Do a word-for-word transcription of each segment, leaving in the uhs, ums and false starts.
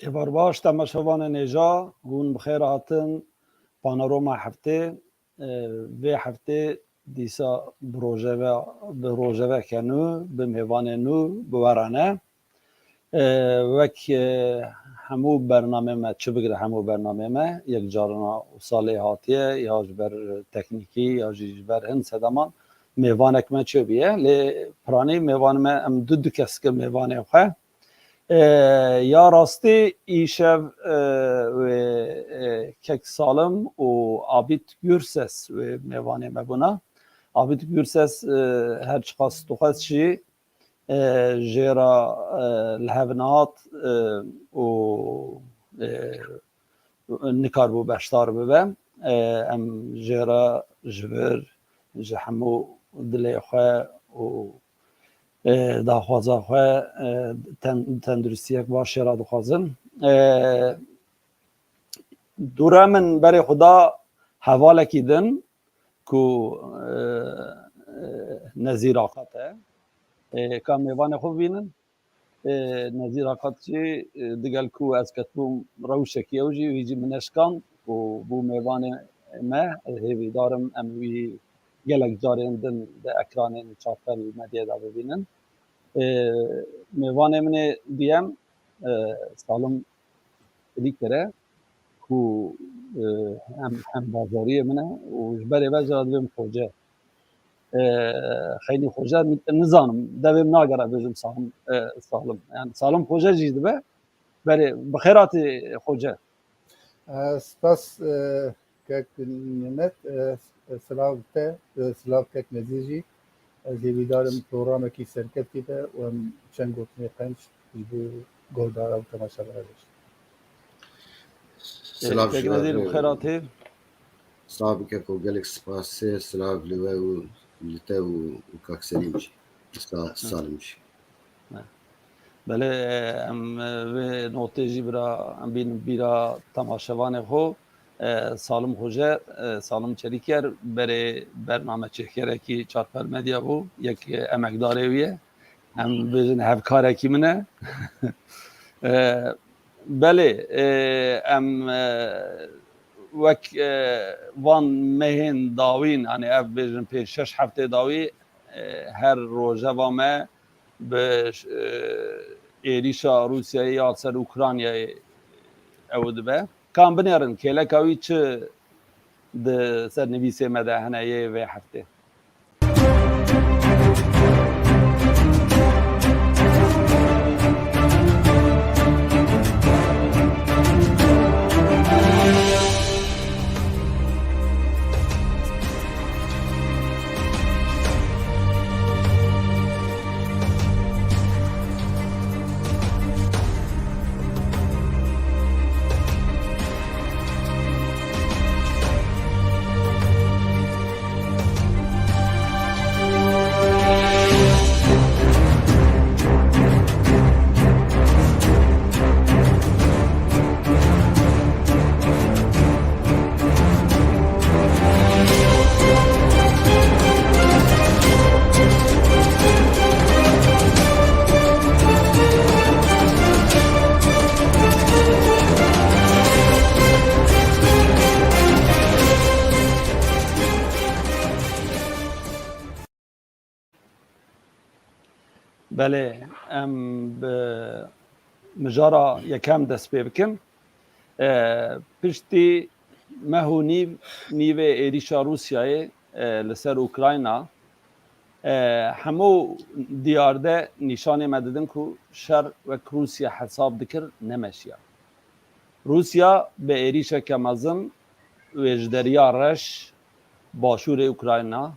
Êvar baş, temaşevanên hêja, hûn bi xêr hatin. Panorama heftê, e, vê heftê dîsa bi rojeve, bi rojeveke nû, bi mêvanê nû bi we re ne. E, wek, e, hemû bernamê me, çi bigire hemû bernamê me, yek carina û salê hatiye, ya ji ber teknîkî, ya jî ji ber hin sedeman mêvanek me çêbûye. Lê piranî mêvan me, em du du kes kir mêvanê xwe. E, ya rastî îşev, e, wê, e, kek Salim û Abîd Gurses wê mêvanê me bûna. Abîd Gurses, e, her çiqas dixwest jî, e, jê re, e, li hev nehat, e, û, e, nikaribû beşdar bibe. E, em jê re ji vir, ji hemû dilê xwe û, e, daxwaza xwe, e, ten-, tenduristiyek baş jê re dixwazin. E, dûre min berê xwe da hevalekî din ku, e, e, nezîraqat e. E, ka mêvanê xwe bibînin. E, Nezîr Aqatçî, e, digel ku ez ketibûm rewşekî ew jî, wî jî min eşkand û bû mêvanê me. Ez hêvîdar im em wî gelek carên din di ekranên Çarpel Medyayê de bibînin. E, Mêvanê min ê duyem, e, Salim Çelîker e ku, e, hem, hem bajariyê min e û ji berê ve jî re dibêm Xoce. E, Xeynî Xoce, nizanim, devê min nagere bêjim Salim, e, Salim. Yani Salim Xoce jî dibe. Berê, bi xêr hatî Xoce. E, spas, e, kek Nimet, e, silav te, e, silav kek Nezîr jî. Ez hêvîdar im programekî serkeftî be û em çend gotinê qenc ji bo guhdara û temaşevera bêjin. Silav ji we. Kek Nezîr, bi xêr hatî. Silav bike ku gelek spas e, silav li we û li te û, û kak Selîm jî. Sa-, Salim jî. Belê, em, e, vê notê jî bira, em bînin bîra temaşevanê xwe. E, Salim Xoce, e, Salim Çelîker berê bernameçêkerekî Çarpel Medya bû, yek, e, emekdarê wî ye. Em bêjin hevkarekî min e. E, belê, e, em, e, wek, e, van mehên dawîn, hani ev bêjin pênc şeş heftê dawî, e, her rojeva me bi, e, êrîşa Rûsyayê ya ser Ukraynayê ew dibe. Kan binêrin, kêleka wî çi di ser nivîsê me de hene yê vê heftê? Belê, em bi mijara yekem dest pê bikin. E, piştî meh û nîv, nîvê êrîşa Rûsyayê, e, li ser Ukrayna, e, hemû diyar de nîşanê me didin ku şer wek Rûsya hesab dikir nemeşiya. Rûsya bi êrîşeke mezin wê ji Derya Reş, başûrê Ukrayna,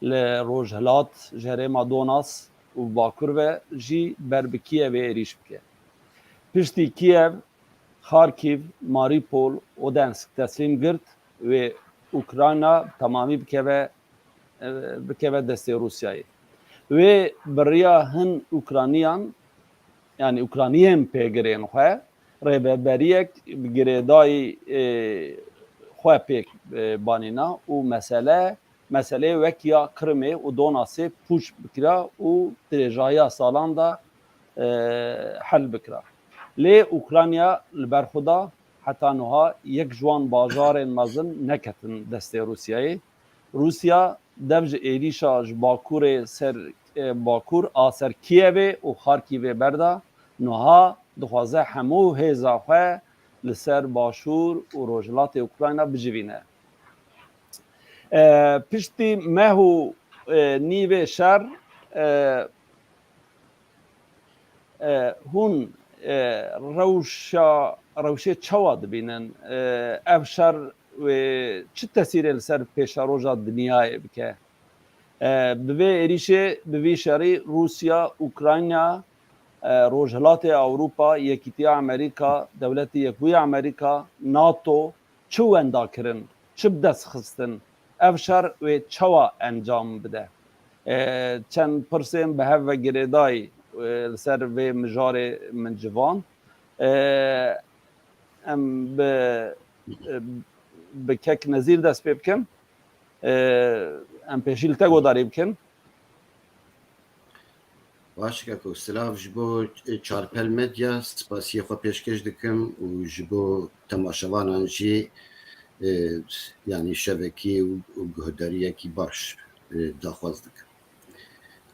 li rojhilat, ji herêma Donas û bakur ve jî ber bi Kiyevê êrîş bike. Piştî Kiyev, Xarkîv, Marîpol, Odensk teslîm girt, wê Ukrayna bi temamî bikeve, e, bikeve destê Rûsyayê. Wê bi riya hin Ukrayniyan, yanî Ukrayniyên pêgirên xwe, rêveberiyek bi girêdayî, e, xwe pêk, e, banîna û mesele, meseleyê wek ya Kirimê û Donasê pûç bikira û dirêjahiya salan de, e, hel bikira. Lê Ukrayna li ber xwe da heta niha yek ji wan bajarên mezin neketin destê Rûsyayê. Rûsya dev ji êrîşa ji bakurê ser, e, bakur a ser Kiyevê û Xarkîvê berda. Niha dixwaze hemû hêza xwe li ser başûr û rojhilatê Ukrayna bicivîne. E, piştî meh û, e, nîvê şer, e, e, hûn, e, rewşa, rewşê çawa dibînin? E, ev şer wê çi tesîrê li ser pêşeroja dinyayê bike? E, bi vê êrîşê, bi vî şerî Rûsya, Ukrayna, e, Rojhilatê Ewropa, Yekîtiya Amerîka, Dewletê Yekbûyî Amerîka, nato, çi wenda kirin, çi bi dest xistin, ev şer wê çawa encam bide? E, çend pirsên bi hev ve girêdayî, e, li ser vê mijarê min civand. E, em bi, e, bi kek Nezîr dest pê bikin. E, em pêşî li te godarî bikin. Baş e keko, silav ji bo Çarpel Medya, spasiyê xwe pêşkêş dikim û ji bo temaşevanan jî, e, yanî şevekî û, û guhdariyekî baş, e, daxwaz dikim.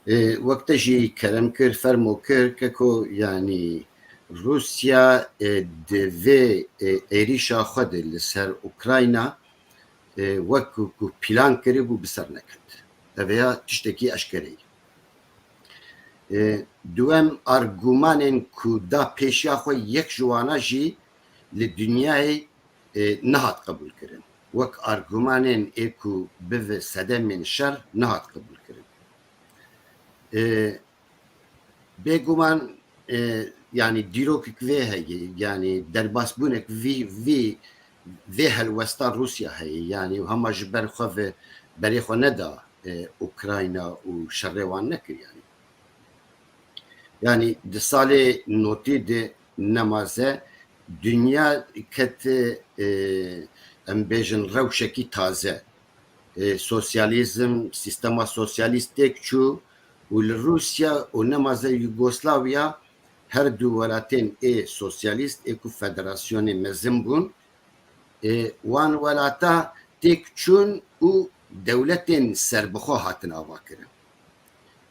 E, wek te jî kerem kir, fermo kir, keko, yanî Rûsya, e, di vê, e, êrîşa xwe de li ser Ukrayna, e, wek ku, ku plan kiribû bi ser neket. Ev ya tiştekî eşkere ye. E, duwem argumanên ku da pêşiya xwe yek ji wana jî li dinyayê, e, nehat qebûl kirin. Wek argumanên ê ku bive sedemên şer nehat qebûl kirin. E, Bêguman, e, yanî dîrokek vê heye, yanî derbasbûnek vî, vî, vê helwesta Rûsya heye, yanî hema ji ber xwe ve berê xwe neda, e, Ukrayna û şerê wan nekir, yanî. Yanî di salê notî de nemaze dinya ket, e, em bêjin rewşekî taze. E, sosyalîzm, sîstema sosyalîst têk çû û li Rûsya û nemaze Yugoslavya her du welatên ê sosyalîst ê ku federasyonê mezin bûn, e, wan welata têk çûn û dewletên serbixwe hatin avakirin.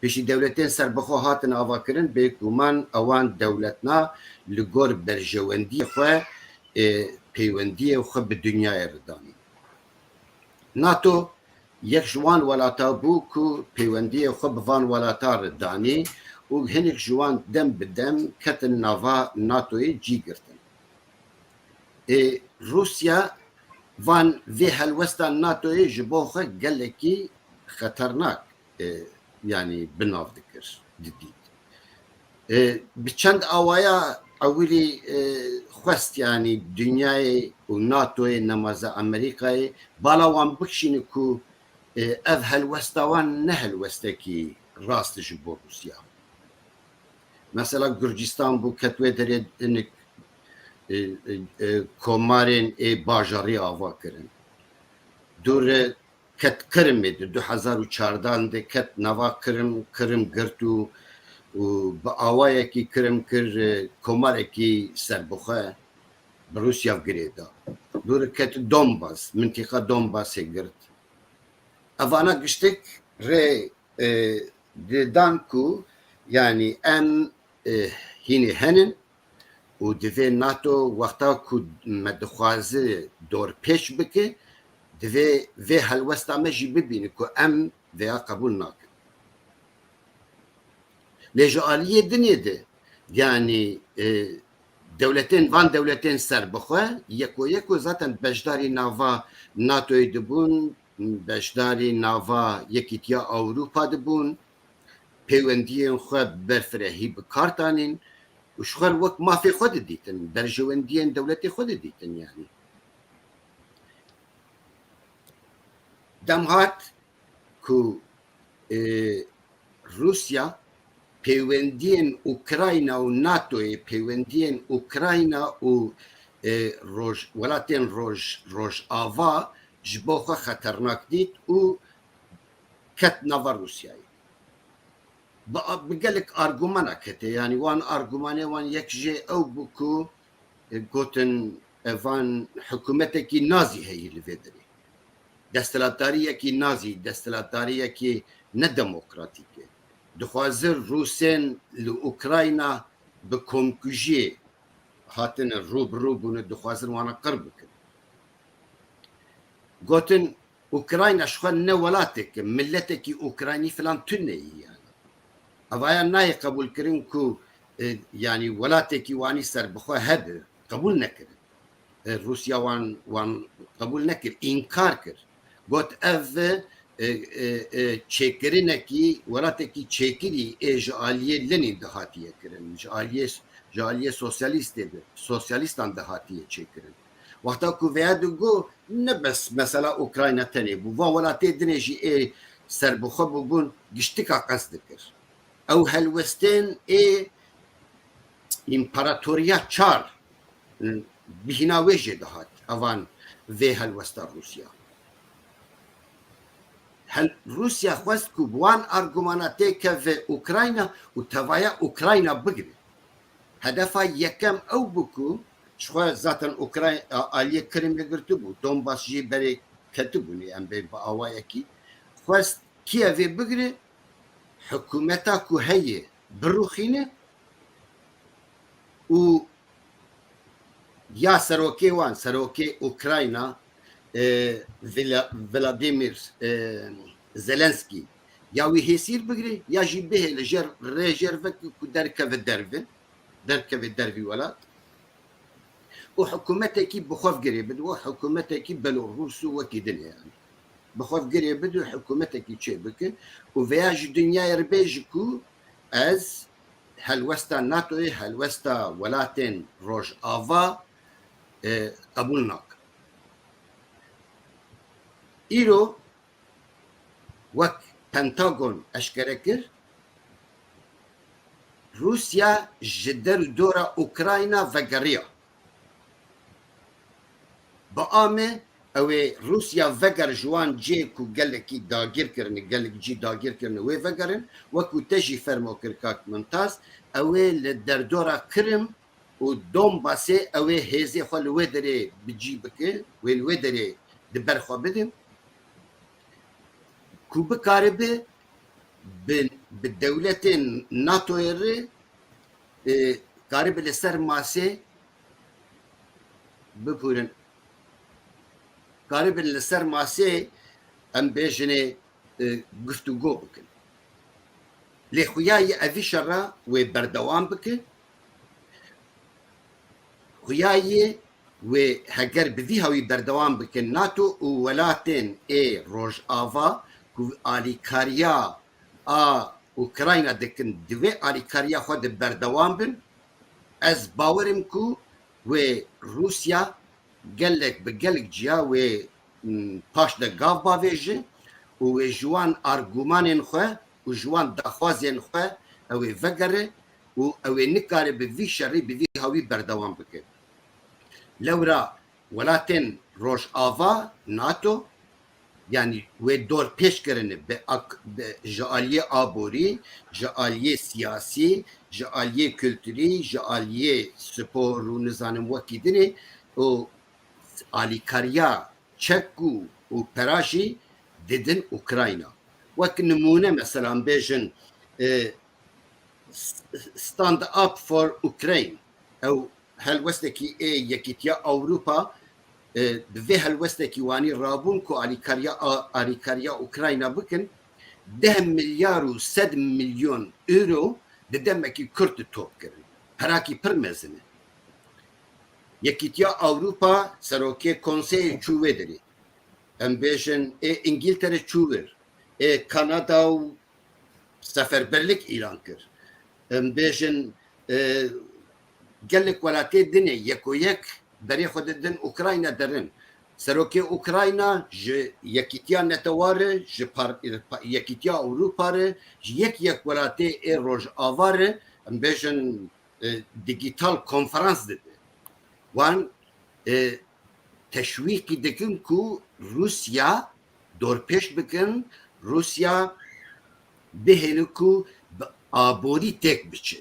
Piştî dewletên serbixwe hatin avakirin, bêguman ewan dewletna li gor berjewendiyê xwe, e, peywendiyê xwe bi dinyayê re danî. nato yek ji wan welata bû ku peywendiyê xwe bi van welata re danî û hinek ji wan dem bi dem ketin nava natoyê cî girtin. Ê, Rûsya van vê helwesta natoyê ji bo xwe gelekî xeternak, e, yanî bi nav dikir, didît. E, bi çend awaya ewilî, e, xwest, yanî dinyayê û natoyê nemaze Amerîkayê bala wan bikişîne ku, e, ev helwesta wan ne helwestekî rast ji bo Rûsya. Mesela Gurcistan bû, ket wê derê hinek, e, e, e, komarên ê bajarî ava kirin. Dûre ket Kirimê di du hezar û çardan de ket nava Kirim, Kirim girt û, û bi awayekî Kirim kir, e, komarekî serbixwe bi Rûsya girê da. Dûre ket Donbas, mintîqa Donbasê girt. Evana giştek rê, e, didan ku, yanî em, e, hînê henin û divê nato wexta ku me dixwaze dorpêç bike, divê vê helwesta me jî bibîne ku em vêya qebûl nakin. Lê ji aliyê dinê de, yanî, e, dewletên, van dewletên serbixwe, yeko yeko zaten beşdarî nava natoyê dibûn, beşdarî nava Yekîtiya Ewropa dibûn, peywendiyên xwe berfirehî bi kar tanîn û ji xwe re wek mafê xwe didîtin, berjewendiyên dewletê xwe didîtin, yanî. Dem hat ku, e, Rûsya peywendiyên Ukrayna û natoyê, peywendiyên Ukrayna û, e, roj-, welatên roj-, Rojava ji bo xwe xeternak dît û ket nava Rûsyayê. bi, bi gelek argumana kete. Yanî wan argumanê wan yek jê ew bû ku, e, gotin, e, van hikûmetekî nazî heyî li vê derê. Desthilatdariyekî nazî, desthilatdariyekî nedemokratîk e. Dixwazin Rûsên li Ukrayna bi komkujiyê hatine rû bi rû bûne, dixwazin wana qir bikin. Gotin, Ukrayna ji xwe ne welatek e, miletekî Ukraynî filan tune ye yani. Evaya nayê qebûlkirin ku, e, yani welatekî wanî serbixwe hebe, qebûl nekirin. E, Rûsya wan, wan qebûl nekir, înkar kir. Got ev, e, e, e, çêkirinekî, welatekî çêkirî ê ji aliyê Lenîn de hatiye kirin, ji aliyê, ji aliyê sosyalîstê de, sosyalîstan de hatiye çêkirin. Wexta ku veya digo, ne bes mesela Ukrayna tenê bû. Van welatê dinê jî ê serbixwe bûbûn, giştika qest dikir. Ew helwestên ê împaratoriya çar, bihîna wê jê dihat, evan vê helwesta Rûsya. Hel-, Rûsya xwest ku bi wan argumana têkeve Ukrayna û tevaya Ukrayna bigire. Hedefa yekem ew bû ku ji xwe zaten Ukrayna aliyê Kirimê girtibû, Donbas jî berê ketibûnê, em bê bi awayekî. Xwest Kiyevê bigire, hikûmeta ku heye birûxîne û ya serokê wan, serokê Ukrayna, e, Vla-, Vladimir, e, Zelenskî, ya wî hêsîr bigire ya jî bihêle jêr, rê jêr veke ku derkeve derve, derkeve dervî welat û hikûmetekî bi xwe girê bide, wek hikûmetekî Belorûs û wekî din e yani. Bi xwe girê bide û hikûmetekî çê bike û veya ji dinyayê re bêje ku ez helwesta NATOyê, helwesta welatên Rojava, e, qebûl nakim. Îro wek Pentagon eşkere kir, Rûsya ji der û dora Ukrayna vegeriya. Bi ame ew ê Rûsya veger ji wan cihê ku gelekî dagîr kirine, gelek cî dagîr kirine, wê vegerin, wekû te jî fermo kir kak Mimtaz, ew ê li derdora Kirim û Donbasê ew ê hêzê xwe li wê derê bi cî bike, wê li wê derê di ber xwe bide, ku bikaribe bi, bi dewletên NATOyê re, e, karibe li ser masê, bibûrin, karibe li ser masê, em bêjinê, e, guftûgo bikin. Lê xuya ye evî şera wê berdewam bike. Xuya ye wê heger bi vî hawî berdewam bike, NATO û welatên ê Rojava ku alîkariya a Ukrayna dikin, divê alîkariya xwe de berdewam bin. Ez bawer im ku wê Rûsya gelek bi gelek ciya wê, m, paş de gav bavêje û wê ji wan argumanên xwe û ji wan daxwazên xwe ew ê vegere û ew ê nikare bi vî şerî, bi vî hawî berdewam bike. Lewra welatên Rojava, NATO, yanî wê dorpêç kirine bi ak-, bi, ji aliyê aborî, ji aliyê siyasî, ji aliyê kulturî, ji aliyê spor û nizanim wekî dinê û alîkariya çek û, û pera jî didin Ukrayna. Wek nimûne, mesela, em bêjin, e, S-, Stand Up for Ukraine, ew helwestekî ê Yekîtiya Ewropa, e, bi vê helwestekî wanî rabûn ku alîkariya, a-, alîkariya Ukrayna bikin, deh milyar û sed milyon euro di demekî kurt de top kirin. Perakî pir mezin e. Yekîtiya Ewropa serokê konseyê çû wê derê. Em bêjin ê Îngiltere çû wir, ê Kanada û seferberlik îlan kir. Em bêjin, e, gelek welatê dinê yeko yek berê xwe didin Ukrayna derin. Serokê Ukrayna ji Yekîtiya Netewa re, ji par-, pa-, Yekîtiya Ewropa re, ji yek yek welatê ê Rojava re, em bêjin, e, digital konferans dide. Wan, e, teşwîqî dikin ku Rûsya dorpêç bikin, Rûsya bihêle ku bi aborî têk biçe.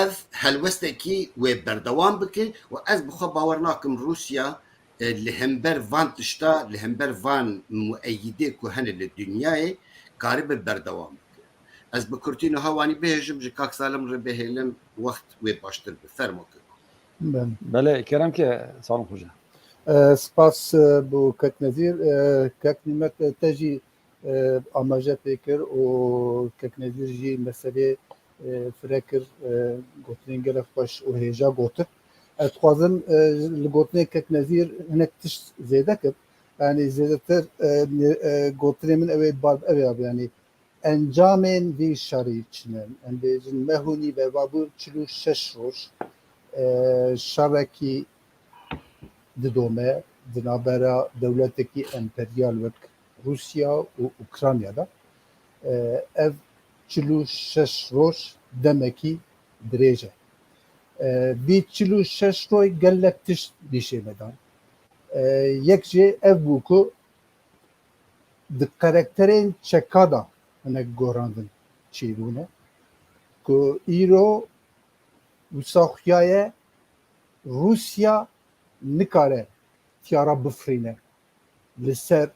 Ev helwestekî wê berdewam bike û ez bi xwe bawer nakim Rûsya, e, li hember van tişta, li hember van mueyîdê ku hene li dinyayê karibe berdewam bike. Ez bi kurtî niha wanî bihêjim, ji Kak Salim re bihêlim, wext wê baştir bi. Fermo kir. Belê, kerem ke Salim Xoca. E, spas, e, bo Kek Nezîr. E, Kek Nîmet, e, te jî, e, amaje pê kir û Kek Nezîr jî meselê, e, fire kir, e, gotinên gelek xweş û hêja gotin. Ez dixwazim, e, li gotinê Kek Nezîr hinek tişt zêde kim. Yanî zêdetir, e, ne-, e, gotinê min ew ê bal ew ya, yanî encamên vî şerî çi ne? Em bêjin me hûnî ve, va bû çil û şeş roj, e, şerekî didome di navbera dewletekî emperyal wek Rûsya û Ukrayna de. E, ev çil û şeş roj demekî dirêj e. E, vî çil û şeş roj gelek tişt nîşê me dan. E, yek jê ev bû ku di karakterên çeka de hinek gorandin çêbûne ku îro wisa xuya ye Rûsya nikare tiyara bifirîne li ser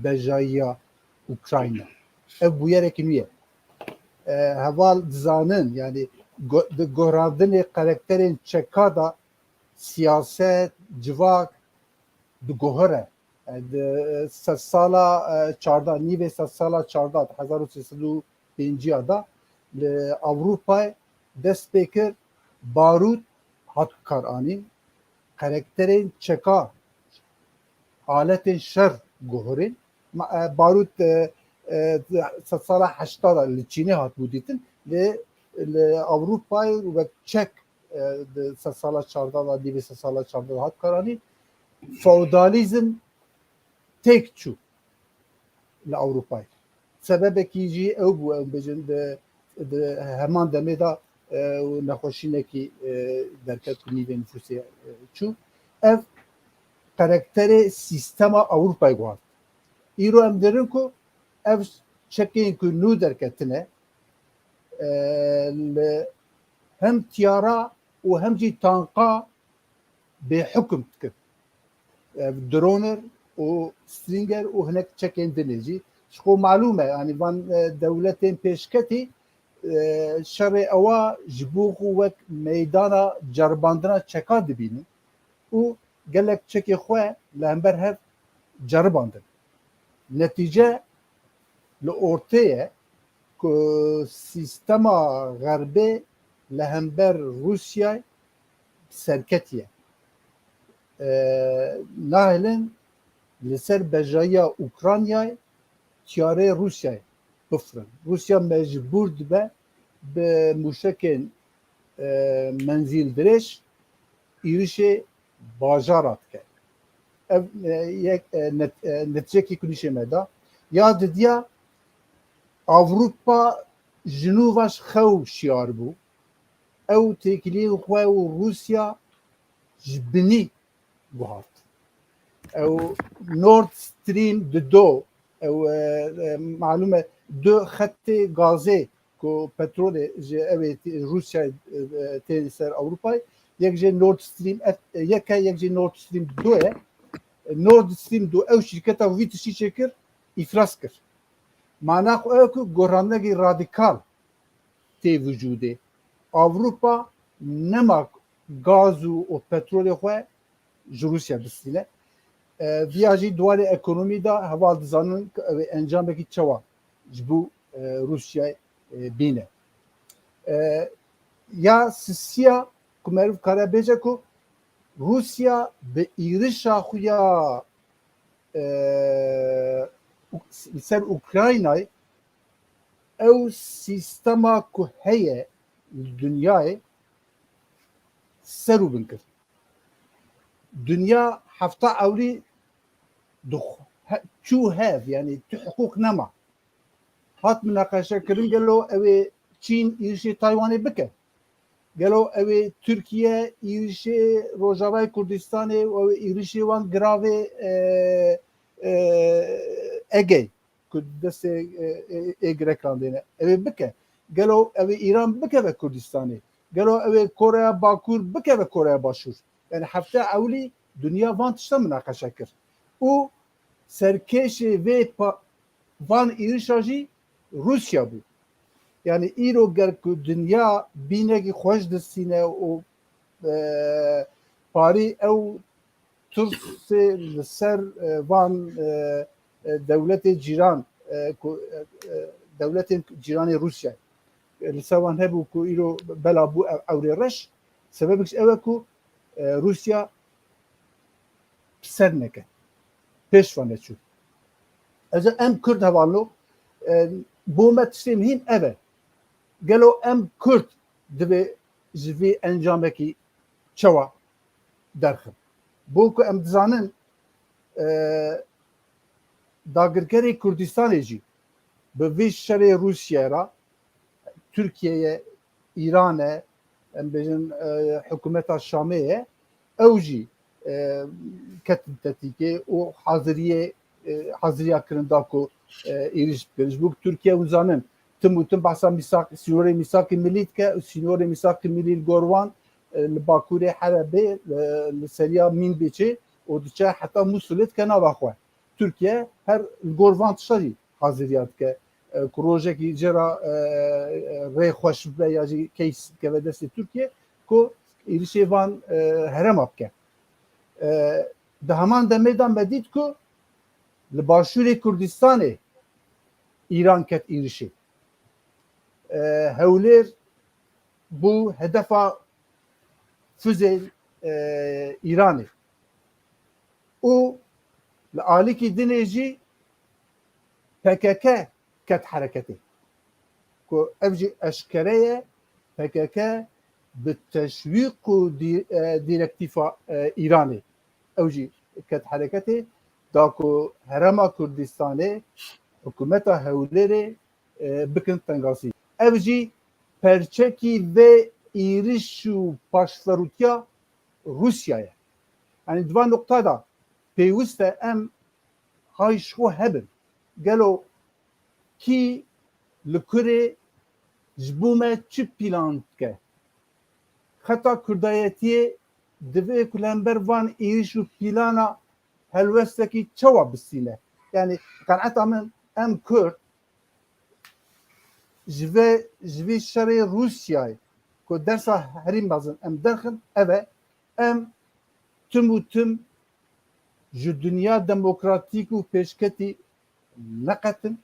bejayiya Ukrayna. Ev bûyerek nû ye. E, heval dizanin, yanî go-, di gorandinê karakterên çeka de siyaset, civak diguhere. E, di sedsala, e, çardeh, nîvê sedsala çardeh, hezar û sê sed û pêncî de li Ewropayê dest pê kir, barût hat kar anîn, karakterên çeka, aletên şer guhurên. Ma-, e, barût, e, e, sedsala heşta de li Çînê hatibû dîtin, lê li Ewropayê wek çek, e, di sedsala çardeh de, nîvê sedsala çardeh de hat karanî, feodalîzm têk çû li Ewropayê. Sebebekî jî ew bû, em bêjin, di, di heman demê de, e, û nexweşînekî, e, derket ku nîvê nifûsê, e, çû. Ev karakterê sîstema Ewropayê guhart. Îro em dirin ku ev çekên ku nû derketine, e, li hem tiyara û hem jî tanka bêhukum dikin. Ev droner û Stinger û hinek çekên dinê jî. Ji xwe malûm e, yanî van, e, dewletên pêşketî, e, şerê ewa ji bo xwe wek meydana ceribandina çeka dibînin û gelek çekê xwe li hember hev ceribandin. Netîce li ortê ye ku sîstema Xerbê li hember Rûsyayê serketiye. E, nahêlin li ser bejayiya Ukraynayê tiyarê Rûsyayê bifirin. Rûsya mecbûr dibe bi mûşekên, e, menzîl dirêj êrişê bajara dike. Ev, e, yek, e, net-, e, netîcekî ku nîşê me da. Ya didiya Ewropa ji nû ve ji xew şiyar bû. Ew têkiliyên xwe û Rûsya ji binî guhart. Ew Nord Stream du do, ew, e, e, malûm e, du xetê gazê ku petrolê ji ew ê tê-, Rûsyayê, e, tê ser Ewropayê, yek jê Nord Stream F-, yek e, yek jê Nord Stream du ye. Nord Stream du ew şîrketa vî tiştî çêkir, îflas kir. Mana xwe ew ku gorandinekî radîkal tê vücudê. Ewropa nema gaz û, û petrolê xwe ji Rûsya bistîne. E, viya jî di warê ekonomî de heval dizanin ku ew ê encamekî çawa ji bo, e, Rûsyayê, e, bîne. E, ya sisiya ku meriv kare bêje ku Rûsya bi êrişa xwe ya, e, li ser Ukraynayê ew sîstema ku heye li dinyayê ser û bin kir. Dinya hefta ewlî dix-, he-, çû hev, yanî tu hiqûq nema. Hat minaqeşe kirin, gelo ew ê Çîn êrişê Taywanê bike? Gelo ew ê Tirkiye êrişê Rojavayê Kurdistanê û ew ê êrişê wan giravê, e, e, Egey ku destê, e, e, ê girekan dêne, ew ê bike? Gelo ew ê Îran bikeve Kurdistanê? Gelo ew ê Koreya Bakur bikeve Koreya Başûr? Yani hefte ewlî dinya van tişta minaqeşe kir. Û serkêşê vê pa-, van êrişa jî Rûsya bû. Yani îro ger ku dinya bînekî xweş distîne û, e, parî ew tirsê li ser, e, van, e, e, dewletê cîran, e, ku, e, e, dewletên cîranê Rûsya, e, li ser wan hebû ku îro bela bû ew, ewrê reş. Sebebek jî ew e ku, e, Rûsya ser neke, pêş ve neçû. Ez em Kurd hevalno, e, bo me tiştê mihîm ev e. Gelo em Kurd divê ji vê encamekî çawa derxin? Bo ku em dizanin, e, dagirkerê Kurdistanê jî bi vî şerê Rûsiyayê re, Tirkiye ye, Îran e, em bêjin, e, hikûmeta Şamê ye, ew jî, e, ketin tetîkê û haziriyê, e, haziriya kirin da ku, e, êrîş bikin. Ji bo ku Tirkiye hûn zanin, tim û tim behsa mîsak, sînorê mîsakê milî dike û sînorê mîsakê milî li gor wan, e, li Bakurê Helebê, e, li seriya Mînbêçê û diçe heta Mûsilê dike nava xwe. Tirkiye her li gor van tişta jî haziriya dike. E, ku rojekî jê re, e, rê xweş bibe ya jî case keve destê Tirkiye ku êrişê van, e, herêma bike. E, di heman demê de me dît ku li başûrê Kurdistanê Îran ket êrişê. E, Hewlêr bû hedefa fuzeyên, e, Îranê. Û li alîkî dinê jî P K K ket hereketê. Ku ev jî eşkere ye, P K K bi teşwîq û dî-, e, dîrektîfa, e, Îranê. Ew jî ket hereketê, da ku Herêma Kurdistanê, hikûmeta Hewlêrê, e, bikin tengasî. Ev jî perçekî vê êriş û paşverûtiya Rûsya ye. Yanî di van noqta de pêwist e em hay ji xwe hebin. Gelo kî li kurê ji bo me çi pîlan dike? Xeta Kurdayetiyê divê ku li hember van êriş û pîlana helwestekî çawa bistîne? Yanî qenaeta min, em Kurd ji vê, ji vî şerê Rûsyayê ku dersa herî mezin em derxin, ev e, em tim û tim ji dinya demokratîk û pêşketî neqetin,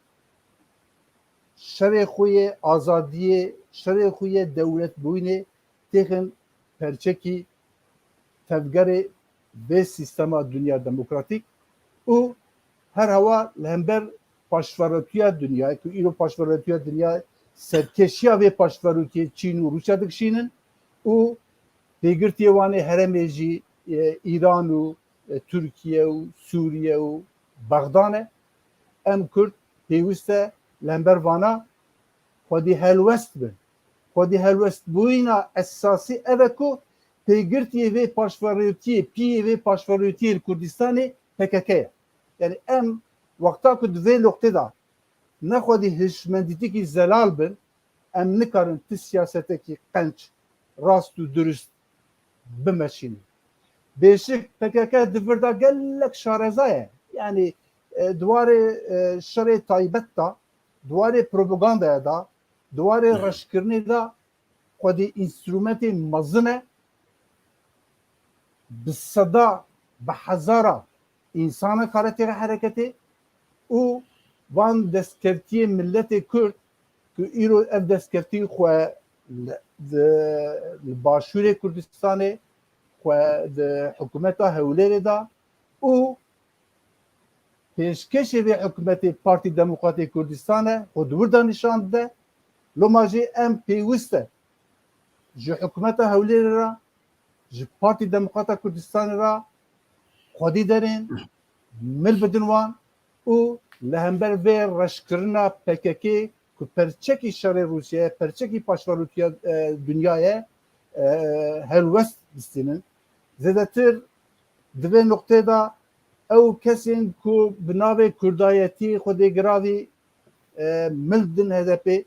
şerê xwe yê azadiyê, şerê xwe yê dewletbûyînê têxin perçekî tevgerê vê sîstema dinya demokratîk û her hewa li hember paşverûtiya dinyayê, ku îro paşverûtiya dinyayê serkêşiya vê paşverûtiyê Çîn û Rûsya dikişînin û pêgirtiyê wan ê herêmê jî, e, Îran û, e, Tirkiye û Sûriye û Bexda ne. Em Kurd pêwist e li hember vana xwedî helwest bin. Xwedî helwestbûyîna esasî ev e ku pêgirtiyê vê paşverûtiyê, piyê vê paşverûtiyê li Kurdistanê P K K ye. Yani em wexta ku di vê noqtê de ne xwedî hişmendîtikî zelal bin, em nikarin ti siyasetekî qenc, rast û durist bimeşînin. Bêşik P K K di vir de gelek şareza ye. Yani, e, di warê, e, şerê taybet de, di warê propagandaya de, di warê reşkirinê de xwedî înstrumentê mezin e, bi seda, bi hezara însan e kare têxe hereketê û van destkeftiyê miletê Kurd ku îro ev destkeftî xwe li, di, li başûrê Kurdistanê, xwe di hikûmeta Hewlêrê de û pêşkêşê vê hikûmetê Partî Demokratê Kurdistan e, xwe di wir de nîşan dide. Loma jî em pêwist e ji hikûmeta Hewlêrê re, ji Partî Demokrata Kurdistanê re xwedî derên, mil bidin wan û li hember vê reşkirina P K K ku perçekî şerê Rûsya ye, perçekî paşverûtiya, e, dinya ye, e, helwest bistînin. Zêdetir di vê noqtê de ew kesên ku bi navê Kurdayetî xwedê giravî, e, mil din H D P,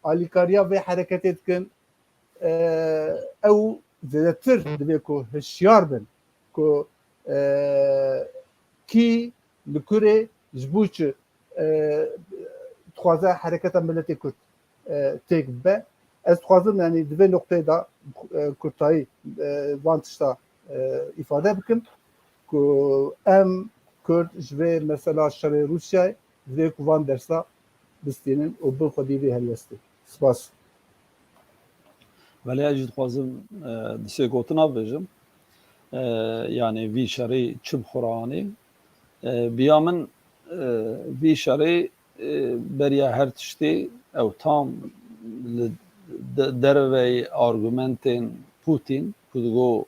alîkariya vê hereketê dikin. E, ew zêdetir divê ku hişyar bin ku, e, kî li kurê ji bo çi, e, dixwaze hereketa miletê Kurd, e, têk bibe. Ez dixwazim, yanî di vê noqteyê de, e, kurtayî, e, van tişta, e, îfade bikim ku em Kurd ji vê mesela şerê Rûsyayê divê ku van dersa bistînin û bin xwedî vê helwestê. Spas. Belê ez jî dixwazim, e, di sê gotina bibêjim. E, yanî vî şerî çi bi xwe re anî? E, biya min, e, vî şerî, e, beriya her tiştî ew tam li de-, derveyî argumentên Putin ku digo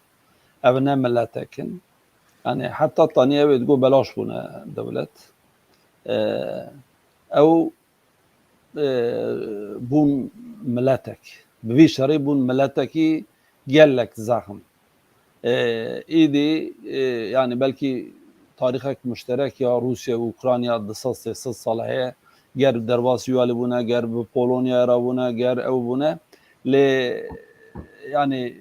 ev ne miletek in. Yanî heta tanî ew ê digo belaş bûne dewlet. E, ew e, bûn miletek. Bi vî şerî bûn miletekî gelek zexm. E, îdî, e, yanî belkî tarîxek muşterek ya Rûsya û Ukrayna du sed sê sed sal heye. Ger derbasî wî alî bûne, ger bi Polonyayê re bûne, ger ew bûne. Lê yanî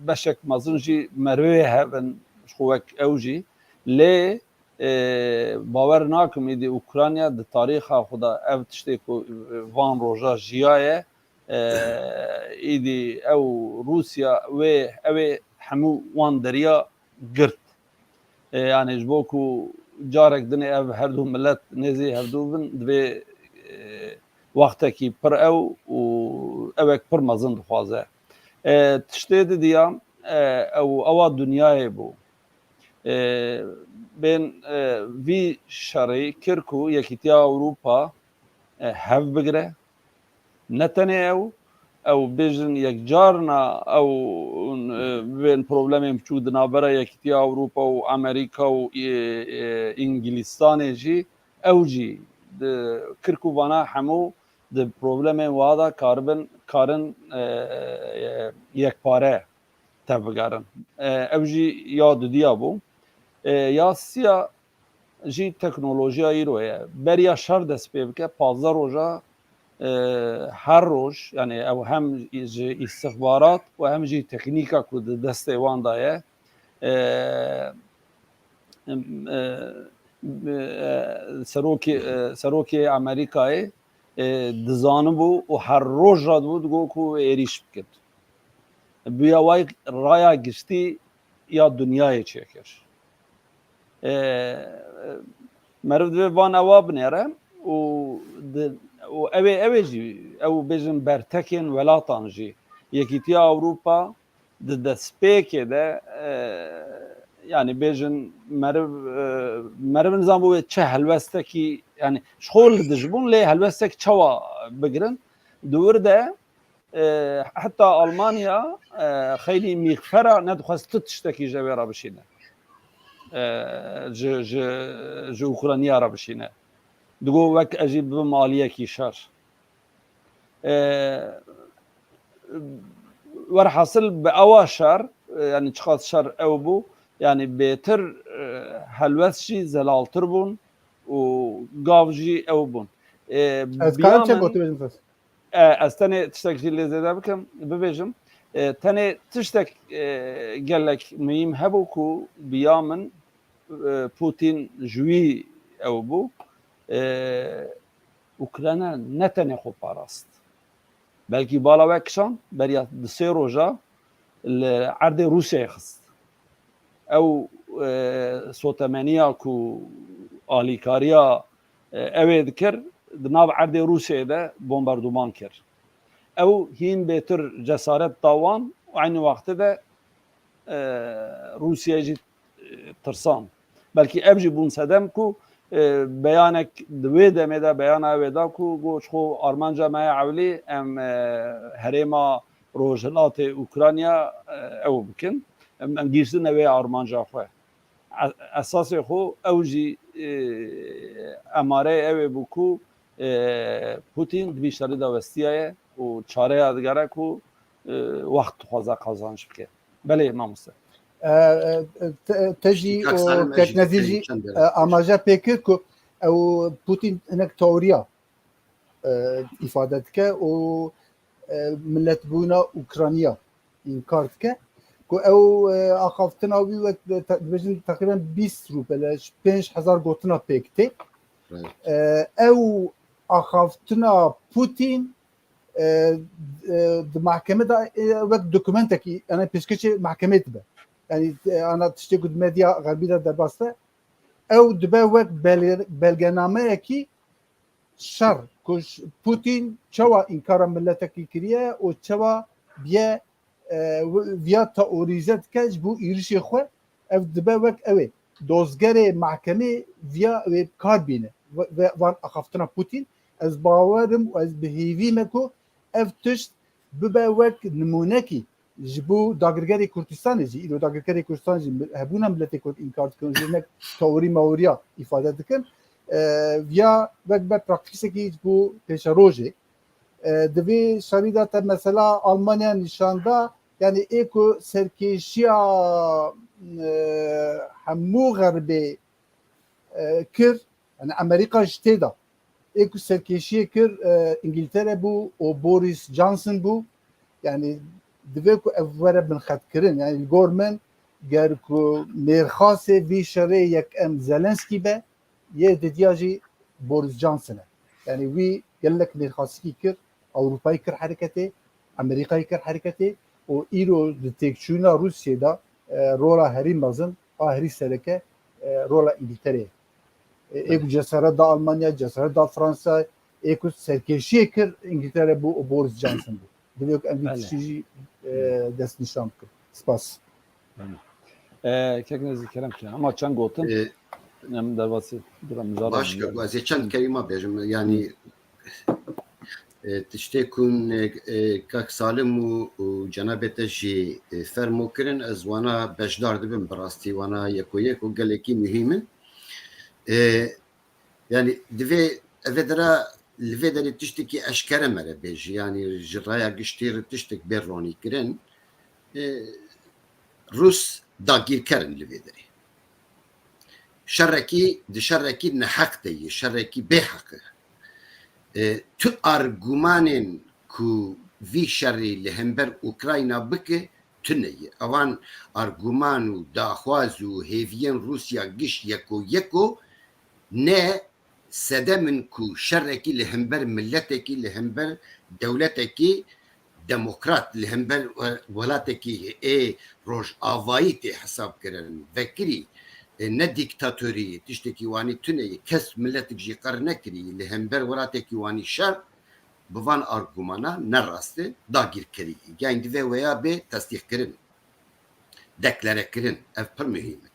beşek mezin jî merivê hev in ji xwe wek ew jî. Lê e, bawer nakim îdî Ukrayna di tarîxa xwe de ev tiştê ku, e, van roja jiyaye, e, îdî ew Rûsya wê, ew ê hemû wan deriya girt. E, yanî ji bo ku carek din ê ev her du milet nêzî hevdû bin, divê, e, wextekî pir ew û ewek pir mezin dixwaze. E, tiştê didiya, e, ew ewa dinyayê bû. E, bên, e, vî şerî kir ku Yekîtiya Ewropa, e, hev bigire. Ne tenê ew, ew bêjin yekcarna ew, e, bên problemên biçûk di navbera Yekîtiya Ewropa û Amerîka û, e, e, Îngilîstanê jî, ew jî di kir ku vana hemû di problemên wiha de karibin, karin, e, e, yekpare tevbigerin. E, ew jî ya dudiya bû. E, ya siya jî teknolojiya îro ye. Beriya şer dest pê bike, pazdeh roja, e, her roj, yanî ew hem ji îstixbarat û hem jî teknîka ku di destê wan de ye, e, e, e, serokê, e, serokê Amerîkayê, e, dizanibû û her roj radibû digot ku êrîş bikin. Bûya wayî raya giştî ya dinyayê çêkir. E, meriv divê van ewa binêre û di, û ew ê, ew ê jî, ew bêjin bertekên welatan jî, Yekîtiya Ewropa di destpêkê de, e, yanî bêjin meriv, e, meriv nizan bû wê çi helwestekî, yanî ji xwe li dij bûn, lê helwestek çawa bigirin? Di wir de, e, heta Almanya, e, xeylî mîxfera nedixwest tu tiştekî ji wê re bişîne. E, ji, ji, ji Ukrayna re bişîne. Digot wek ez jî bibim aliyekî şer. E, werhasil bi ewa şer, e, yanî çiqas şer ew bû, yanî bêtir, e, helwest jî zelaltir bûn û gav jî ew bûn. E, Ez karim çend gotin bêjim? E, ez tenê tiştek jî lê zêde bikim, bibêjim. E, tenê tiştek, e, gelek muhîm hebû ku biya min, e, Putin ji wî ew bû. E, Ukrayna ne tenê xwe parast. Belkî bala we kişand, beriya di sê roja li erdê Rûsyayê xist. Ew, e, sotemeniya ku alîkariya, e, ew ê dikir, di nav erdê Rûsyayê de bombarduman kir. Ew hîn bêtir cesaret da wan û eynî wextê de, e, Rûsya jî, e, tirsan. Belkî ev jî bûn sedem ku, e, beyanek di wê demê de beyana ew ê da ku got, ji xwe armanca me ye ewlî em, e, herêma rojhilatê Ukrayna, e, ew bikin. Em, em gihîştine wê armanca xwe. E-, esasê xwe ew jî, e, emareyê ew ê bû ku, e, Putin di vî şerî de westiyaye û çareya digere ku, e, wext dixwaze qazanc bike. Belê mamoste. E, e, te, te jî û kek Nezîr jî, e, amaje pê kir ku ew Putin hinek teoriya e, îfade dike û, e, miletbûna Ukrayna înkar dike. Ku ew, e, axaftina wî wek te-, dibêjin teqrîben bîst rûpele, pênc hezar gotina pêk tê. Evet. E, ew axaftina Putin, e, e, di mahkeme de, e, wek dokumentekî, yani pêşkêşê mahkemê dibe. Yani, e, ana tiştê ku di medya xerbî de derbas be, ew dibe wek belge-, belgenameyekî şer ku ş-, Putin çawa înkara miletekî kiriye û çawa biye, e, wi-, viya teorîze dike ji bo êrişê xwe, ev dibe wek ew ê dozgerê mahkemê viya wê bi kar bîne ve, ve van axaftina Putin. Ez bawer im û ez bi hêvî me ku ev tişt bibe wek nimûnekî ji bo dagirkerê Kurdistanê jî, îro dagirkerê Kurdistanê jî mi-, hebûna miletê Kurd înkar dikin, jî nek teorî meoriya îfade dikin. E, viya wek be praktîksekî ji bo pêşerojê. E, di vê şerî de te mesela Almanya nîşan da, yani ê ku serkêşiya, e, hemû xerbê, e, kir, yani Amerîka jî tê de. Ê ku serkêşiyê kir, e, Îngiltere bû û Boris Johnson bû. Yani divê ku ev were binxetkirin. Yani li gor min ger ku mêrxasê vî şerê yekem Zelenskî be, yê didiya jî Boris Johnson e. Yani wî gelek mêrxasikî kir, Ewropayê kir hereketê, Amerîkayê kir hereketê û îro di têkçûna Rûsiyê de, e, rola herî mezin a herî sereke, e, rola Îngiltereyê. E, ê ku cesaret da Almanya, cesaret da Fransa, ê ku serkêşiyê kir Îngiltere bû û Boris Johnson bû. Divê ku em vî tiştî jî, e, destnîşan bikin. Spas. Belê. E, kek Nezî kerem ke. Ama çend gotin. E, em derbasî bira mijara baş ke, ez ê çend kelîma bêjim. Yani, e, tiştê ku, e, e, kak Salim û, û cenabê te jî, e, fermo kirin, ez wana beşdar dibim, bi rastî wana yeko yek û gelekî muhîm in. E, yani, divê, evê dira, li vê derê tiştekî eşkere me re bêjî, yani, ji raya giştî re tiştek bê ronîkirin. E, Rûs dagîrker in li vê derê. Şerekî, di şerekî neheq de ye, şerekî bêheq e. E, tu argumanên ku vî şerî li hember Ukrayna bike, tune ye. Evan arguman û daxwaz û hêviyên Rûsya giş yeko yeko ne sedem in ku şerekî li hember miletekî, li hember dewletekî demokrat, li hember we-, welatekî ê rojavayî tê hesab kirin. Vekirî, e, ne dîktatorî, tiştekî wanî tune ye. Kes miletik jî qir nekirî, li hember welatekî wanî şer, bi van argumana ne rast e, dagîrkerî ye. Yani divê weya bê tesdîqkirin, deklarekirin. Ev pir muhîm e.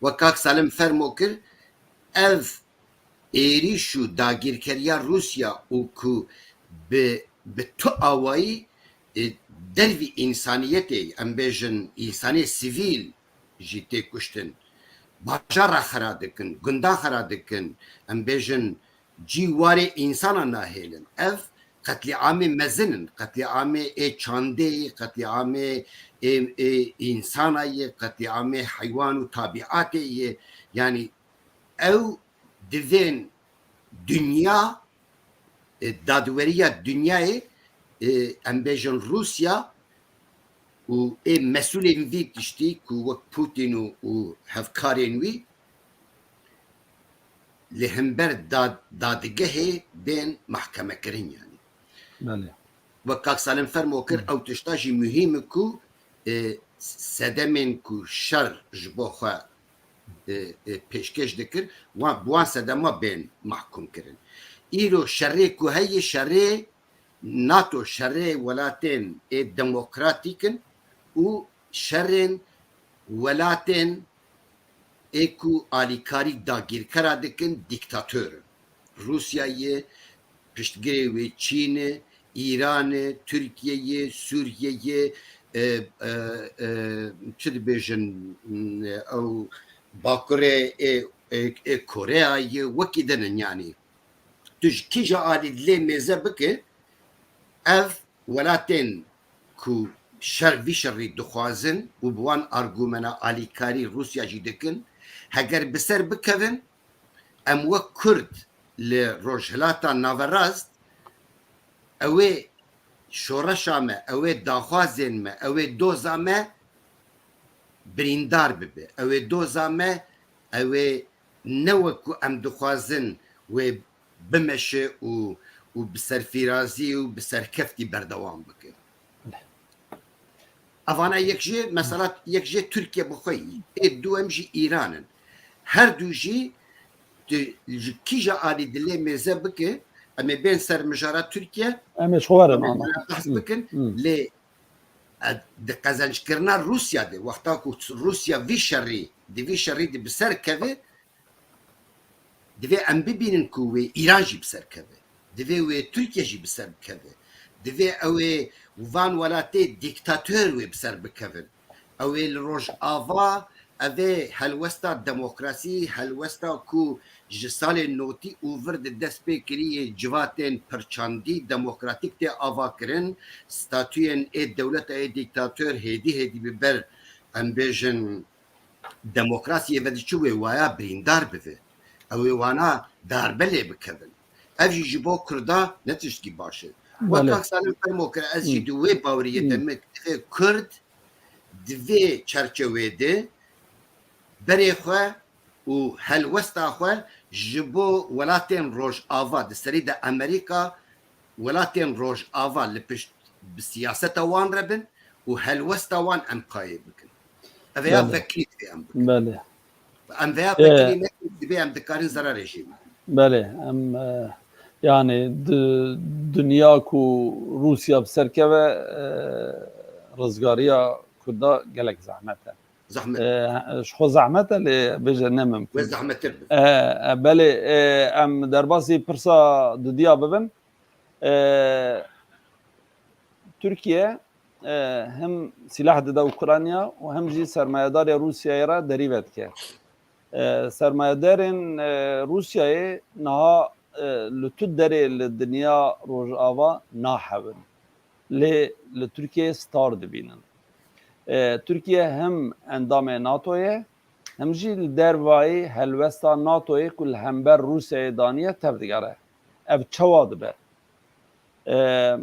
Wek kak Salim fermo kir, ev êrîş û dagîrkeriya Rûsya û ku bi, bi tu awayî, e, dervî însaniyetê, em bêjin însanê sivîl jî tê kuştin. Bajara xera dikin, gundan xera dikin, em bêjin cî warê însana nahêlin. Ev qetlîamê mezin in, qetlîamê ê çandê ye, qetlîamê ê, ê însana ye, qetlîamê heywan û tabîatê ye. Yani ew divên dinya, e, dadweriya dinyayê, e, em bêjin Rûsya û ê mesûlên vî tiştî ku wek Putin û, û hevkarên wî li hember dad-, dadgehê bên mahkemekirin yani. Belê. Wek kak Salim fermo kir, ew tişta jî muhîm e ku, e, sedemên ku şer ji bo xwe, e, e, pêşkêş dikir, wan, bi wan sedema bên mahkûm kirin. Îro şerê ku heye, şerê NATO, şerê welatên ê demokratîk in û şerên welatên ê ku alîkarî dagîrkera dikin, dîktator in. Rûsya ye, piştgirê wê Çîn e, Îran e, Tirkiye ye, Sûriye ye, e, e, e, çi dibêjin, e, ew Bakurê ê, ê, ê Koreya ye, wekî din in yanî. Tu ji kîja alî dilê mêze bike, ev welatên ku şer vî şerî dixwazin û bi wan argumena alîkarî Rûsya jî dikin, heger bi ser bikevin, em wek Kurd li Rojhilata Naverast ew ê şoreşa me, ew ê daxwazên me, ew ê doza me birîndar bibe. Ew ê doza me, ew ê ne wek ku em dixwazin wê bimeşe û, û bi serfîrazî û bi serkeftî berdewam bike. Evana yek jê, mesela yek jê Tirkiye bi xwe yî. Ê du em jî Îran in. Her du jî tu ji kîja alî dilê mêze bike, em ê bên ser mijara Tirkiye, Em ê ji xwe werin, em ê ana. Behs Hmm, bikin, hmm. Lê, e, di qezenckirina Rûsya de, wexta ku Rûsya vî şerî, di vî şerî de bi ser keve, divê em bibînin ku wê Îran jî bi ser keve. Divê wê Tirkiye jî bi ser bikeve. Divê ew ê van welatê dîktator wê bi ser bikevin. Ew ê li Rojava, ev ê helwesta demokrasî, helwesta ku ji salê notî û vir di dest pê kirî yê civatên pirçandî demokratîk tê avakirin, statuyên ê dewleta ê dîktator hêdî hêdî bi ber, em bêjin, demokrasiyê ve diçi wê waya birîndar bive. Ew ê wana darbe lê bikevin. Ev jî ji bo Kurda ne tiştkî baş e. Wek Belê. Kak Salim fermo kir, ez jî Hmm. di wê baweriyê de Hmm. me divê Kurd di vê çerçeveyê de berê xwe û helwesta xwe ji bo welatên Rojava, di serî de Amerîka, welatên Rojava li pişt bi siyaseta wan re bin û helwesta wan em qayê bikin. Ev ya Belê. Vekirî divê em bikin. Belê. Em veya Ee, vekirî nekin, divê em dikarin zerarê jê bikin. Belê, em, e, yani di-, dinya ku Rûsya bi ser keve, e, rizgariya Kurda gelek zehmet e. Zehmet. E, ji xwe zehmet e, lê bêje ne mimkun. Wê zehmettir be. E, e, belê, e, em derbasî pirsa dudiya bibin. E, Tirkiye, e, hem silah dide Ukrayna û hem jî sermayedarê Rûsyayê re derî vedike. E, sermayedarên, e, Rûsyayê niha, e, li tu derê li dinya Rojava nahewin. Lê li Tirkiyeyê star dibînin. E, Tirkiye hem endamê NATO ye, hem jî li dervayî helwesta NATOyê ku li hember Rûsyayê daniye tevdigere. Ev çawa dibe? E,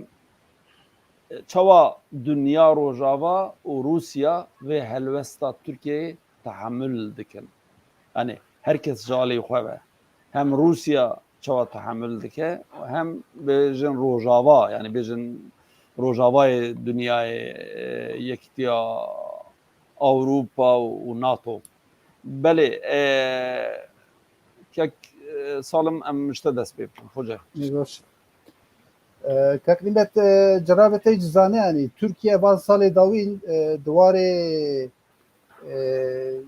çawa dinya Rojava û Rûsya vê helwesta Tirkiyeyê tehemul dikin? Yani her kes ji alî xwe ve. Hem Rûsya çawa tehemul dike, hem bêjin Rojava, yani bêjin Rojavayê dinyayê, e, Yekîtiya Ewropa û NATO. Belê, e, kek, e, Salim, em ji te dest pê bikin, xoce. Baş. E, kek Nîmet, e, cerabê te jî zane, yanî Tirkiye van salê dawîn, e, di warê, e,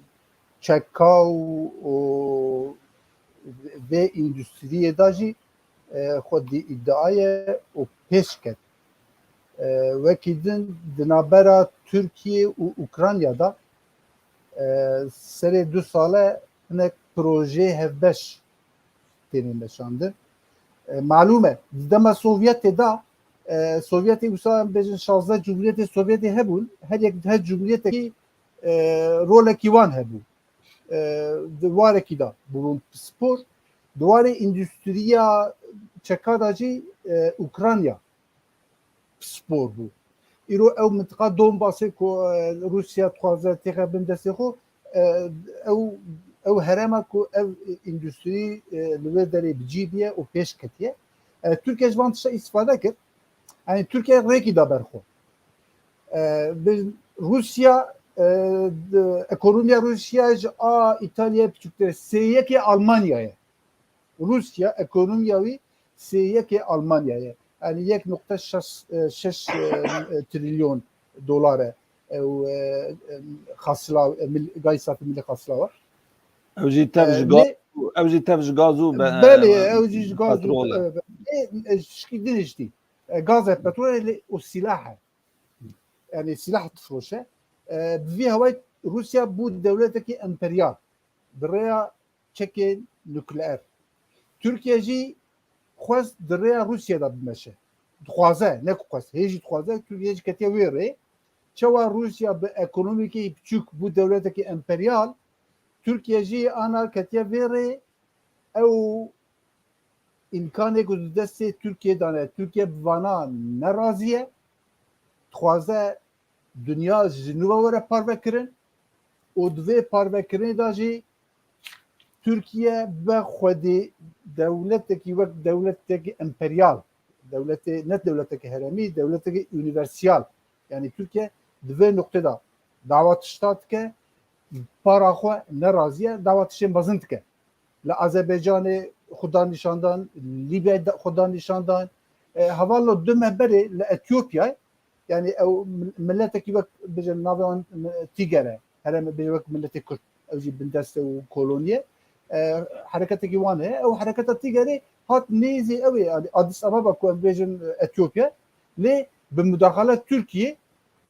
çeka û, û vê îndustriyê de jî, e, xwe dî îdiaye û pêş ket. E, wekî din di navbera Tirkiye û Ukrayna de, e, serê du sale hinek projeyê hevbeş têne meşandin. E, malûm e, di dema Sovyetê de, e, Sovyetê wisa em bêjin şazdeh cumhuriyetê Sovyetê hebûn, her yek, her cumhuriyetekî, e, rolekî wan hebû. E, di warekî de bûbûn pispor. Di warê îndustriya çeka de jî, e, Ukrayna pispor bû. Îro ew mintiqa Donbasê ku, e, Rûsya dixwaze têxe bin destê xwe, e, ew, ew herêma ku ev îndustrî, e, li wê derê bi cî bûye û pêş ketiye. E, Tirkiye ji van tişta îstîfade kir. Yanî Tirkiye rêkî da ber xwe. E, bi Rûsya, e, di, ekonomiya Rûsya ji a Îtalyayê biçûktir e. Sêyekê Almanya ye. Rûsya ekonomiya wî sêyekê Almanya ye. Yanî yek nokte şeş, e, şeş, e, trilyon dolar e. Ew, e, e, xasila, e, mil-, gayî safî milî xasila wa. Ew jî tev E, ji gaz lê û, ew jî tev ji gaz û be-, Belê, e, ew jî ji gaz û petrol e. Be-, e, e, şikî din jî. E, gaz e, petrol e, lê û silah e. Yani silah difiroşe. E, bi vî hewayî Rûsya bû dewletekî emperyal. Bi rêya çekên nukleer. Tirkiye jî xwest di rêya Rûsya de bimeşe. Dixwaze, ne ku xwest, hê jî dixwaze, Tirkiye jî ketiye wê rê. Çawa Rûsya bi ekonomîkê biçûk bû dewletekî emperyal, Tirkiye jî ana ketiye vê rê, ew îmkanê ku di destê Tirkiyê de ne, Tirkiye bi vana nerazî ye, dixwaze dinya ji nû ve were parvekirin û di vê parvekirinê de jî Tirkiye be xwedî dewletekî wek dewletekî emperyal, dewletê, ne dewletekî herêmî, dewletekî unîversîyal. Yanî Tirkiye di vê noqtê de dawa tişta dike, para xwe nerazî ye, dawa tiştên mezin dike. Li Azerbaycanê xwe da nîşandan, Lîbyayê de xwe da nîşandan. E, hevalno du meh berê li Etiyopyayê, yanî ew mil-, miletekî wek, bêje, navê wan, e, Tîger e. Herêmê, bêje, wek miletê Kurd. Ew jî bindest e û kolonî ye. E, hereketekî wan heye. Ew hereketa Tîgerê hat nêzî ew ê, yanî Addis Ababa ku em bêjin, e, Etiyopya. Lê bi mudaxala Tirkiyê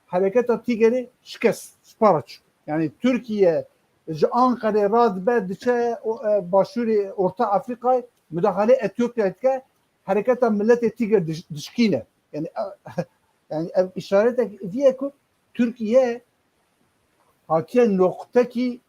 hereketa Tîgerê şikest, ji para çû. Yanî Tirkiye ji Anqerê radibe diçe o, e, başûrê Orta Afrîkayê, mudaxalê Etiyopyayê dike, hereketa miletê Tîger diş-, dişkîne. Yanî, e, yanî ev îşaretek vî ye ku Tirkiye hatiye noqtekî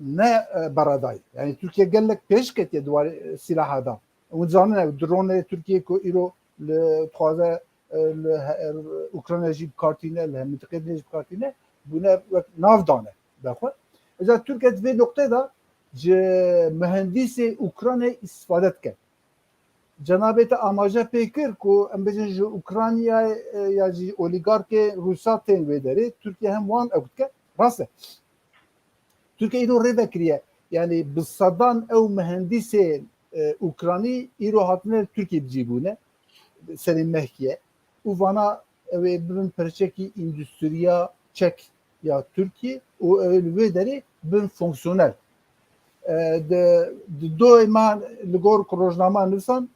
ne, e, beredayî. Yanî Tirkiye gelek pêş ketiye di warê, e, sîlaha de. Hûn zanin ew dronê Tirkiye ku îro li dixwaze, e, li he-, e, Ukrayna jî bi kar tîne, li mintiqê din jî bi kar tîne, bûne wek nav dane be xwe. Îca Tirkiye di vê noqtê de ji muhendîsê Ukraynayê îstîfade dike. Cenabê te amaje pê kir ku em bêjin ji Ukraynayê, e, ya jî olîgarkê Rûsa tên wê derê, Tirkiye hem wan ew dike. Rast e. Tirkiye îro rê vekiriye. Yanî bi sedan ew muhendîsê, e, Ukranî îro hatine Tirkiye bi cî bûne. Serê mehkiye. Û vana ew ê bibin perçekî endûstriya çek ya Tirkiye û ew ê li wê derê bibin fonksiyonel. E, di, di doyê meha li gor ku rojnama nivîsan,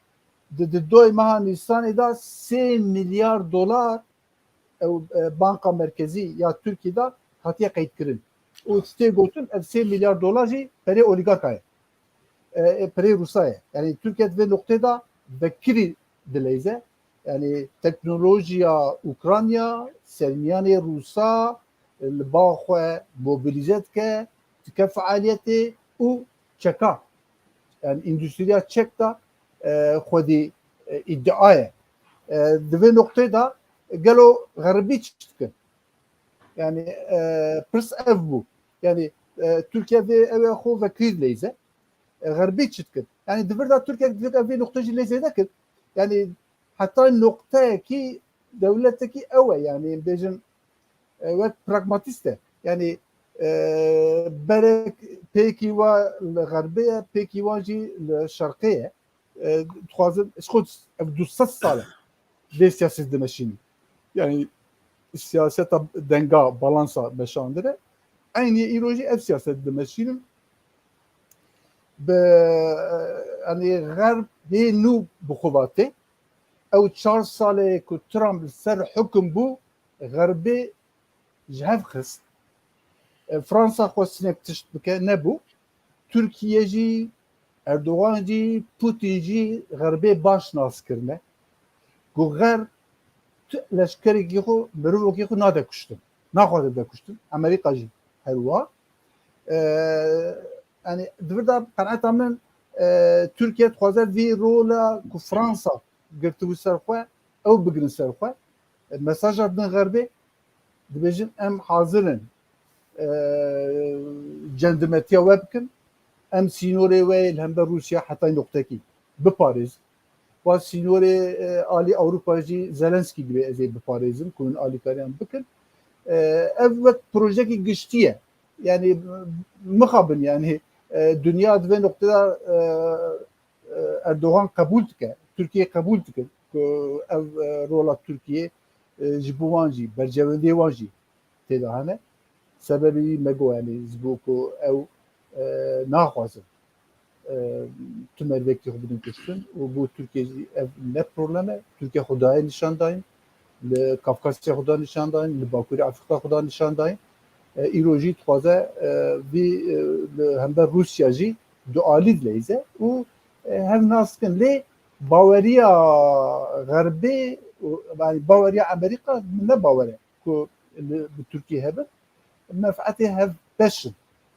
di, di doyê meha Nîsanê de sê milyar dolar ew, e, Banka Merkezî ya Tirkiyê de hatiye qeydkirin. Û tê gotin ev sê milyar dolar jî perê olîgarka ye. E, e, perê Rûsa ye. Yanî Tirkiye di vê noqtê de vekirî dileyze. Yanî teknolojiya Ukrayna, sermiyanê Rûsa, e, li ba xwe mobilîze dike, dike fealiyetê û çeka. Yanî endûstriya çek de, e, xwedî, e, îdia ye. E, di vê noqtê de gelo xerbî çi dikin? Yanî, e, pirs ev bû. Yanî, e, Tirkiye vê ew ê xwe vekirî dileyze. E, xerbî çi dikin? Yanî di vir de Tirkiye divê ev vê noqtê jî lê zêde kir. Yanî heta noqteyekî dewletekî ew e, yanî bêjin, e, wek pragmatîst e. Yanî, e, berek pêkî wa li xerbê ye, pêkî wa jî li şerqê ye. E, dixwazin, ji xwe ev du sed sal e vê siyaset dimeşînin. Yanî siyaseta denga, balansa meşandire. Eynî îro jî ev siyaset dimeşînin. Bi, e, yanî xerb hê nû bi xwe ve tê. Ew çar salê ku Trump li ser hukum bû, xerbê ji hev xist. E, Fransa xwestinek tişt bike, nebû. Tirkiye jî, Erdogan jî, Putin jî xerbê baş nas kirine. Ku xerb tu leşkerekî xwe, mirovekî xwe nade kuştin. Naxwaze bide kuştin. Amerîka jî her wiha. E, yanî di vir de qenaeta min, e, Tirkiye dixwaze vî rola ku Fransa girtibû ser xwe, ew bigirin ser xwe. E, mesaja bidin xerbê, dibêjin em hazir in, e, cendimetiya we bikin, em sînorê we yê li hember Rûsya hetayî noqtekî biparêzin. Wa sînorê, e, alî Ewropa jî Zelenskî dibê ez ê biparêzim, ku hûn alîkariyan bikin. E, ev wek projekî giştî ye. Yanî mixabin, yanî, e, dinya di vê noqtê de, e, e, Erdogan qebûl dike, Tirkiye qebûl dike ku ev, e, rola Tirkiye, e, ji bo wan jî, berjewendiyê wan jî tê de hene. Sebebê wî me got, yanî ji bo ku ew, e, naxwazin, e, tu merivekî xwe bidin kuştin û bo Tirkiye jî ev ne problem e. Tirkiye xwe daye nîşan dayîn, li Kafkasyayê xwe da nîşan dayîn, li Bakurê Afrîka xwe da nîşan dayîn. E, îro jî dixwaze, e, vî, e, li hember Rûsya jî dualî dileyze û, e, hev nas dikin. Lê baweriya Xerbê û, yanî baweriya Amerîka ne bawer e ku li, bi Tirkiyê hebe. Menfeetê hev beş in.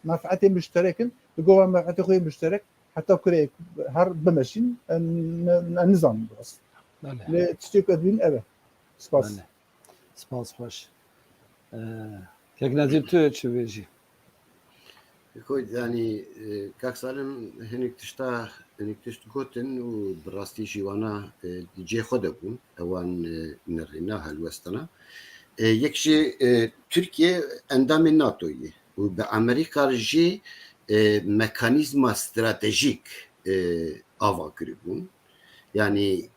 Menfeetê muşterek in. Li gor van menfeetê xwe yê muşterek Heta kurê her bimeşîn, em ne-, em nizanin bi rast. Belê. Lê tiştê ku ez dibînim ev e. Spas. Belê. Spas xweş. Ee, Kek Nezîr, tu çi bêjî? Xwe, yanî, e, Kak Salim hinek tişta, hinek tişt gotin û bi rastî jî wana, e, di cê xwe de bûn. Ewan, e, nirîna helwestana. E, yek jî, e, Tirkiye endamê NATO ye û bi Amerîka re jî, e, mekanîzma stratejîk, e, ava kiribûn. Yanî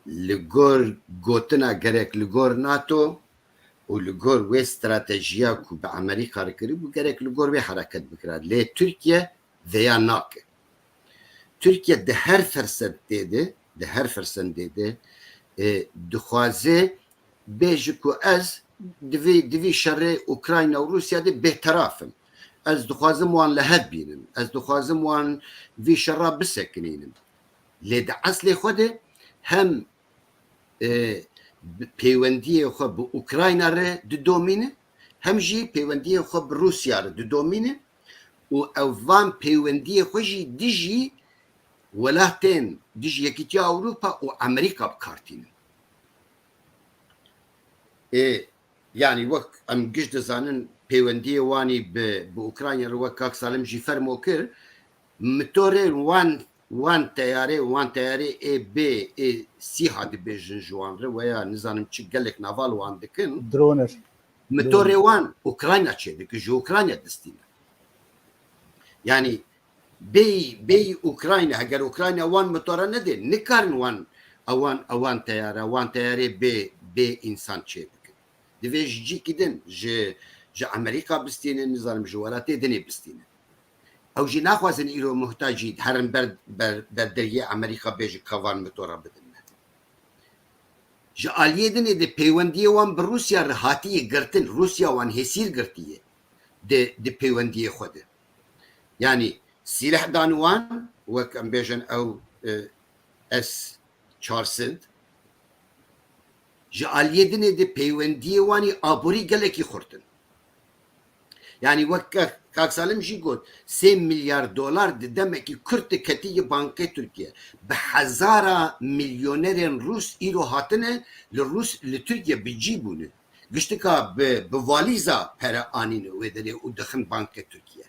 li gor gotina gerek li gor NATO û li gor wê stratejiya ku bi Amerîka re kiribû, gerek li gor wê hereket bikira. Lê Tirkiye vêya nake. Tirkiye di her fersendê de, di her fersendê de, e, dixwaze bêje ku ez di vî, di vî şerê Ukrayna û Rûsya de bêteraf im. Ez dixwazim wan li hev bînim. Ez dixwazim wan vî şera bisekinînim. Lê di eslê xwe de hem, e, bi-, peywendiyê xwe bi Ukrayna re didomîne, hem jî peywendiyê xwe bi Rûsya re didomîne û ew van peywendiyê xwe jî dijî welatên, dijî Yekîtiya Ewropa û Amerîka bi kar tînin. Ê, yanî wek em giş dizanin, peywendiyê wanî bi, bi Ukrayna re, wek Kak Salim jî fermo kir, mitorê wan, wan teyarê, wan teyarê ê B, ê sîha dibêjin ji wan re, weya nizanim çi gelek nava li wan dikin. Droner. Mitorê wan Ukrayna çêdike, ji Ukrayna distîne. Yanî bêyî, bêyî Ukrayna, heger Ukrayna wan mitora nede, nikarin wan, ewan, ewan teyare, wan teyarê bê, bê însan çêdikin. Divê ji cîkî din, ji, ji Amerîka bistînin, nizanim ji welatê dinê bistînin. Ew jî naxwazin îro muhtacî herin ber, ber, ber deriyê Amerîka bêjin ka van mitora bidin me. Ji aliyê dinê de peywendiyê wan bi Rûsya re hatiye girtin, Rûsya wan hêsîr girtiye di, di peywendiyê xwe de. Yanî sîleh dan wan, wek em bêjin ew, e, S çar sed, ji aliyê dinê de peywendiyê wan î aborî gelekî xurt in. Yanî wek Kak, Kak Salim jî got, sê milyar dolar di demekî kurt de ketiye bankê Tirkiye. Bi hezara milyonerên Rûs îro hatine li Rûs, li Tirkiye bi cî bûne. Giştika bi, bi valîza pere anîne wê derê û dixin bankê Tirkiye.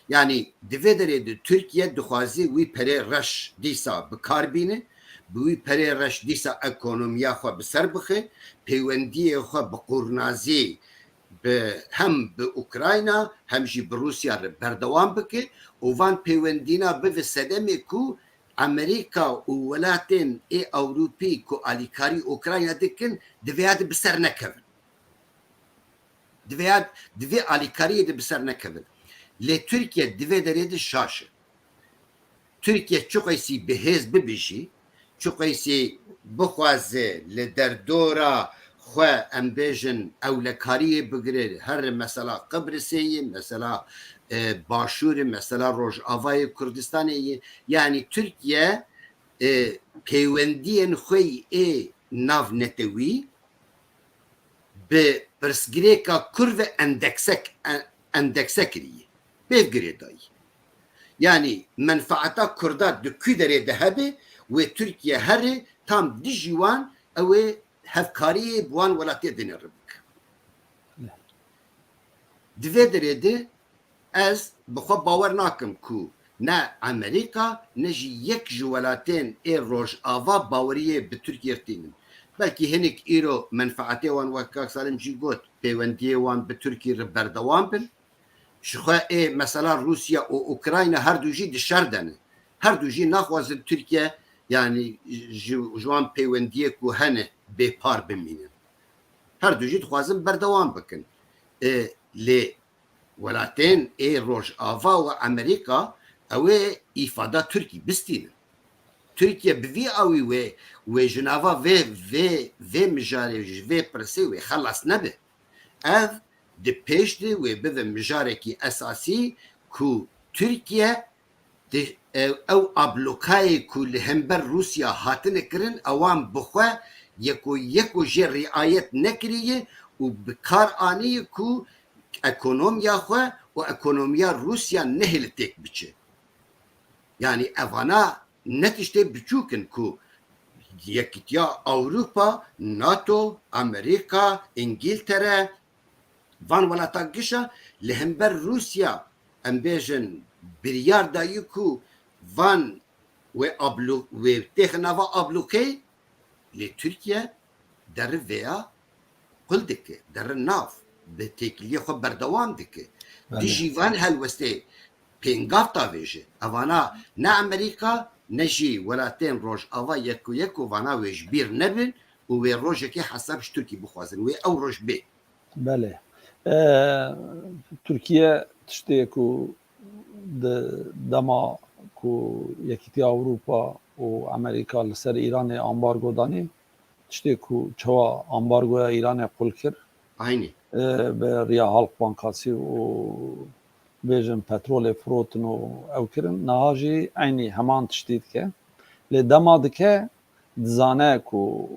Yanî di vê derê de Tirkiye dixwaze wî perê reş dîsa bi kar bîne, bi wî perê reş dîsa ekonomiya xwe bi ser bixe, peywendiyê xwe bi qurnazî bi, hem bi Ukrayna hem jî bi Rûsya re berdewam bike û van peywendîna bive sedemê ku Amerîka û welatên ê Ewropî ku alîkarî Ukrayna dikin, divê ya de bi ser nekevin. Divê ya, di vê alîkariyê de bi ser nekevin. Lê Tirkiye di vê derê de şaş e. Tirkiye çiqeysî bi hêz bibe jî, çiqeysî bixwaze li derdora xwe, em bêjin, ewlekariyê bigire, her mesela Qibrisê ye, mesela, e, Başûr e, mesela Rojavayê Kurdistanê ye. Yanî Tirkiye, e, peywendiyên xwe yê navnetewî bi pirsgirêka Kurd ve endekse, en-, endekse kiriye. Pêv girêdayî. Yanî menfaeta Kurda di ku derê de hebe, wê Tirkiye here tam dijî wan, ew ê hevkariyê bi wan welatê dinê re bike. Di vê derê de ez bi xwe bawer nakim ku ne Amerîka, ne jî yek ji welatên ê Rojava baweriyê bi Tirkiyê re tînin. Belkî hinek îro menfaetê wan, wek Kak Salim jî got, peywendiyê wan bi Tirkî re berdewam bin. Ji xwe ê mesela Rûsya û Ukrayna her du jî di şer de ne. Her du jî naxwazin Tirkiye, yanî ji, ji wan peywendiyê ku hene bêpar bimînin. Her du jî dixwazin berdewam bikin. E, lê welatên ê Rojava û Amerîka, ew ê îfada Tirkî bistînin. Tirkiye bi vî awî wê, wê ji nava vê, vê, vê mijarê, ji vê pirsê wê xelas nebe. Ev di pêş de wê bibe mijarekî esasî ku Tirkiye di, ew, ew ablokayê ku li hember Rûsya hatine kirin, ewan bi xwe yeko yeko jê riayet nekiriye û bi kar aniye ku ekonomiya xwe û ekonomiya Rûsya nehêle têk biçe. Yanî evana ne tiştê biçûk in ku Yekîtiya Ewropa, NATO, Amerîka, Îngîltere, van welata gişa li hember Rûsya, em bêjin, biryar dayî ku van wê ablu-, wê têxe nava ablûkeyê, lê Tirkiye deri vêya qul dike, deri nav, bi têkiliyê xwe berdewam dike. Belê. Dijî van helwestê pêngav davêje. Evana ne Amerîka, ne jî welatên Rojava yek û yek û vana wê ji bîr nebin û wê rojekê hesab ji Tirkî bixwazin. Wê ew roj bê. Belê. E, Tirkiye tiştê ku di dema ku Yekîtiya Ewropa û Amerîka li ser Îranê ambargo danî, tiştê ku çawa ambargoya Îranê qul kir, Aynî. e, bi riya Halk Bankasî û bêjin petrolê firotin û ew kirin, niha jî eynî heman tiştî dike. Lê dema dike, dizane ku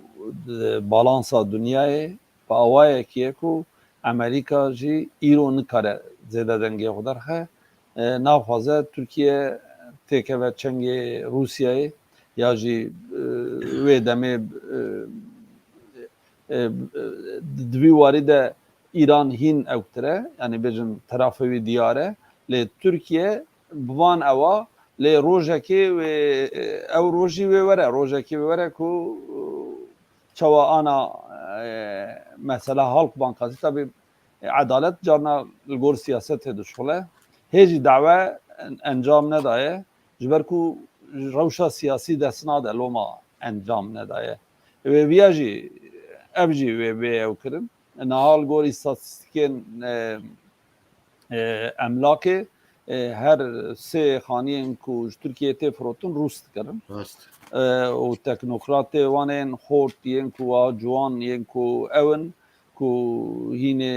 di balansa dinyayê bi awayekî ye ku Amerîka jî îro nikare zêde dengê xwe derxe. E, naxwaze Tirkiye têkeve çengê Rûsyayê ya jî, e, wê demê, e, e, e, di vî warî de Îran hîn ewktir e, yanî bêjin terafê wî diyar e. Lê Tirkiye bi van ewa, lê rojekê wê, e, ew rojî wê were, rojekê wê were ku, e, çawa ana, e, mesela Halk Bankasî, tabî, e, edalet carna li gor siyasetê dişuxile. Hê jî dawe en-, encam nedaye. Ji ber ku rewşa siyasî dest nade, loma encam nedaye. Wê viya jî, ev jî wê bê ew kirin. Niha li gor îstatîstîkên, e, e, emlakê, e, her sê xaniyên ku ji Tirkiyê tê firotin rûs dikirin. Rast. E, û teknokratê wan ên xort, yên ku wa ciwan, yên ku ew in, ku hînê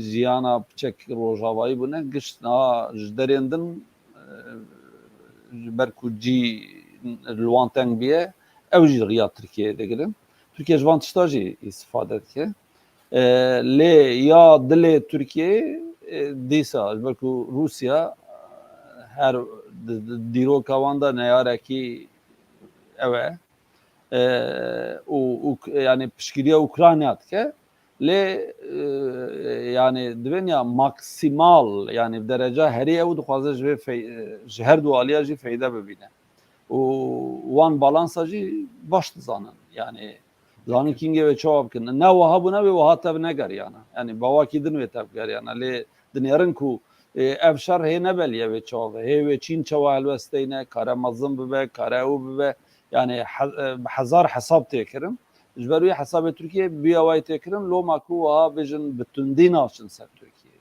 jiyana piçek rojavayî bûne, giş niha ji derên din, e, ji ber ku cî li wan teng bûye, ew jî riya Tirkiyeyê digirin. Tirkiye ji van tişta jî îstifade dike. E, lê ya dilê Tirkiyeyê, e, dîsa, ji ber ku Rûsya, e, her di, di, dîroka wan de neyarekî ew e. E, û, û, yanî piştgiriya Ukrayna dike. Lê, e, yanî divên ya maksimal, yanî bi dereca herî ew dixwaze ji vê fey-, e, ji her du aliya jî feyde bibîne. Û wan balansa jî baş dizanin. Yanî zanin kîngê wê çawa bikin. Ne wiha bûne wê wiha tev negeriyana. Yanî bawakî din wê tev geriyana. Lê dinêrin ku, e, ev şer hê nebeliye wê çawa ve. Hê wê çîn çawa helwest deyne, kare mezin bibe, kare ew bibe. Yanî he-, e, bi hezar hesab tê kirin. Ji ber wî hesabê Tirkiye bi awayî tê kirin. Loma ku wiha bêjin bi tundî naçin ser Tirkiye.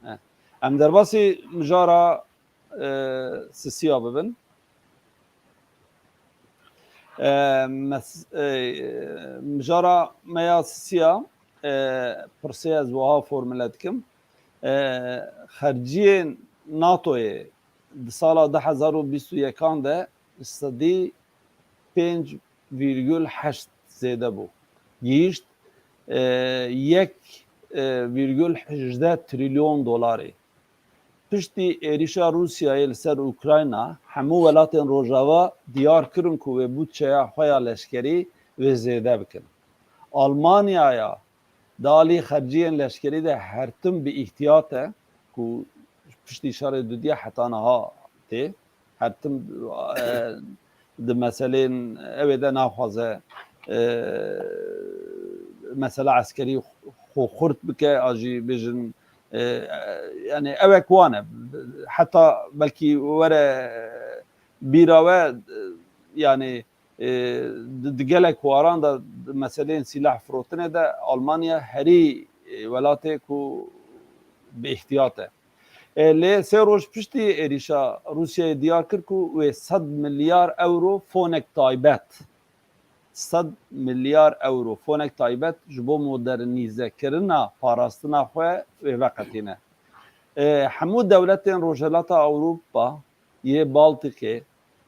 E, em derbasî mijara, e, sisiya bibin. E, mes-, e, mijara me ya sisiya, e, pirsê ez wiha formule dikim. E, xerciyên NATOyê di sala du hezar û bîst û yekan de sedî pênc vîrgul heşt zêde bû. Gihîşt, e, yek, e, vîrgul hejdeh trilyon dolarê. Piştî êrîşa Rûsyayê li ser Ukrayna, hemû welatên Rojava diyar kirin ku wê budçeya xwe ya leşkerî wê zêde bikin. Almanyaya di alî xerciyên leşkerî de her tim bi îhtiyat e ku piştî şerê dudiya heta niha tê. Her tim, e, di meselên ew ê de naxwaze, e, mesela eskerî xwe xurt bike, a jî bêjin, e, e, yanî ewek wan e. Heta belkî were bîra we, e, yanî, e, di, di gelek waran de di meseleyên sîlah firotinê de Almanya herî, e, welatê ku bi îhtiyat e. E, lê sê roj piştî êrîşa Rûsyayê diyar kir ku wê sed milyar ewro fonek taybet, sed milyar ewro fonek taybet ji bo modernîzekirina parastina xwe wê veqetîne. E, hemû dewletên Rojhilata Ewropa, yê Baltîkê,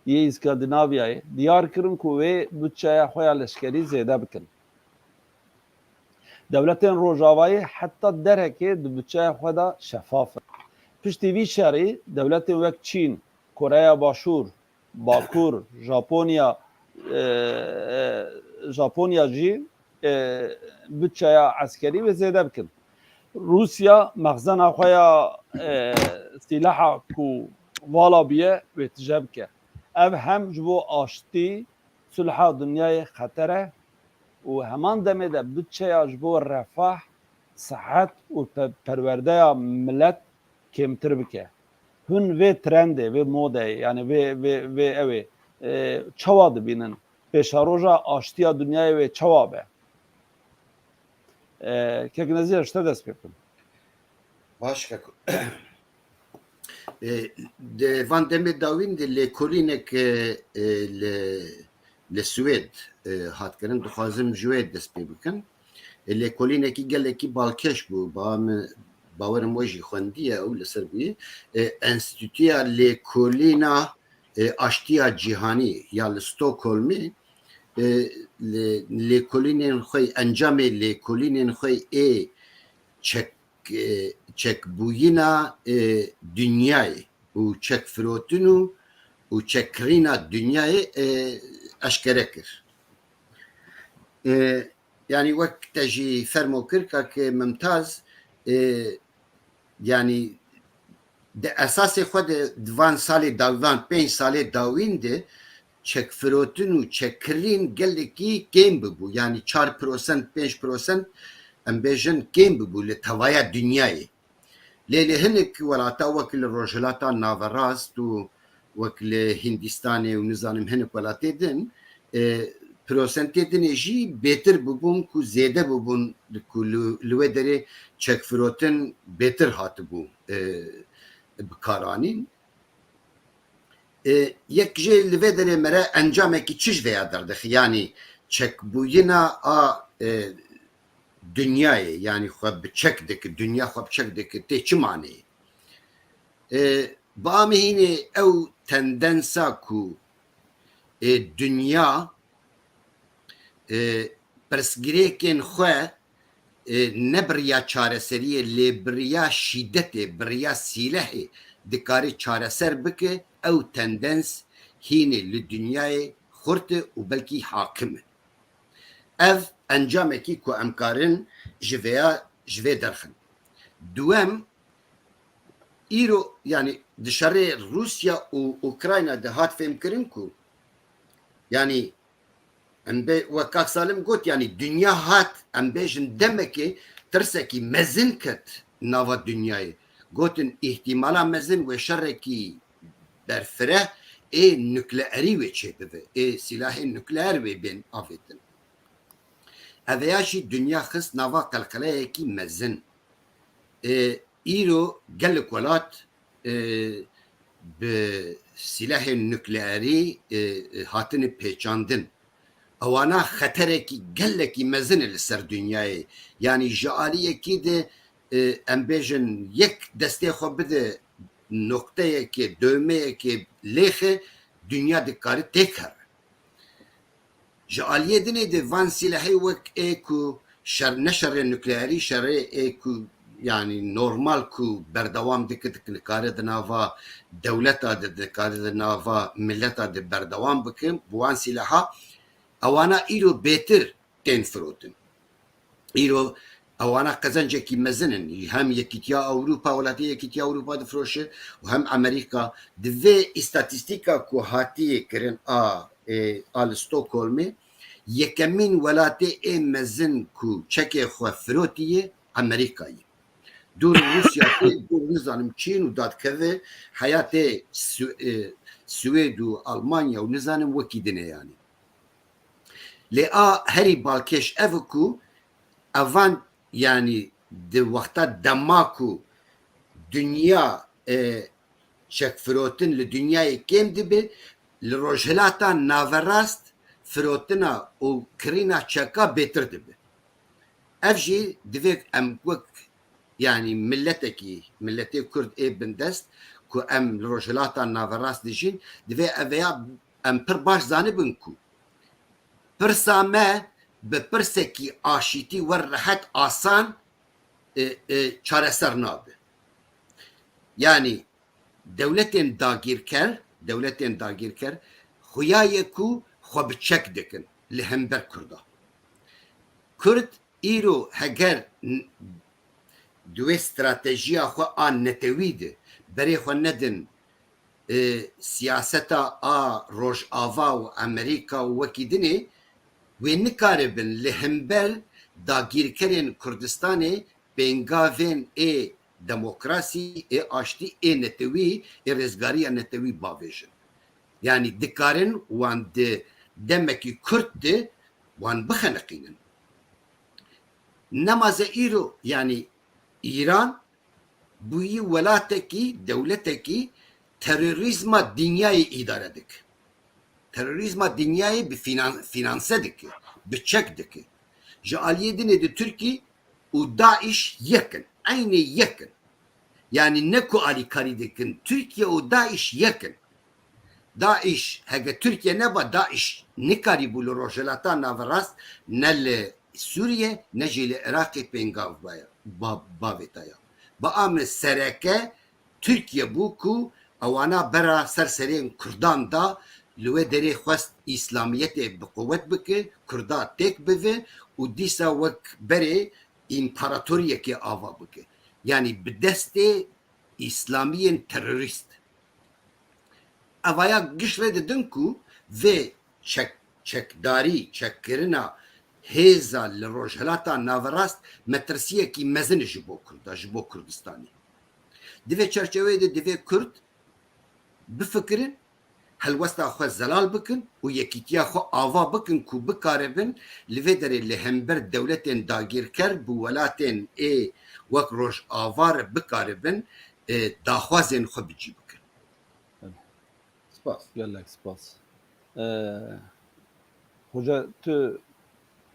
yê Îskandînavyayê diyar kirin ku wê budçeya xwe ya leşkerî zêde bikin. Dewletên Rojavayê heta derekê di budçeya xwe de şefaf in. Piştî vî şerî dewletên wek Çîn, Koreya Başûr, Bakur, Japonya, e, e, Japonya jî, e, bütçeya eskerî wê zêde bikin. Rûsya mexzena xwe ya, e, sîlaha ku vala bûye wê tije bike. Ev hem ji bo aştî, sulha dinyayê xeter e û heman demê de bütçeya ji bo refah, sihet û pe-, perwerdeya milet kêmtir bike. Hûn vê trendê, vê modeyê, yani vê, vê, vê ew ê, e, çawa dibînin? Pêşeroja aştiya dinyayê wê çawa be? E, Kek Nezîr, ji te dest pê bikim. Baş, Keko. E, di van demê dawîn de lêkolînek, e, e, li, li Swêd, e, hat kirin. Dixwazim ji wê dest pê bikim. E, lêkolînekî gelekî balkêş bû. Ba min, bawerim we jî xwendiye ew li ser bûye. E, Enstîtuya Lêkolîna, e, Aştiya Cîhanî ya li Stockholmê, e, lê-, lêkolînên xwe, encamê lêkolînên xwe ê çek-, e, çekbûyîna, e, dinyayê û çekfirotin û, û çekkirîna dinyayê, e, eşkere kir. E, yanî wek te jî fermo kir, kak Mimtaz, e, yanî di esasê xwe de di van salê daw-, van pênc salê dawîn de çekfirotin û çekkirîn gelekî kêm bibû. Yanî çar prosent, pênc prosent, em bêjin, kêm bibû li tevaya dinyayê. Lê li hinek welata wek li Rojhilata Naverast û wek li Hindîstanê û nizanim hinek welatê din, e, prosentê dinê jî bêtir bibûn ku zêde bibûn ku li, li wê derê çekfirotin bêtir hatibû, e, bikaranîn. E, yek jê li vê derê mere encamekî çi ji vêya derdixî? Yanî çekbûyina a, e, dinyayê, yanî xwe bi çek dike, dinya xwe bi çek dike, tê çi maneyê? E, bi amihînê ew tendensa ku, e, dinya, e, pirsgirêkên xwe, e, ne bi riya çareseriyê, lê bi riya şîdetê, bi riya sîlehê dikare çareser bike, ew tendens hînê li dinyayê xurt e û belkî hakim e. Ev encamekî ku em karin ji vêya, ji vê derxin. Duwem, îro, yanî di şerê Rûsya û Ukrayna de hat fêmkirin ku, yanî em bê, wek kak Salim got, yanî dinya hat, em bêjin demekê tirsekî mezin ket nava dinyayê. Gotin, îhtîmala mezin wê şerekî berfireh ê nukleerî wê çêbibe, ê sîlahên nukleer wê bên avêtin. Ev ya jî dinya xist nava qelqeleyekî mezin. E, îro gelek welat, e, bi sîlehên nukleerî, e, e, hatine pêçandin. Ewana xeterekî gelekî mezin e li ser dinyayê. Yanî ji aliyekî de, e, em bêjin yek destê xwe bide nokteyekê, döwmeyekê lêxe, dinya dikare têkere. Ji aliyê dinê de van sîlehê wek ê ku şer, ne şerê nukleerî, şerê ê ku, yanî normal ku berdewam dike, dikare di nava dewleta de, dikare di nava mileta de berdewam bike, bi wan sîleha ewana îro bêtir tên firotin. Îro ewana qezencekî mezin in. Hem Yekîtiya Ewropa, welatê Yekîtiya Ewropa difiroşe û hem Amerîka. Di vê îstatîstîka ku hatiye kirin a, e, a li Stockholmê, yekemîn welatê ê mezin ku çekê xwe firotiye Amerîka ye. Dûr Rûsya tê, dûr nizanim Çîn û dadkeve heyatê Swi-, e, Swêd û Almanya û nizanim wekî dinê yanî. Lê a herî balkêş ev e ku evan, yanî di wexta dema ku dinya, e, çekfirotin li dinyayê kêm dibe, li Rojhilata Naverast firotina û kirîna çeka bêtir dibe. Ev jî divê em wek, yanî miletekî, miletê Kurd ê bindest ku em li Rojhilata Naverast dijîn, divê ev ya em pir baş zanibin ku pirsa me bi pirsekî aşîtî wer rehet asan, e, e, çareser nabe. Yanî dewletên dagîrker, dewletên dagirker xuya ye ku xwe bi çek dikin li hember Kurda. Kurd îro heger n-, di wê stratejiya xwe a netewî de berê xwe nedin, e, siyaseta a Rojava û Amerîka û wekî dinê, wê nikaribin li hember dagîrkerên Kurdistanê pêngavên ê demokrasî, ê aştî, ê netewî, ê rêzgariya netewî bavêjin. Yanî dikarin wan di demekî kurt de wan bixeniqînin. Nemaze îro, yanî Îran bûyî welatekî, dewletekî terorîzma dinyayê îdare dike. Terorîzma dinyayê bi finan-, finanse dike, bi çek dike. Ji aliyê dinê di Tirkî û DAIŞ yek in, eynê yek in. Yanî ne ku alîkarî dikin, Tirkiye û DAIŞ yek in. DAIŞ, heke Tirkiye neba, DAIŞ nikarîbû li Rojhilata Naverast, ne li Sûriye, ne jî li Iraqê pêngav baya, ba-, bavêtaya. Bi a min sereke Tirkiye bû ku ewana bera ser serên Kurdan da, li wê derê xwest Îslamiyetê bi quwet bike, Kurda têk bive û dîsa wek berê împaratoriyekê ava bike. Yanî bi destê Îslamiyên terorîst. Evaya giş rê didin ku vê çek-, çekdarî, çekkirina hêza li Rojhilata Naverast metirsiyekî mezin e ji bo Kurda, ji bo Kurdistanê. Di vê çerçeveyê de divê Kurd bifikirin, helwesta xwe zelal bikin û yekîtiya xwe ava bikin ku bikaribin li vê derê li hember dewletên dagirker bi welatên ê wek Rojava re bikaribin, e, daxwazên xwe bi cî bikin. Spas. Gelek spas. Ee, Hoca, tu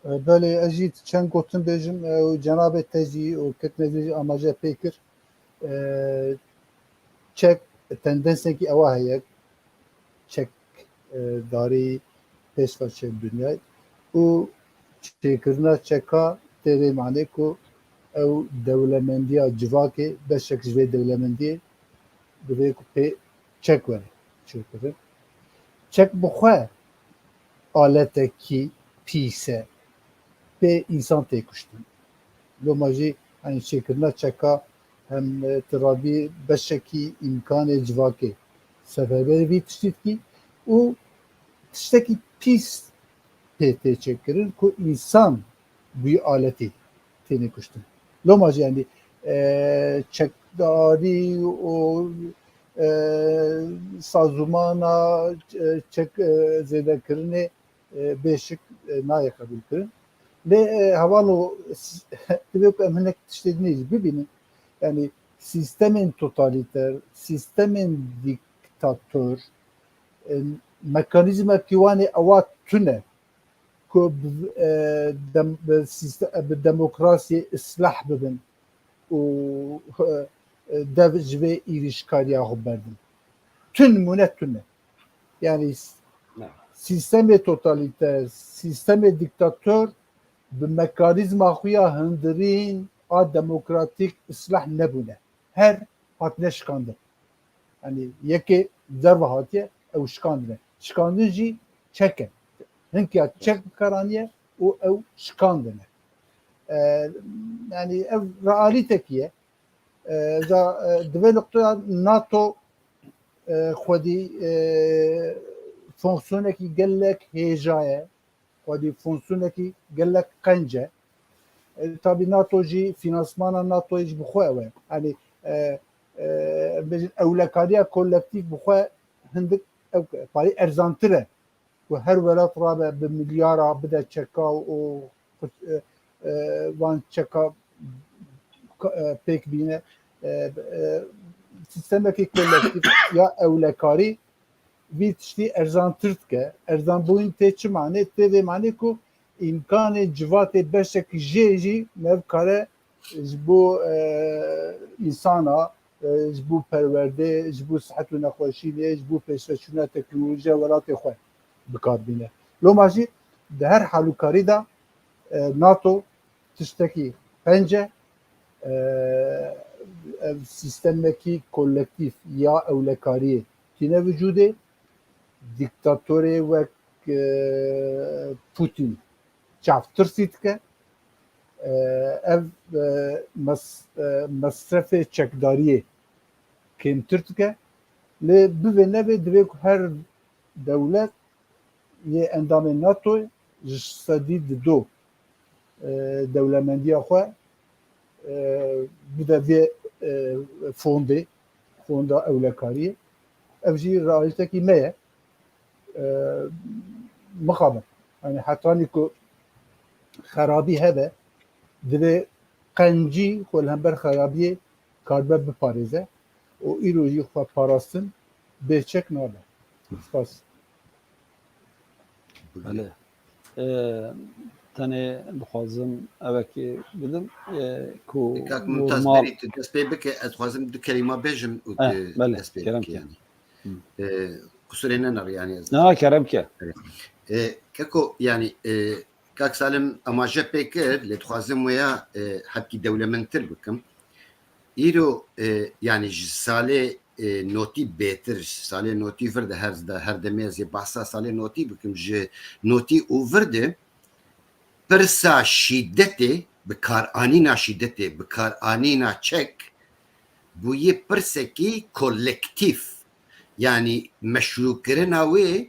E, belê, ez jî çend gotin bêjim, e, û cenabê te jî û ketine jî amaje pê kir. E, çek tendensekî ewa heye, çek, e, darî pêş ve çê dinyayê û çêkirina çeka tê vê manê ku ew dewlemendiya civakê, beşek ji vê dewlemendiyê divê ku pê çek were çêkirin. Çek bi xwe aletekî pîs e. Pê însan tê kuştin. Loma jî, hani, çêkirina çeka hem, e, tu rabî beşekî îmkanê civakê seferberî vî tiştî dikî û tiştekî pîs pê tê çêkirin ku însan bûyî aletî têne kuştin. Loma jî, yanî, e, çekdarî û, e, sazûmana, e, çek, e, zêdekirinê, e, bêşik, e, nayê qebûlkirin. Lê, e, hevalo, s-, divê ku em hinek tiştê dinê jî bibînin. Yanî sîstemên totalîter, sîstemên dîktator, e, mekanîzmekî wan ê ewa tune ku bi, e, dem-, bi sîste-, bi demokrasiyê islah bibin û, e, dev ji vê êrîşkariya xwe berdin. Tun mûne tune. Yanî s-, Ne. sîstemê totalîter, sîstemê dîktator bi mekanîzma xwe ya hundirîn a demokratîk islah nebûne. Her hatine şikandin. Yanî yekê derve hatiye, ew şikandine. Şikandin jî çek e. Hinkiya çek bi kar aniye û ew şikandine. E, yanî ev realîtekî ye. E, za, e, di vê noqteya NATO, e, xwedî, e, fonksiyonekî gelek hêja ye. Xwedî fonksiyonekî gelek qenc e. E, tabî NATO jî, fînansmana NATOyê jî bi xwe ew e. Yanî, e, e, em bêjin ewlekariya kolektîf bi xwe hindik ew parî erzantir e. Ku her welat rabe bi milyara bide çeka û, e, e, van çeka, e, pêk bîne. E, e, sîstemekî kolektîf ya ewlekarî vî tiştî erzantir dike. Erzanbûyîn tê çi manê? Tê vê manê ku îmkanê civatê beşekî jê jî nivkare ji bo, e, însana, e, ji bo perwerdê, ji bo sihet û nexweşînê, ji bo pêşveçûna teknolojiya welatê xwe bi kar bîne. Loma jî di her halûkarî de, e, NATO tiştekî qenc e, e, ev sîstemekî kolektîf ya ewlekariyê tîne vücudê, dîktatorê wek e, Putin çavtirsî dike. E, ev e, mes, e, mesrefê çekdariyê kêmtir dike. Lê bivê nevê divê ku her dewlet yê endamê NATO ji sedî dido e, dewlemendiya xwe e, bide vê e, fondê, fonda ewlekariyê. Ev jî realîtekî me ye. E, mixabin. Yani hetanî ku xerabî hebe, divê qencî xwe li hember xerabiyê karibe biparêze û îro jî xwe parastin bêçek nabe. Spas. Belê. E, tenê dixwazim evekê bidim e, ku Kak Mumtaz normal. Berî, tu dest pê bike, ez dixwazim du kelîma bêjim û Eh, tu belê, dest pê kerem bike ke. Yani. Hı. E, Qusurê nener yani ez. Na, kerem ke. E, Keko yani e, Kak Salim amaje pê kir, lê dixwazim wêya e, hebkî dewlemendtir bikim. Îro e, yani ji salê e, notî bêtir, ji salê notî vir de her, de her demê ez ê behsa salê notî bikim, ji notî û vir de pirsa şîdetê, bikaranîna şîdetê, bikaranîna çek bûye pirsekî kolektîf. Yani meşrûkirina wê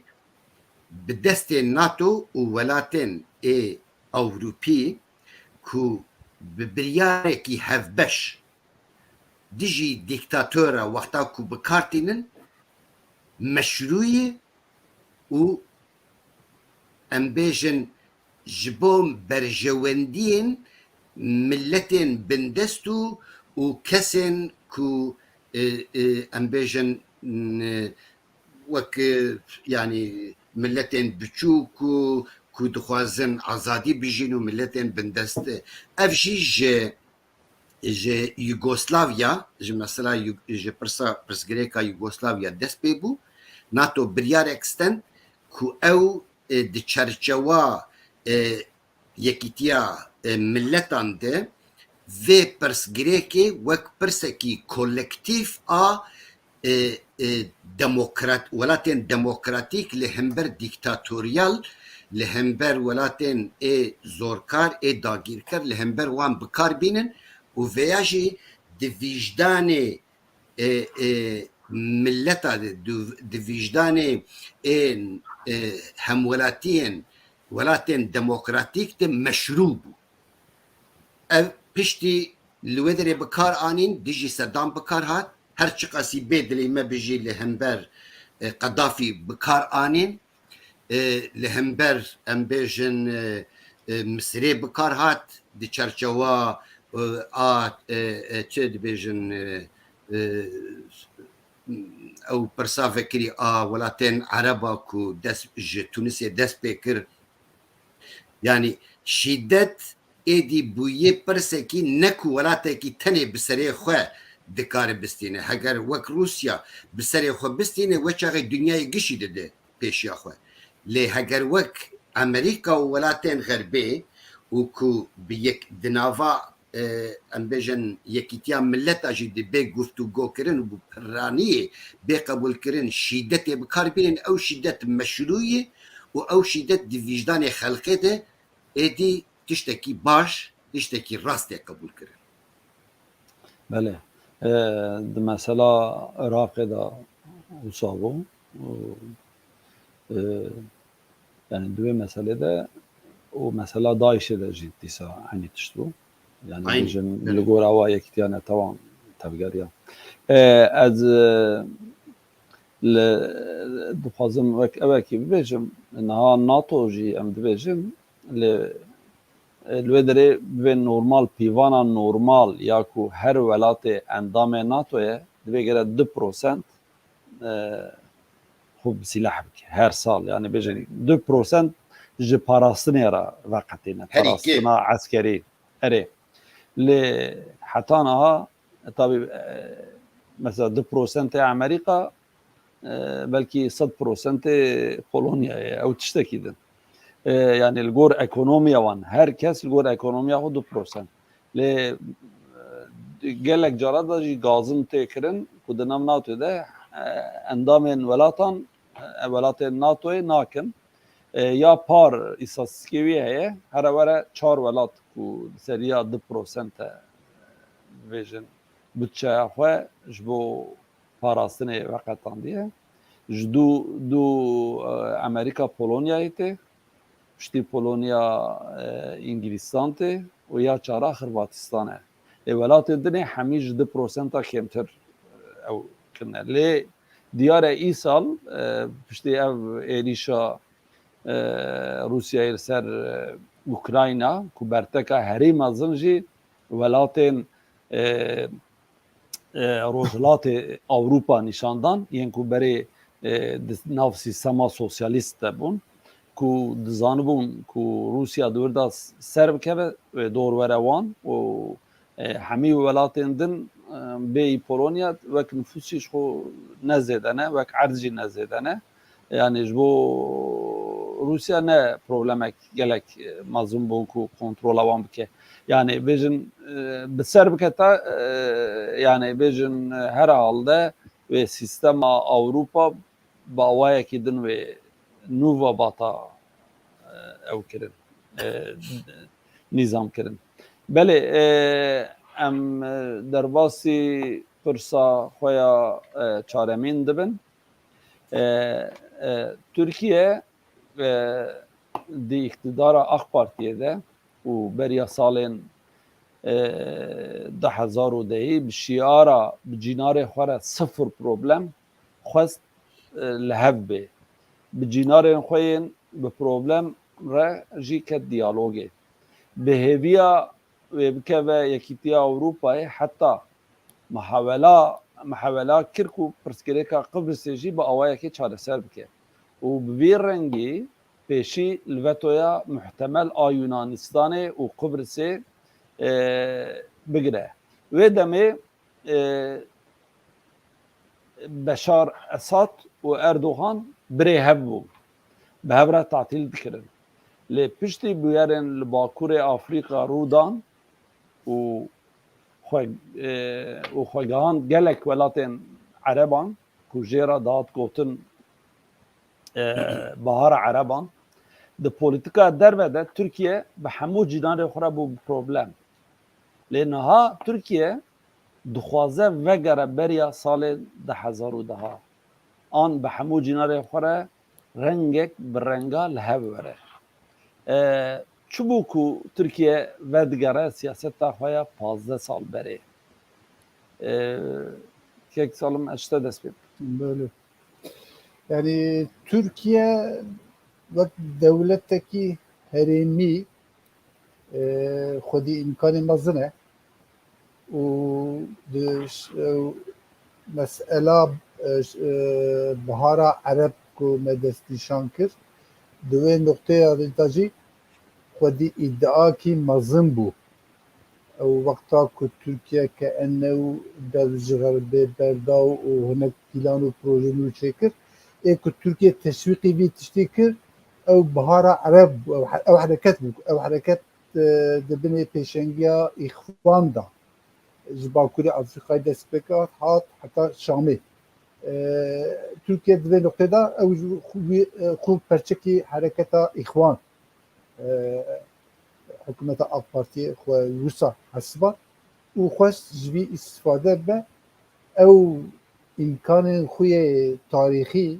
bi destê NATO û welatên ê Ewropî ku bi biryarekî hevbeş dijî dîktatora wexta ku bi kar tînin meşrû ye û em bêjin ji bo berjewendiyên miletên bindest û, û kesên ku, e, e, em bêjin, e, wek, e, yani miletên biçûk û ku dixwazin azadî bijîn û miletên bindest. Ev jî ji ji Yugoslavya, ji mesela Yug-, ji pirsa, pirsgirêka Yugoslavya dest pê bû. NATO biryarek stend ku ew, e, di çerçewa, e, Yekîtiya, e, Miletan de vê pirsgirêkê wek pirsekî kolektîf a e, e, demokrat, welatên demokratîk li hember dîktatoryal, li hember welatên ê zorkar, ê dagîrker, li hember wan bi kar bînin û vêya jî di vîjdanê, e, e, mileta de, du-, di vîjdanê ê, e, hemwelatiyên welatên demokratîk de meşrû bû. Ev piştî li wê derê bi kar anîn, dijî Sedam bi kar hat. Her çiqasî bê dilê me bijî li hember, e, Qedafî bi kar anîn. E, li hember, em bêjin, e, e, Misirê bi kar hat. Di çerçewa, e, a, e, e, çi dibêjin, e, e, ew pirsa vekirî a welatên Ereba ku dest, ji Tunisê dest pê kir. Yani şîdet êdî bûye pirsekî, ne ku welatekî tenê bi serê xwe dikare bistîne. Heger wek Rûsya bi serê xwe bistîne, wê çaxê dinyayê gişî dide pêşiya xwe. Lê heger wek Amerîka û welatên Xerbê û ku bi yek di nava, e, em bêjin, Yekîtiya Mileta jî dibe guftûgokirin û bi piraniyê bê qebûlkirin, şîdetê bi kar bînin, ew şîdet meşrû ye û ew şîdet di vîjdanê xelkê de êdî tiştekî baş, tiştekî rast tê qebûlkirin. Belê. E, di mesela Iraqê de wisa bû. E, yani di wê meselê de û mesela DAIŞê de jî dîsa eynî tişt bû. Yani Eynî, bêjin belê. Li gora wa Yekîtiya Netewan tevgeriya. E, ez, e, li, dixwazim wek evekî bibêjim, niha NATO jî em dibêjin, li, li wê derê bibê normal, pîvana normal ya ku her welatê endamê NATO ye, divê gere du prosent, e, xwe bi sîlah bike her sal. Yani bêjin Erê. Du prosent ji parastinê re veqetîne. Herî kê? Parastina eskerî. Erê. Lê heta niha, e, tabî, e, mesela du prosentê Amerîka, e, belkî sed prosentê Polonyayê, ew tiştekî din. E, yani li gor ekonomiya wan, her kes li gor ekonomiya xwe du prosent. Lê, e, gelek cara da jî gazin tê kirin ku di nav NATO de e, endamên welatan, e, welatên NATOyê nakin. E, ya par îstatîstîkê wî heye, here were çar welat ku di seriya du prosente, e, bêjin, budçeya xwe ji bo parastinê veqetandiye. Ji du, du, e, Amerîka Polonyayê tê, piştî Polonya, e, Îngilîstan tê û ya çara Xirvatistan e. Lê welatên din ê hemî ji du prosenta kêmtir, e, ew kirine. Lê diyar e îsal, e, piştî ev êrîşa, e, Rûsyayê li ser, e, Ukrayna ku berteka herî mezin jî welatên, e, e, Rojhilatê Ewropa nîşan dan, yên ku berê, e, di nav sîstema sosyalîst de bûn, ku dizanibûn ku Rûsya di wir de ser bikeve, wê dor were wan û, e, hemî welatên din, e, bêyî Polonya wek nifûsî ji xwe ne zêde ne, wek erd jî ne zêde ne. Yani ji bo Rûsya ne problemek gelek, e, mezin bû ku kontrola wan bike. Yani bêjin, e, bi ser biketa, e, yani bêjin, e, her halde wê sîstema Ewropa bi awayekî din wê nû ve bata, e, ew kirin, e, nîzam kirin. Belê, e, em, e, derbasî pirsa xwe ya, e, çaremîn dibin. E, e, Tirkiye, e, di îktidara AK Partiyê de û beriya salên, e, du hezar û dehî bi şiara bi cînarê xwe re sifir problem xwest, e, li hev bê. Bi cînarên xwe yên bi problem re jî ket diyalogê. Bi hêviya wê bikeve Yekîtiya Ewropayê, heta muhawela, muhawela kir ku pirsgirêka Qibrisê jî bi awayekê çareser bike û bi vî rengî pêşî li vetoya muhtemel a Yunanistanê û Qibrisê, e, bigire. Wê demê, e, Beşar Esad û Erdogan birê hev bûn. Bi hev re tatîl dikirin. Lê piştî bûyerên li Bakurê Afrîka rû dan û xwe, e, û xwegihan gelek welatên Ereban ku jê re dihat gotin, e, Bahara Ereban, di polîtika derve de Tirkiye bi hemû cînarê xwe re bû bi problem. Lê niha Tirkiye dixwaze vegere beriya salê du hezar û deh an bi hemû cînarê xwe re rengek bi renga li hev were. E, çi bû ku Tirkiye vedigere siyaseta xwe ya pazdeh sal berê? E, Kek Salim, ez ji te dest pê bikim. Belê. Yani Tirkiye wek dewletekî herêmî, e, xwedî îmkanê mezin e û di ş-, e, mesela, e, ş-, e, Bihara Ereb ku me destnîşan kir, di wê noqteya de jî xwedî îdiakî mezin bû. Ew wexta ku Tirkiye K N û dev ji xerbê berda û hinek pîlan û proje nû çêkir, ê ku Tirkiye teşwîqî vî tiştî kir, ew Bihara Ereb bû, ew he-, ew hereket bû. Ew hereket, e, di binê pêşengiya Îxwan de ji Bakurê Afrîkayê dest pê hat, hat heta Şamê. E, Tirkiye di vê noqtê de ew ji xwe, e, xwe perçekî hereketa Îxwan, e, hikûmeta AK Partiyê xwe wisa hesiba û xwest ji vî îstifade be, ew îmkanên xwe yê tarîxî,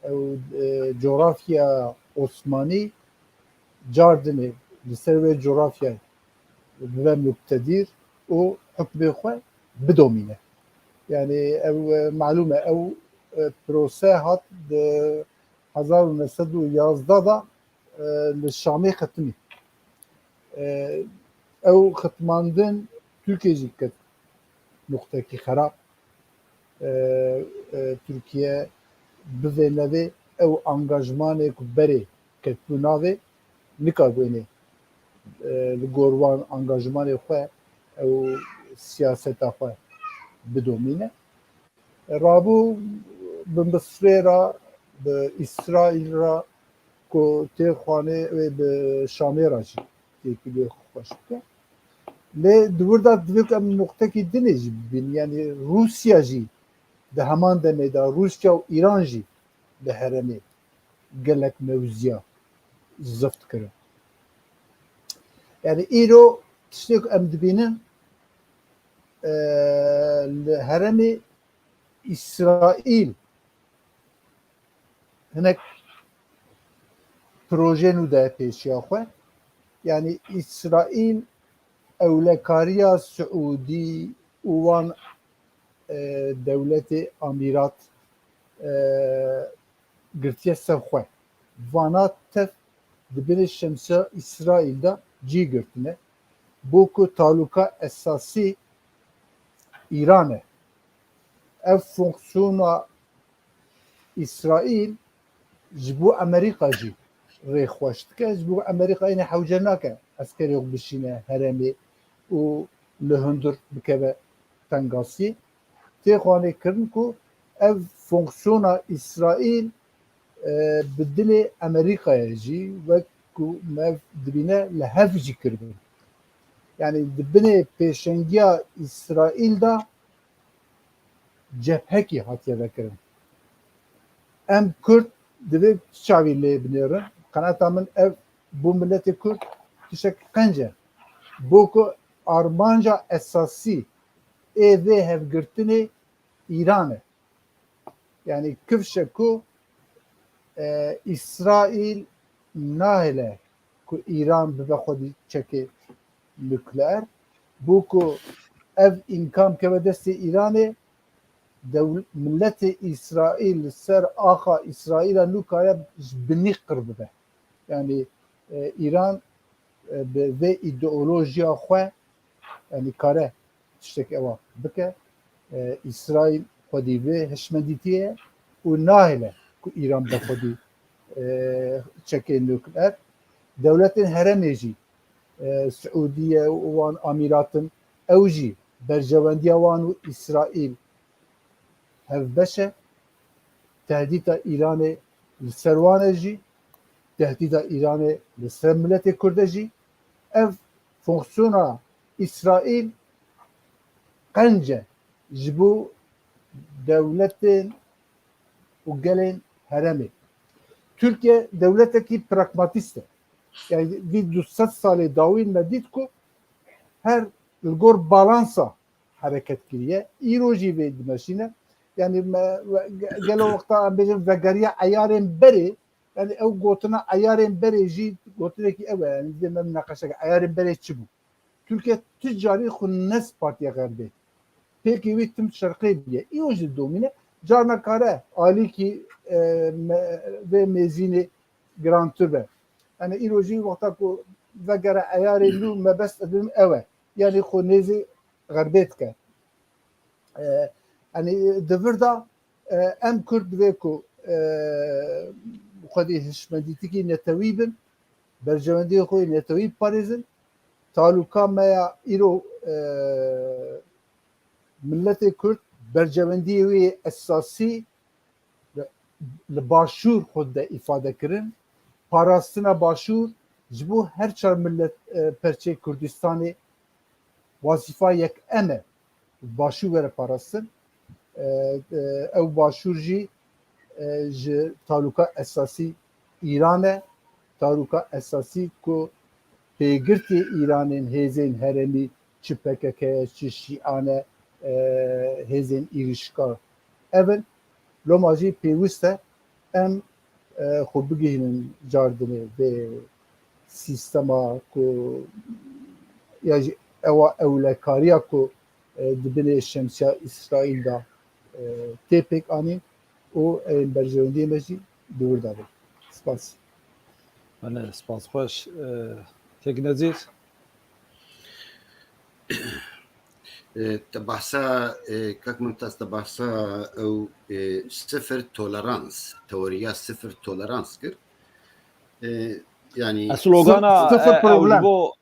ew, e, coğrafya Osmanî cardinê li ser wê coğrafyayê bibe muktedîr û hukmê xwe bidomîne. Yani ew, e, malûm e, ew, e, prose hat di hezar û neh sed û yazdeh de, e, li Şamê xetimî. E, ew xitmandin Tirkiye jî ket nuqtekî xerab. E, e, Tirkiye bivê nevê ew angajmanê ku berê ketibû navê nikar bû ênê, e, li gor wan angajmanê xwe ew siyaseta xwe bidomîne. Rabû bi Misrê re, bi Îsraîl re ku tê xwanê wê bi Şamê re jî têkiliyê xwe xweş bike. Lê di wir de divê ku em nuqtekî dinê jî bibînin. Yanî Rûsya jî Di heman demê de Rûsya û Îran jî li herêmê gelek mewziya zift kirin. Yani îro tiştê ku em dibînin, e, li herêmê Îsraîl hinek projeyên nû daye pêşiya xwe. Yani Îsraîl ewlekariya Siûdî û wan, e, dewletê Amîrat, e, girtiye ser xwe. Vana tev di binê şemsiya Îsraîl de cî girtine. Bo ku talûka esasî Îran e. Ev fonksiyona Îsraîl ji bo Amerîka jî rê xweş dike. Ji bo Amerîka ênê hewce nake eskerê xwe bişîne herêmê û li hundir bikeve tengasiyê. Tê xwanê kirin ku ev fonksiyona Îsraîl, e, bi dilê Amerîkayê jî wek ku me dibîne li hev jî kiribin. Yani di binê pêşengiya Îsraîl de cephekî hatiye vekirin. Em Kurd divê çi çavî lê binêrin? Qenaeta min ev bo miletê Kurd tiştek qenc e. Bo ku armanca esasî ê vê hevgirtinê Îran e. Yani kifşe ku, e, Îsraîl nahêle ku Îran bibe xwedî çekê nukleer. Bo ku ev îmkan bikeve destê Îranê, dewl-, miletê Îsraîl li ser axa Îsraîla nû kare ji binî qir bibe. Yani, e, Îran, e, bi vê îdeolojiya xwe, yani kare tiştek ewa bike. E, Îsraîl xwedî vê hişmendîtiyê ye û nahêle ku Îran be xwedî, e, çekê nukleer. Dewletên herêmê jî, e, Siûdiye û wan amîratin, ew jî berjewendiya wan û Îsraîl hevbeş e. Tehdîta Îranê li ser wan e jî, tehdîta Îranê li ser miletê Kurd e jî. Ev fonksiyona Îsraîl qenc e ji bo dewletên û gelên herêmê. Tirkiye dewletekî pragmatîst e. Yani vî du sed salê dawîn me dît ku her li gor balansa hereket kiriye. Îro jî vê dimeşîne. Yani me, we, ge-, gelo wexta em bêjin vegeriya eyarên berê, yani ew gotina eyarên berê jî gotinekî ew e. Yani divê me minaqeşe ke eyarên berê çi bû? Tirkiye tu carî xwe nes Partiya Xerbê. Pêkê wî tim şerqê bûye. Îro jî domîne. Carna kare alîkî, e, me, vê mêzînê girantir be. Yani îro jî wexta ku vegere eyarê nû mebest edin ew e. Yani xwe nêzî Xerbê dike. E, yani di vir de, e, em Kurd divê ku, e, xwedî hişmendîtikî netewî bin, berjewendiyê xwe yê netewî biparêzin. Talûka me ya îro, e, miletê Kurd berjewendiyê wê yê esasî li, li Başûr xwe de îfade kirin. Parastina Başûr ji bo her çar milet, e, perçeyê Kurdistanê wazîfa yek em e. Başûr were parastin. E, e, ew Başûr jî, e, ji talûka esasî Îran e. Talûka esasî ku pêgirtê Îranên hêzên herêmî çi P K K ye, çi Şîan e, e, hêzên êrîşkar. Ev in, loma jî pêwist e em, e, xwe bigihînin cardinê vê sîstema ku ya jî ewa ewlekariya ku, e, di binê şemsiya Îsraîl de, e, tê pêk anîn û, e, berjewendiyê me jî di wir de be. Spas. Belê, spas xweş. E, Kek Nezîr? E, te bahsa, e, Kak Mumtaz, te bahsa ew, e, sifir tolerans, teoriya sifir tolerans kir. E, yani E, slogana, Sif-, sifir e, ew ji problem. bo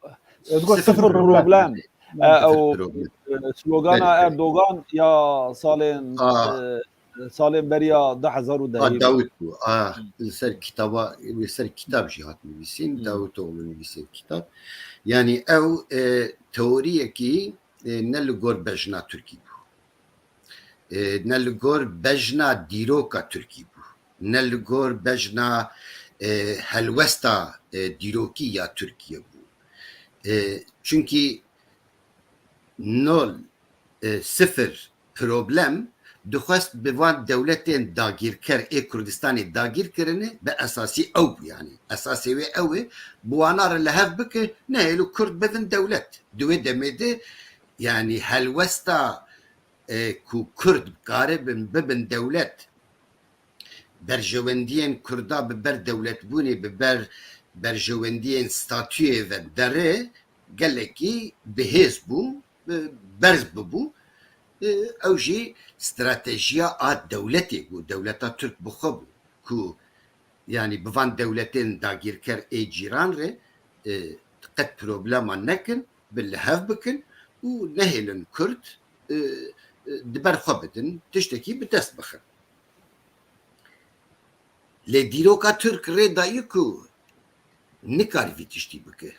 Ez got sifir sifir problem. problem. E, Sifir ew, problem. e, slogana Belê, belê. Erdogan ya salên, A. e, salên beriya du hezar û dehê A, bû. Dawid bû. A, Hı. li ser kitaba, li ser kitab jî hat nivîsîn. Hı. Dawid oğlu nivîsîn kitab. Yani ew, e, teoriyekî, e, ne li gor bejna Tirkî bû. e, ne li gor bejna dîroka Tirkî bû, ne li gor bejna, e, helwesta, e, dîrokî ya Tirkiye bû. E, çunkî nol, e, sifir problem dixwest bi van dewletên dagîrker ê Kurdistanê dagîr kirine bi esasî ew bû, yanî esasê wê ew ê bi wana re li hev bike, nehêlo Kurd bibin dewlet. Di wê demê de, yanî helwesta, e, ku Kurd karibin bibin dewlet, berjewendiyên Kurda bi ber dewletbûnê, bi ber berjewendiyên statuyê ve derê gelekî bihêz bû, e, berz bibû. E, ew jî stratejiya a dewletê bû, dewleta Tirk bi xwe bû ku, yanî bi van dewletên dagîrker ê cîran re, e, qet problema nekin, bi li hev bikin û nehêlin Kurd, e, e, di ber xwe bidin, tiştekî bi dest bixin. Lê dîroka Tirk rê dayî ku nikar vî tiştî bike.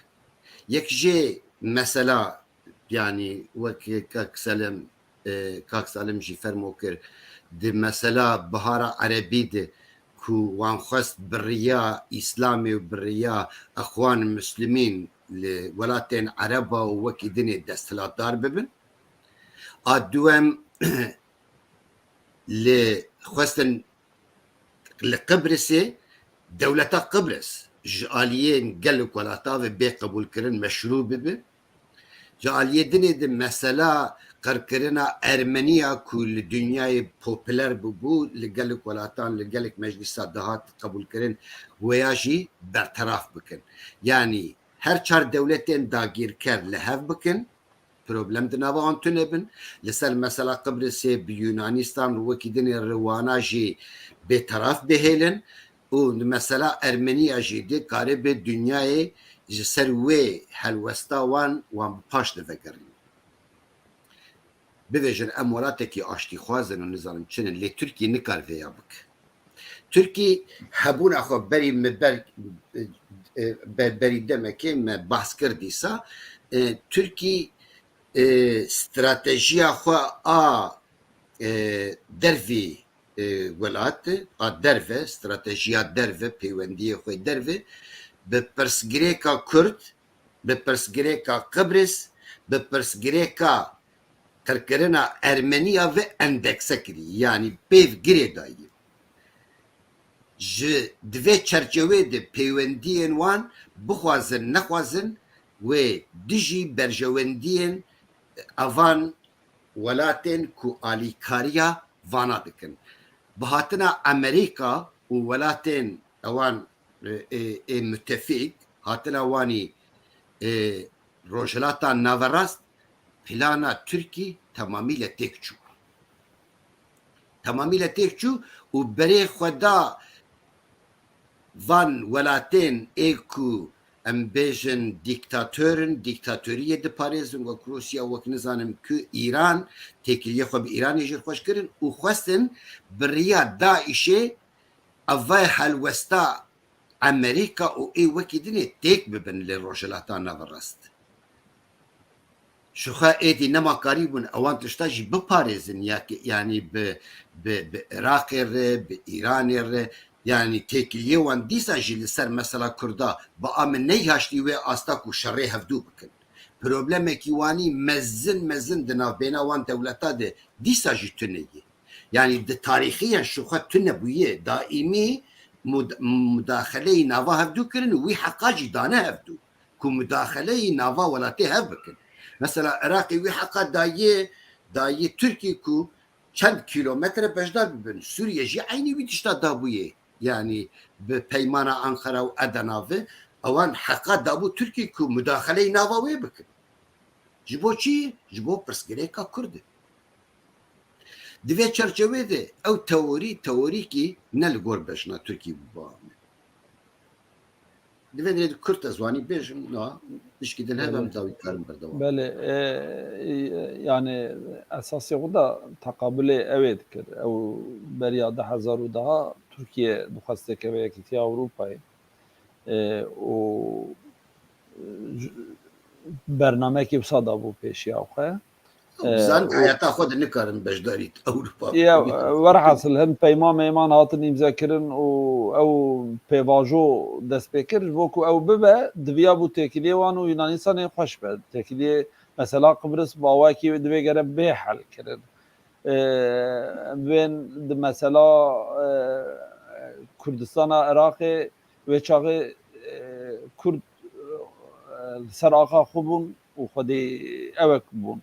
Yek jê mesela, yanî wek kak Selim, e, kak Selim jî fermo kir, di mesela Bihara Erebî de ku wan xwest bi riya Îslamê û bi riya Exwan Muslimîn li welatên Ereba û wekî dinê desthilatdar bibin. A duwem li xwestin li Qibrisê dewleta Qibris ji aliyên gelek welata ve bê qebûlkirin meşrû bibe. Ji aliyê dinê de mesela qirkirina Ermeniya ku li dinyayê popüler bûbû, li gelek welatan, li gelek meclîsa dihat qebûlkirin, wêya jî berteraf bikin. Yanî her çar dewletên dagîrker li hev bikin, problem di nava wan tune bin. Li ser mesela Qibrisê bi Yunanistan û wekî dinê riwana jî bêteraf bihêlin û mesela Ermeniya jî dê karibe dinyayê ji ser wê helwesta wan, wan bi paş de vegerînin. Bivêjin em welatekî aştîxwaz in û nizanim çi ne, lê Tirkî nikar vêya bike. Tirkî hebûna xwe berî me ber, e, ber, berî demekê me behs kir dîsa. E, Tirkî, e, stratejiya xwe a, e, dervî, e, welat, a derve, stratejiya derve, peywendiyê xwe derve, bi pirsgirêka Kurd, bi pirsgirêka Qibris, bi pirsgirêka qirkirina Ermeniya ve endekse kirî, yanî pêv girê dayî. Ji di vê çerçewê de peywendiyên wan bixwazin nexwazin wê dijî berjewendiyên evan welatên ku alîkariya vana dikin. Bi hatina Amerîka û welatên ewan, e, ê, ê mutefîk, hatina wanî, e, Rojhilata Naverast, plana Tirkî temamîle têk çû. Temamîle têk çû û berê xwe da van welatên ê ku em bêjin dîktator in, dîktatoriyê diparêzin, wek Rûsya, wek nizanim ku Îran, têkiliyê xwe bi Îranê jî xweş kirin û xwestin bi riya DAIŞê ev helwesta Amerîka û ê wekî dinê têk bibin li Rojhilata Naverast. Ji xwe êdî nema karîbûn ewan tişta jî biparêzin, ya ki, yanî bi, bi, bi Iraqê re, bi Îranê re, yanî têkiliyê wan dîsa jî li ser mesela Kurda bi a min neyhaştî wê asta ku şerê hevdû bikin. Problemekî wanî mezin mezin di navbêna wan dewleta de dîsa jî tune ye. Yanî di tarîxiyan ji xwe tune bûye, daîmî mud-, mudaxeleyî nava hevdû kirin û wî heqa jî dane hevdû ku mudaxeleyî nava welatê hev bikin. Mesela Iraqê wî heqa daye, daye Tirkî ku çend kîlometre beşdar bibin. Sûriye jî eynî wî tişta dabûye. Yanî bi peymana Anqara û Edena ve ewan heqa dabû Tirkî ku mudaxeleyî nava wê bikin. Ji bo çi? Ji bo pirsgirêka Kurd e. Di vê çerçevê de ew teorî, teorîkî ne li gor bejna Tirkî bû bame. Di vê derê de kurt ez wanî bêjim, na, pişkî din hebe em dawî karin berdewam. Belê, e, e, yani esasê xwe da teqabulê ew ê dikir. Ew beriya du hezar û deh Tirkiye dixwest têkeve Yekîtiya Ewropayê. E, û, e, bernameyekî wisa dabû pêşiya xwe. Bizan heyata xwe de nikarin beşdarî Ewropa. Ya, werhasil hin peyma meyman hatin îmze kirin û ew pêvajo dest pê kir, ji bo ku ew bibe, diviya bû têkiliyê wan û Yunanistanê xweş be. Têkiliyê mesela Qibris bi awayekî divê gere bê hel kirin. Bên di mesela Kurdistana Iraqê wê çaxê Kurd li ser axa xwe bûn û xwedî ewek bûn.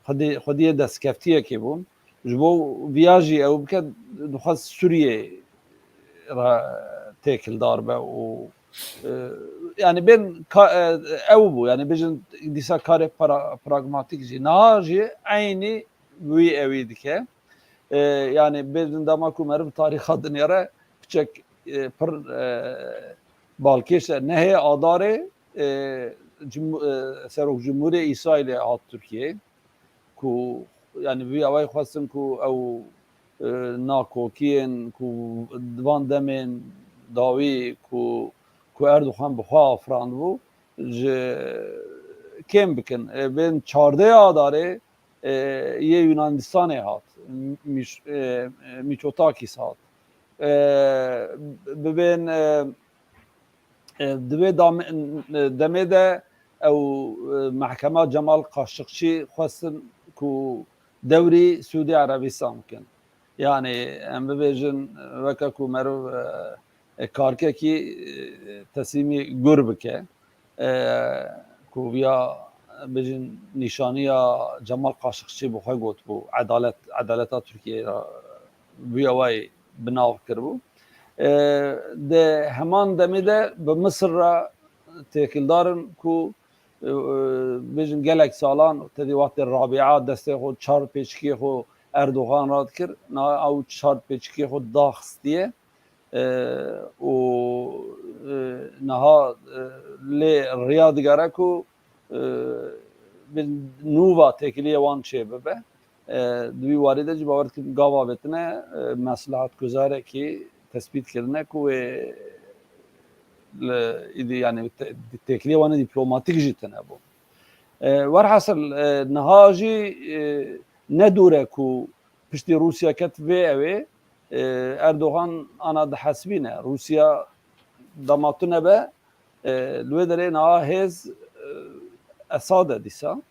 Xwedî, xwediyê destkeftiyekê bûn. Ji bo viya jî ew bike, dixwest Sûriyê re têkildar be û, e, yani bên ka-, e, ew bû, yani bêjin dîsa karê pra-, pragmatîk jî. Niha jî eynî wî ewî dike. E, yani bêjin dema ku meriv tarîxa dinêre piçek, e, pir, e, balkêş e. Nehê Adarê, e, Cumhur-, e, Serok Cumhurê Îsraîlê hat Tirkiyeyê ku, yani, vî awayî xwestin ku ew, e, nakokiyên ku di van demên dawî ku, ku Erdogan bi xwe afirandibû, ji kêm bikin. E, bên çardeh Adarê, e, yê Yunanistanê hat. Mîş-, e, e, Mitsotakis hat. E, bibên, e, e, di vê dam-, demê de ew, e, mehkema Cemal Kaşıkçı xwestin ku dewrî Sûdî Erebistan bikin. Yani em bibêjin weke ku meriv, e, e, karkekî, e, teslîmî gur bike, e, ku viya bêjin nîşaniya Cemal Kaşıkçı bi xwe gotibû, edalet, edaleta Tirkiyeyê re vî awayî bi nav kiribû. E, di heman demê de bi Misir re têkildar in ku, e, e, bêjin gelek salan, tedî wextê Rabîa destê xwe çar pêçikiyê xwe Erdogan re dikir, niha ew çar pêçikiyê xwe daxistiye, e, û, e, niha, e, lê riya digere ku, e, bi nû ve têkiliyê wan çêbibe. E, di wî warî de jî bawer dikim gava avêtine, e, meslehatguzarekî tespît kirine ku wê li, îdî, yani te-, têkiliyê wan ê dîplomatîk jî tune bû. E, werhasil, e, niha jî, e, ne dûr e ku piştî Rûsya ket vê ewê, e, Erdogan ana dihesibîne. Rûsya dema tune be, e, li wê derê niha hêz, e, Esad e dîsa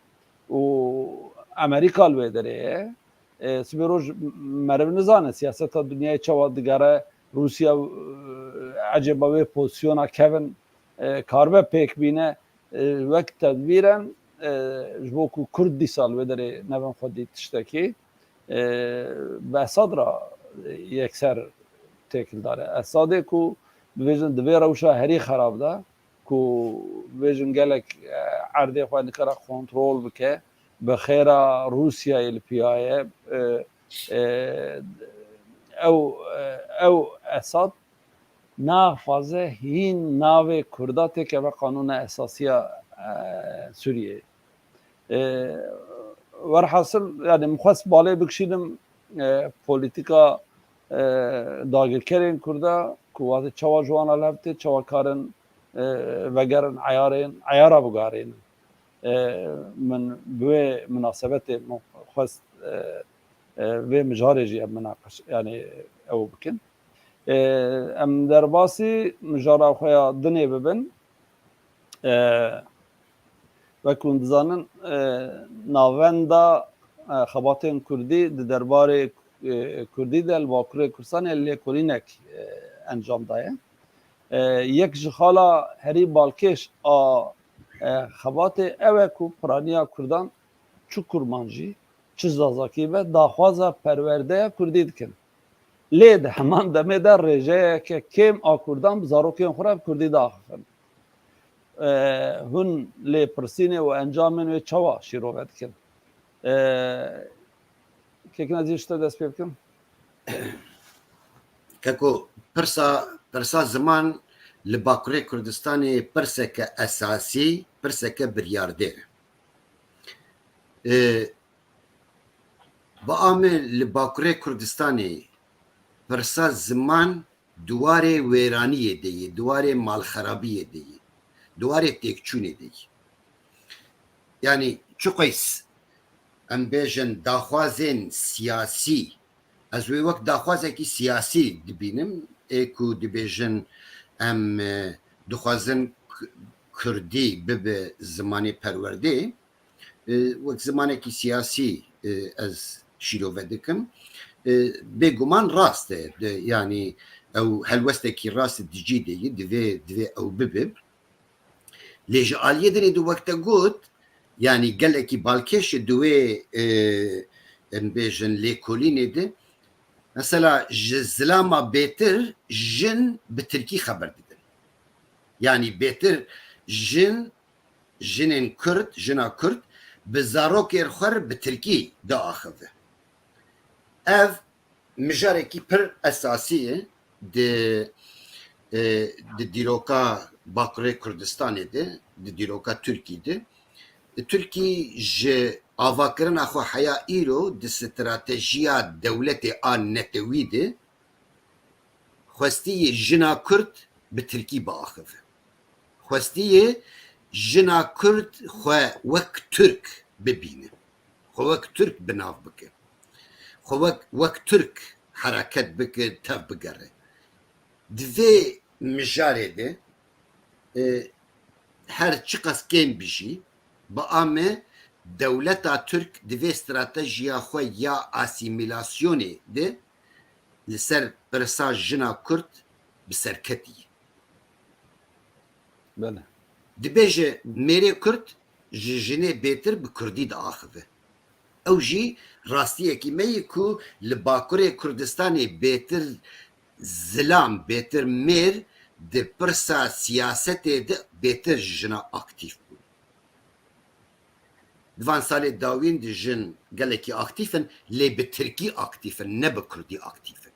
û Amerîka li wê derê ye. E, sibê roj meriv nizane siyaseta dinyayê çawa digere, Rûsya, e, ecêba wê pozîsyona kevin, e, karibe pêk bîne, e, wek tedbîren, e, ji bo ku Kurd dîsa li wê derê nevin xwedî tiştekî, e, bi Esad re yekser têkildar e. Esadê ku bibêjin di vê rewşa herî xerab de, ku bêjin gelek, e, erdê xwe nikare kontrol bike, bi xêra Rûsyayê li piya ye, e, e, ew, e, ew Esad naxwaze hîn navê Kurda têkeve qanûna esasiya, e, Sûriyeyê. E, werhasil, yani min xwest balê bikişînim, e, polîtîka, e, dagirkerên Kurda ku wate çawa ji wan re lev tê, çawa karin, e, vegerin eyarên, eyara bigarînin. E, min bi wê minasebetê min xwest, e, e, vê mijarê jî em minaqeş-, yani ew bikin. E, em derbasî mijara xwe ya dinê bibin. E, wek hûn dizanin, e, navenda, e, xebatên Kurdî di derbarê, e, Kurdî de li Bakurê Kurdistanê lêkolînek, e, encam daye. E, yek ji xala herî balkêş a, e, xebatê ew e ku piraniya Kurdan çi Kurmancî, çi Zazakî be, daxwaza perwerdeya Kurdî dikin. Lê di heman demê de rêjeyeke kêm a Kurdan bi zarokên xwe re bi Kurdî diaxifin. E, hûn lêpirsînê û encamên wê çawa şîrove dikin? E, Kekîn ez ji te dest pê bikim. Keko, pirsa, pirsa ziman li Bakurê Kurdistanê pirseke esasî, pirseke biryardêr e. E, Bi amê li Bakurê Kurdistanê pirsa ziman di warê wêraniyê de ye, di warê malxerabiyê de ye, di warê têkçûnê de ye. Yani çiqas em bêjin daxwazên siyasî, ez wê wek daxwazekî siyasî dibînim, ê ku dibêjin em, e, dixwazin k-, kurdî bibe zimanê perwerdê, e, wek zimanekî siyasî, e, ez şîrove dikim. E, bêguman rast e. De, yanî ew helwestekî rast e, di cî de ye, divê, divê ew bibe. Lê ji aliyê din ê di wek te got, yanî gelekî balkêş e di wê, e, em bêjin lêkolînê de. Mesela ji zilama bêtir jin bi tirkî xeber didin. Yanî bêtir jin, jinên Kurd, jina Kurd bi zarokên xwe re bi tirkî diaxive. Ev mijarekî pir esasî ye di, e, di dîroka Bakurê Kurdistanê de, di dîroka Tirkî de. Tirkî ji avakirina xwe heya îro di stratejiya dewletê a netewî de xwestiye jina Kurd bi tirkî biaxive. Xwestiye jina Kurd xwe wek Tirk bibîne. Xwe wek Tirk bi nav bike. Xwe wek, wek Tirk hereket bike, tev bigere. Di vê mijarê de, e, her çiqas kêm bijî, bi ame dewleta Tirk di vê stratejiya xwe ya asîmîlasyonê de li ser pirsa jina Kurd bi ser ketiye. Bele. Dibêje mêrê Kurd ji jinê bêtir bi Kurdî diaxive. Ew jî rastiyekî me ye ku li Bakurê Kurdistanê bêtir zilam, bêtir mêr di pirsa siyasetê de bêtir ji jina aktîf bûn. Di van salê dawîn de jin gelekî aktîf in, lê bi tirkî aktîf in, ne bi kurdî aktîf in.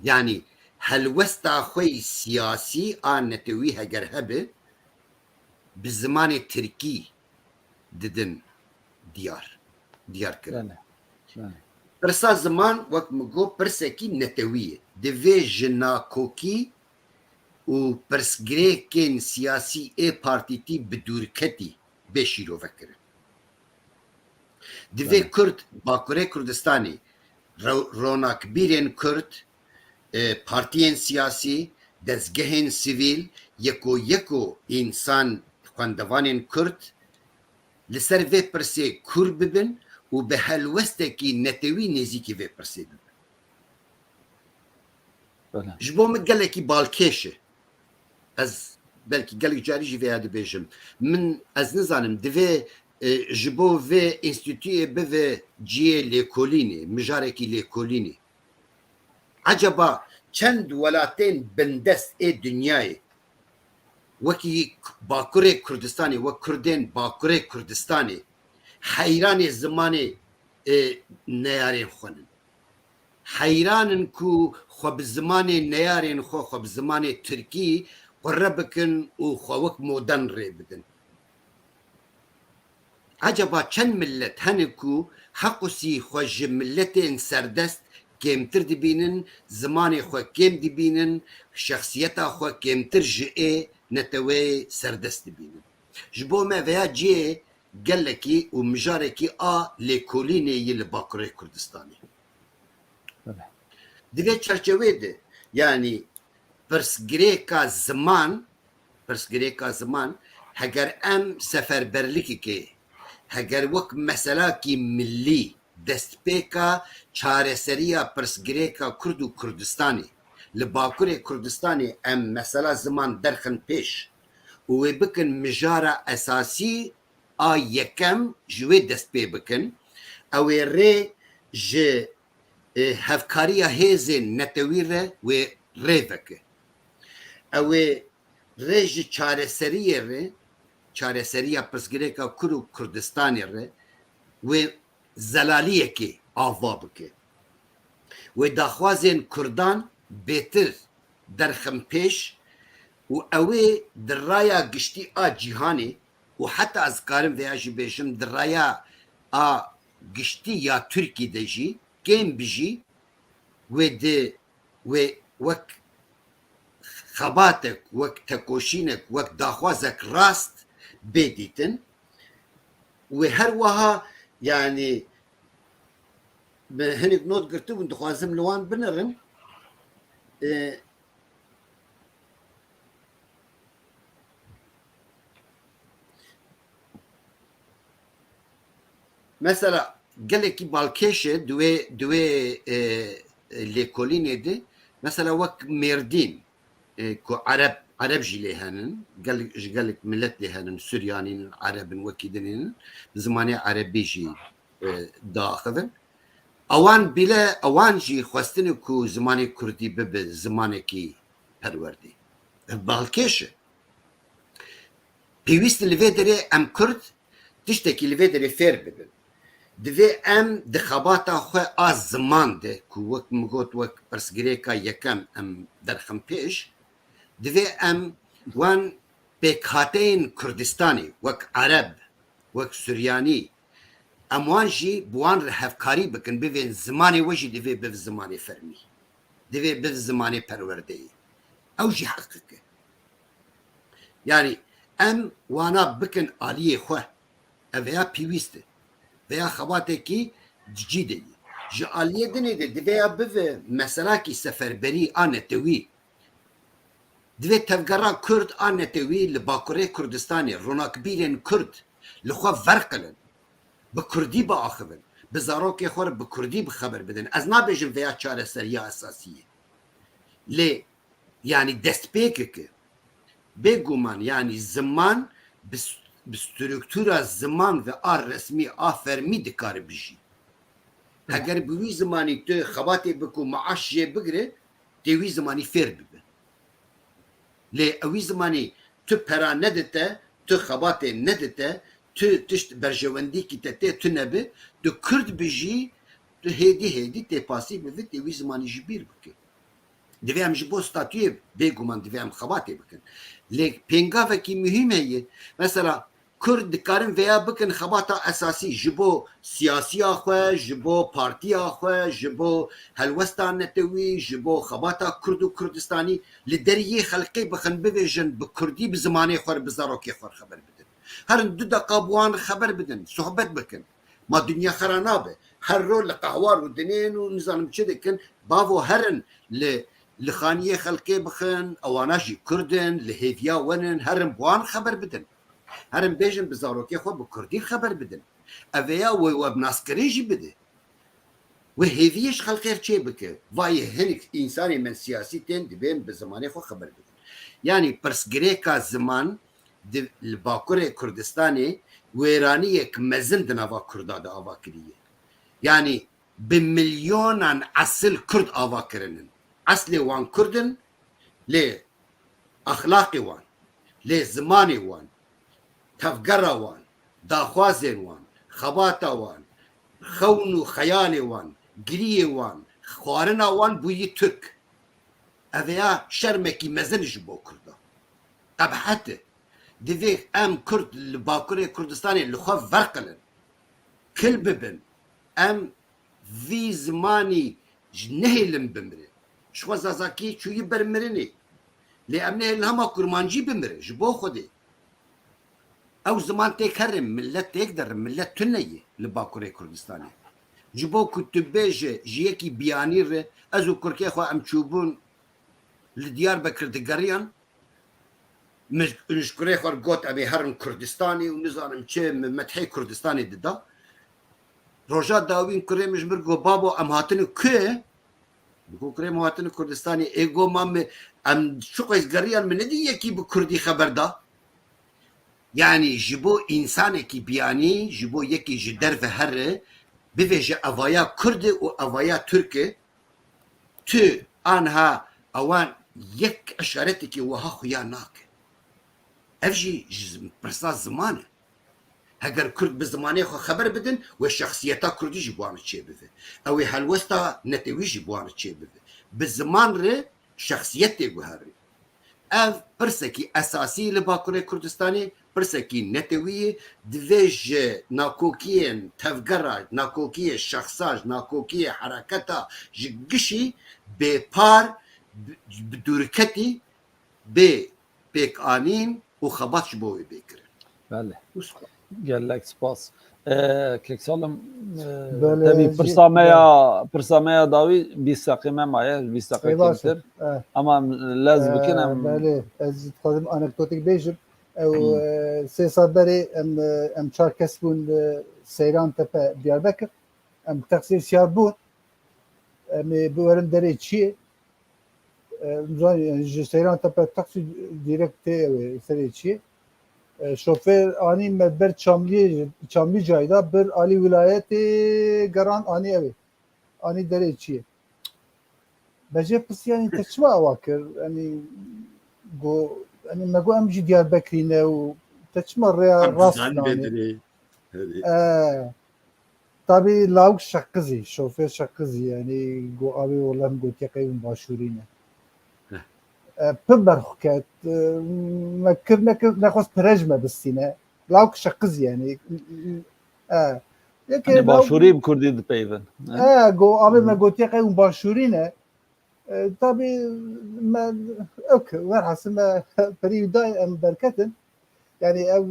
Yanî helwesta xwe yî siyasî a netewî heger hebe, bi zimanê tirkî didin diyar, diyar kirin. Bele, bele. Pirsa ziman, wek min got, pirsekî netewî ye. Divê ji nakokî û pirsgirêkên siyasî ê partîtî bi dûrketî bê şîrovekirin. Divê Kurd, Bakurê Kurdistanê, ro-, ronakbîrên Kurd, e, partiyên siyasî, dezgehên sivîl, yeko yeko însan, xwendevanên Kurd li ser vê pirsê kûr bibin û bi helwestekî netewî nêzîkî vê pirsê bibin. Ji bo min gelekî balkêş e. Ez belkî gelek carî jî vêya dibêjim. Min, ez nizanim, divê, e, ji bo vê înstîtuyê bive cihê lêkolînê, mijarekî lêkolînê. Eceba çend welatên bindest ê dinyayê, wekî Bakurê Kurdistanê, wek Kurdên Bakurê Kurdistanê, heyranê zimanê, e, neyarên xwe nin. Heyran in ku xwe bi zimanê neyarên xwe, xwe bi zimanê tirkî qure bikin û xwe wek modern rê bidin. Ecaba çend millet hene ku heqûsî xwe ji milletên serdest kêmtir dibînin, zimanê xwe kêm dibînin, şexsiyeta xwe kêmtir ji ê neteweyê serdest dibînin? Ji bo me veya cihê gelekî û mijarekî a lêkolînê yê li Bakurê Kurdistanê. Bele. Di vê çerçevê de, yanî pirsgirêka ziman, pirsgirêka ziman, heger em seferberlikekê, heger wek meselakî millî destpêka çareseriya pirsgirêka Kurd û Kurdistanê, li Bakurê Kurdistanê em mesela ziman derxin pêş û wê bikin mijara esasî a yekem ji wê dest pê bikin. Ew ê rê ji, e, hevkariya hêzên netewî re wê rê veke. Ew ê rê ji çareseriyê re, çareseriya pirsgirêka Kurd û Kurdistanê re wê zelaliyekê ava bike. Wê daxwazên Kurdan bêtir derxin pêş û ew ê di raya giştî a cîhanê û heta ez karim vêya jî bêjim, di raya a giştî ya Tirkî de jî kêm bijî, wê di, wê wek xebatek, wek tekoşînek, wek daxwazek rast bê dîtin. wê her wiha, yani, bi hinek not girtibûn, dixwazim li wan binerin. E, Mesela gelekî balkêş e di wê, di wê, e, e, lêkolînê de, mesela wek Mêrdîn, e, ku Ereb, Ereb jî lê henin, gel-, ji gelek milet lê henin, Suryanî nin, Ereb in, wekî din nin, bi zimanê Erebî jî, e, diaxivin. Ewan bîle, ewan jî xwestine ku zimanê Kurdî bibe zimanekî perwerdê. Ev balkêş e. Pêwîst e li vê derê em Kurd tiştekî li vê derê fêr bibin. Divê em di xebata xwe a ziman de, ku wek min got, wek pirsgirêka yekem em derxin pêş, divê em wan pêkhateyên Kurdistanê, wek Ereb, wek Suryanî, em wan jî bi wan re hevkarî bikin, bivên zimanê we jî divê biv zimanê fermî. Divê biv zimanê perwerdeyê. Ew jî heqik e. Yani em wana bikin aliyê xwe. Ev veya pêwîst e. Veya xebatekî cicî de ye. Ji aliyê dinê de divê ya bive meselakî seferberî a netewî. Divê tevgera Kurd a netewî li Bakurê Kurdistanê, ronakbîrên Kurd li xwe verqilin. Bi Kurdî biaxivin. Bi zarokê xwe re bi Kurdî bi xeber bidin. Ez nabêjim veya çareseriya esasî ye. Lê, yani, destpêkek e. Bêguman, yani, ziman bi s-, bi struktura ziman ve a resmî, a fermî dikare bijî. Heger bi wî zimanî tu xebatê bikû, maaş jê bigire, tê wî zimanî fêr bibe. Lê ewî zimanî tu pera nedite, tu xebatê nedite, tu tişt berjewendîkî te tê tu nebi, tu Kurd bijî, tu hêdî hêdî tê pasî bivi, tê wî zimanî ji bîr bike. Divê em ji bo statuyê bêguman divê em xebatê bikin. Lê pêngavekî muhîm heye. Mesela Kurd dikarin veya bikin xebata esasî ji bo siyasiya xwe, ji bo partiya xwe, ji bo helwesta netewî, ji bo xebata Kurd û Kurdistanî li deriyê xelkê bixin, bivêjin bi Kurdî, bi zimanê xwe re, bi zarokê xwe re xeber bidin. Herin du deqa bi wan re xeber bidin, sohbet bikin. Ma dinya xera nabe. Her ro li qehwa rûdinên û nizanim çi dikin, bavo herin li, li xaniyê xelkê bixin, ewana jî Kurd in, li hêviya we nin, herin bi wan xeber bidin. Herin bêjin bi zarokê xwe bi Kurdî xeber bidin. Ev ê ya wê we bi naskirin jî bide. Wê hêviyê ji xelkê re çê bike. Vayê hinek însanê me siyasî tên dibên bi zimanê xwe xeber bidin. Yanî pirsgirêka ziman di, li Bakurê Kurdistanê wêraniyek mezin di nava Kurda de ava kiriye. Yanî bi milyonan esil Kurd ava kirinin. Eslê wan Kurd in, lê exlaqê wan, lê zimanê wan, tevgera wan, daxwazên wan, xebata wan, xewn û xeyalê wan, giriyê wan, xwarina wan bûyî Tirk. Ev ya şermekî mezin ji bo Kurda. Qebhet e. Divê em Kurd li Bakurê Kurdistanê li xwe verqilin. Kil bibin. Em vî zimanî ji nehêlin bimire. Ji xwe Zazakî çûyî ber mirinê. Lê em nehêlin hema Kurmancî bimire. Ji bo Xwedê. Ew ziman têk herin, millet têk derin, millet tune ye li Bakurê Kurdistanê. Ji bo ku tu bêje ji yekî biyanî re, ez û kurkê xwe em çûbûn li Diyarbekir digeriyan, min ji kurê xwe re got, em ê herin Kurdistanê û nizanim çi, min methê Kurdistanê dida. Roja dawîn kurê min ji min re got, babo, em hatine ku? Min got, kurê min hatine Kurdistanê. Ê got, ma min, em çiqas geriyan, min nedî yekî bi Kurdî xeber da. Yanî ji bo însanekî biyanî, ji bo yekî ji derve here, bivêje evaya Kurd e û evaya Tirk e, tu anha ewan yek işaretekî wiha xuya nake. Ev jî ji zim-, pirsa ziman e. Heger Kurd bi zimanê xwe xeber bidin, wê şexsiyeta Kurdî jî bi wan çêbive. Ew ê helwesta netewî jî bi wan çêbive. Bi ziman re şexsiyet tê guherî. Ev pirsekî esasî li Bakurê Kurdistanê, pirsekî netewî ye, divê ji nakokiyên tevgera, nakokiyê şexsa, ji nakokiyê hereketa, ji gişî bêpar, bi, bi dûrketî, bê pêkanîn û xebat ji bo wê bê kirin. Belê. Wisa. Gelek spas. Ee, Kek Salim, e, Belê, tevî jî, pirsa me ya, pirsa me ya dawî bîst deqê me maye, bîst deqe Ê, baş e. kêmtir. E. Ama em lez bikin, Ee, em belê, ez dixwazim anekdotek bêjim. Ew, Hmm. e, sê sal berê em, e, em çar kes bûn li Seyran Tepe Diyarbekir. Em teqsîr siyar bûn. Em ê biwerin derê çiyê. E, zanî, yani, ji Seyran Tepe taksî direkt tê ew ê serê çiyê. E, şofêr anî me ber Çamliyê, Çamlî cayda bir alî wilayetê geran anî ew ê. Anî derê çiyê. Me jê pirsî, yani, te çima ewa kir? Yani, go, yani, me got em jî Diyarbekirî ne û te çima rêya Em rast dizanin bê nanî? dirê. Herê. E, Tabî lawik şeqizî, şofêr şeqizî, yani, got, "Abê, wela em gotiye qey hûn başûrî ne." Heh. E, pir berxwe ket, e, me kir nekir, nexwest pire ji me bistîne. Lawik şeqizî, yani. E, yekê Hani lawik başûrî bi kurdî dipeyvin. E, got, "Abê, me Hı. gotiye qey hûn başûrî ne." E, tabî me, ok, werhasil me perî wî dayê em derketin. Yani ev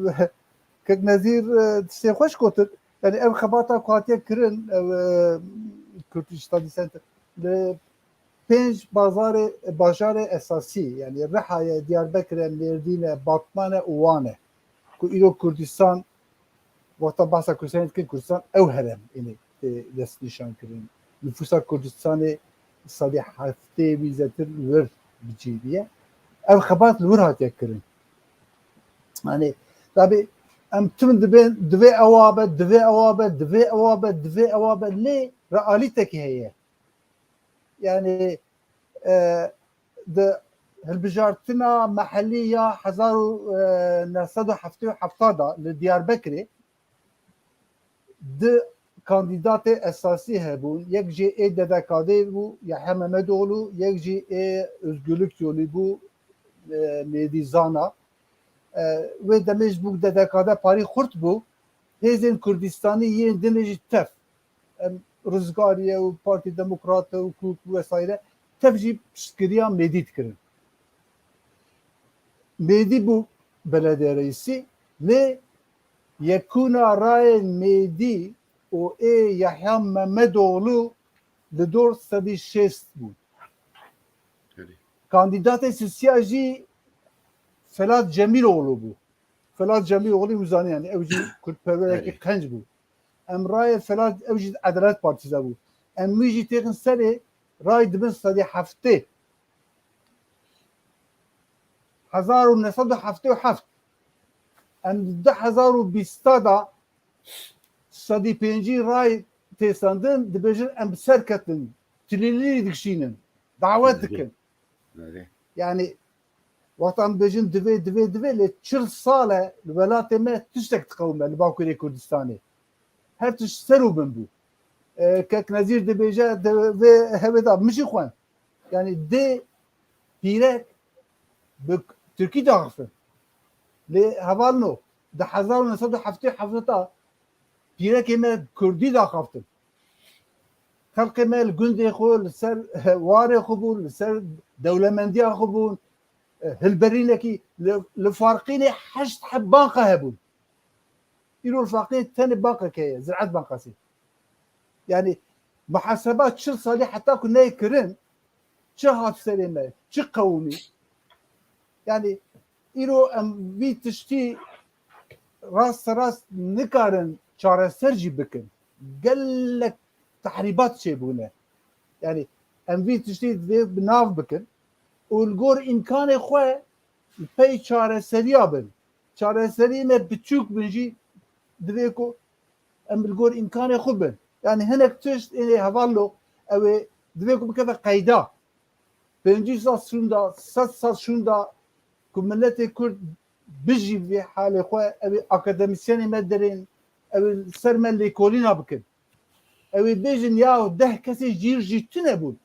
Kek Nezîr, e, tiştê xweş gotin. Yani ev xebata ku hatiye kirin, ev, e, Kurdistan Center, li pênc bazarê, bajarê esasî, yani Rihayê, Diyarbekirê, Mêrdînê, Batmanê û Wanê, ku îro Kurdistan, wexta behsa Kurdistanê dikin, Kurdistan ew herem, yani, tê destnîşan kirin. Nifûsa Kurdistanê sedî heftê wî zêtir li wir bi cî bîye. Ev xebat li wir hatiye kirin. Yani, tabî em tim dibên, divê ewa be, divê ewa be, divê ewa be, divê ewa be, lê realîtekî heye. Yani, e, di hilbijartina mehellî ya hezar û neh sed û heftê û heft de li Diyarbekirê di kandîdatê esasî hebûn. Yek jî ê D D K D'ê bû, Yahya Mehmetoğlu, yek jî ê Özgürlük Yolu bû, e, Mêdî Zana. E, wê demê ji bo D D K D parî xurt bû. Hêzên Kurdistanî yên din jî tev. Em Rizgariye û Partî Demokrat û Kûk û vesaire tev jî piştgiriya Mêdî dikirin. Mêdî bû belediye reîsî, lê yekûna rayên Mêdî û ê Yahya Mehmetoğlu li dor sedî şêst bû. Erê. Kandîdatê sisiya jî Felat Cemîloğlu bû. Felat Cemîloğlu wî zanî, yani ew jî kurdperwerekî Erê. qenc bû. Em rayê Felat, ew jî Edalet Partî de bû. Em wî jî têxin serê, ray dibin sedî heftê. Hezar û neh sed û heftê û heft. Em di du hezar û bîst de sedî pêncî ray têsandin, dibêjin em bi ser ketin, tilîlî dikişînin, dawet Erê. dikin. Erê. Yani, wexta em dibêjin divê, divê, divê, lê çil sal e li welatê me tiştek diqewime li Bakurê Kurdistanê. Her tişt ser û bin bû. E, Kek Nezîr dibêje, divê hevê de min jî xwend. Yani dê pîrek bi Tirkî daxifin. Lê hevalno, di hezar û neh sed û heftê û heft de pîrekê me Kurdî daxaftin. Xelkê me li gundê xwe, li ser warê xwe bûn, li ser dewlemendiya xwe bûn, hilberînekî li, li Farqînê heşt heb banka hebûn. Îro li Farqînê tenê bankek heye, Ziraet Bankası. Yani muhaseba çil salî heta ku neyê kirin, çi hat serê me, çi qewimî. Yani îro em vî tiştî rast rast nikarin çareser jî bikin. Gelek tehrîbat çêbûne. Yani em vî tiştî divê bi nav bikin û li gor îmkanê xwe li pey çareseriya bin. Çareseriyê me biçûk bin jî divê ku em li gor îmkanê xwe bin. Yani hinek tişt ê hevallo ew ê divê ku bikeve qeyda. Pêncî sal şûnda, sed sal şûnda ku miletê Kurd bijî vê halê xwe, ew ê akademîsyenê me derên, ew ê li ser me lêkolîna bikin. Ew ê bêjin, ya deh kesê jîr jî tune bûn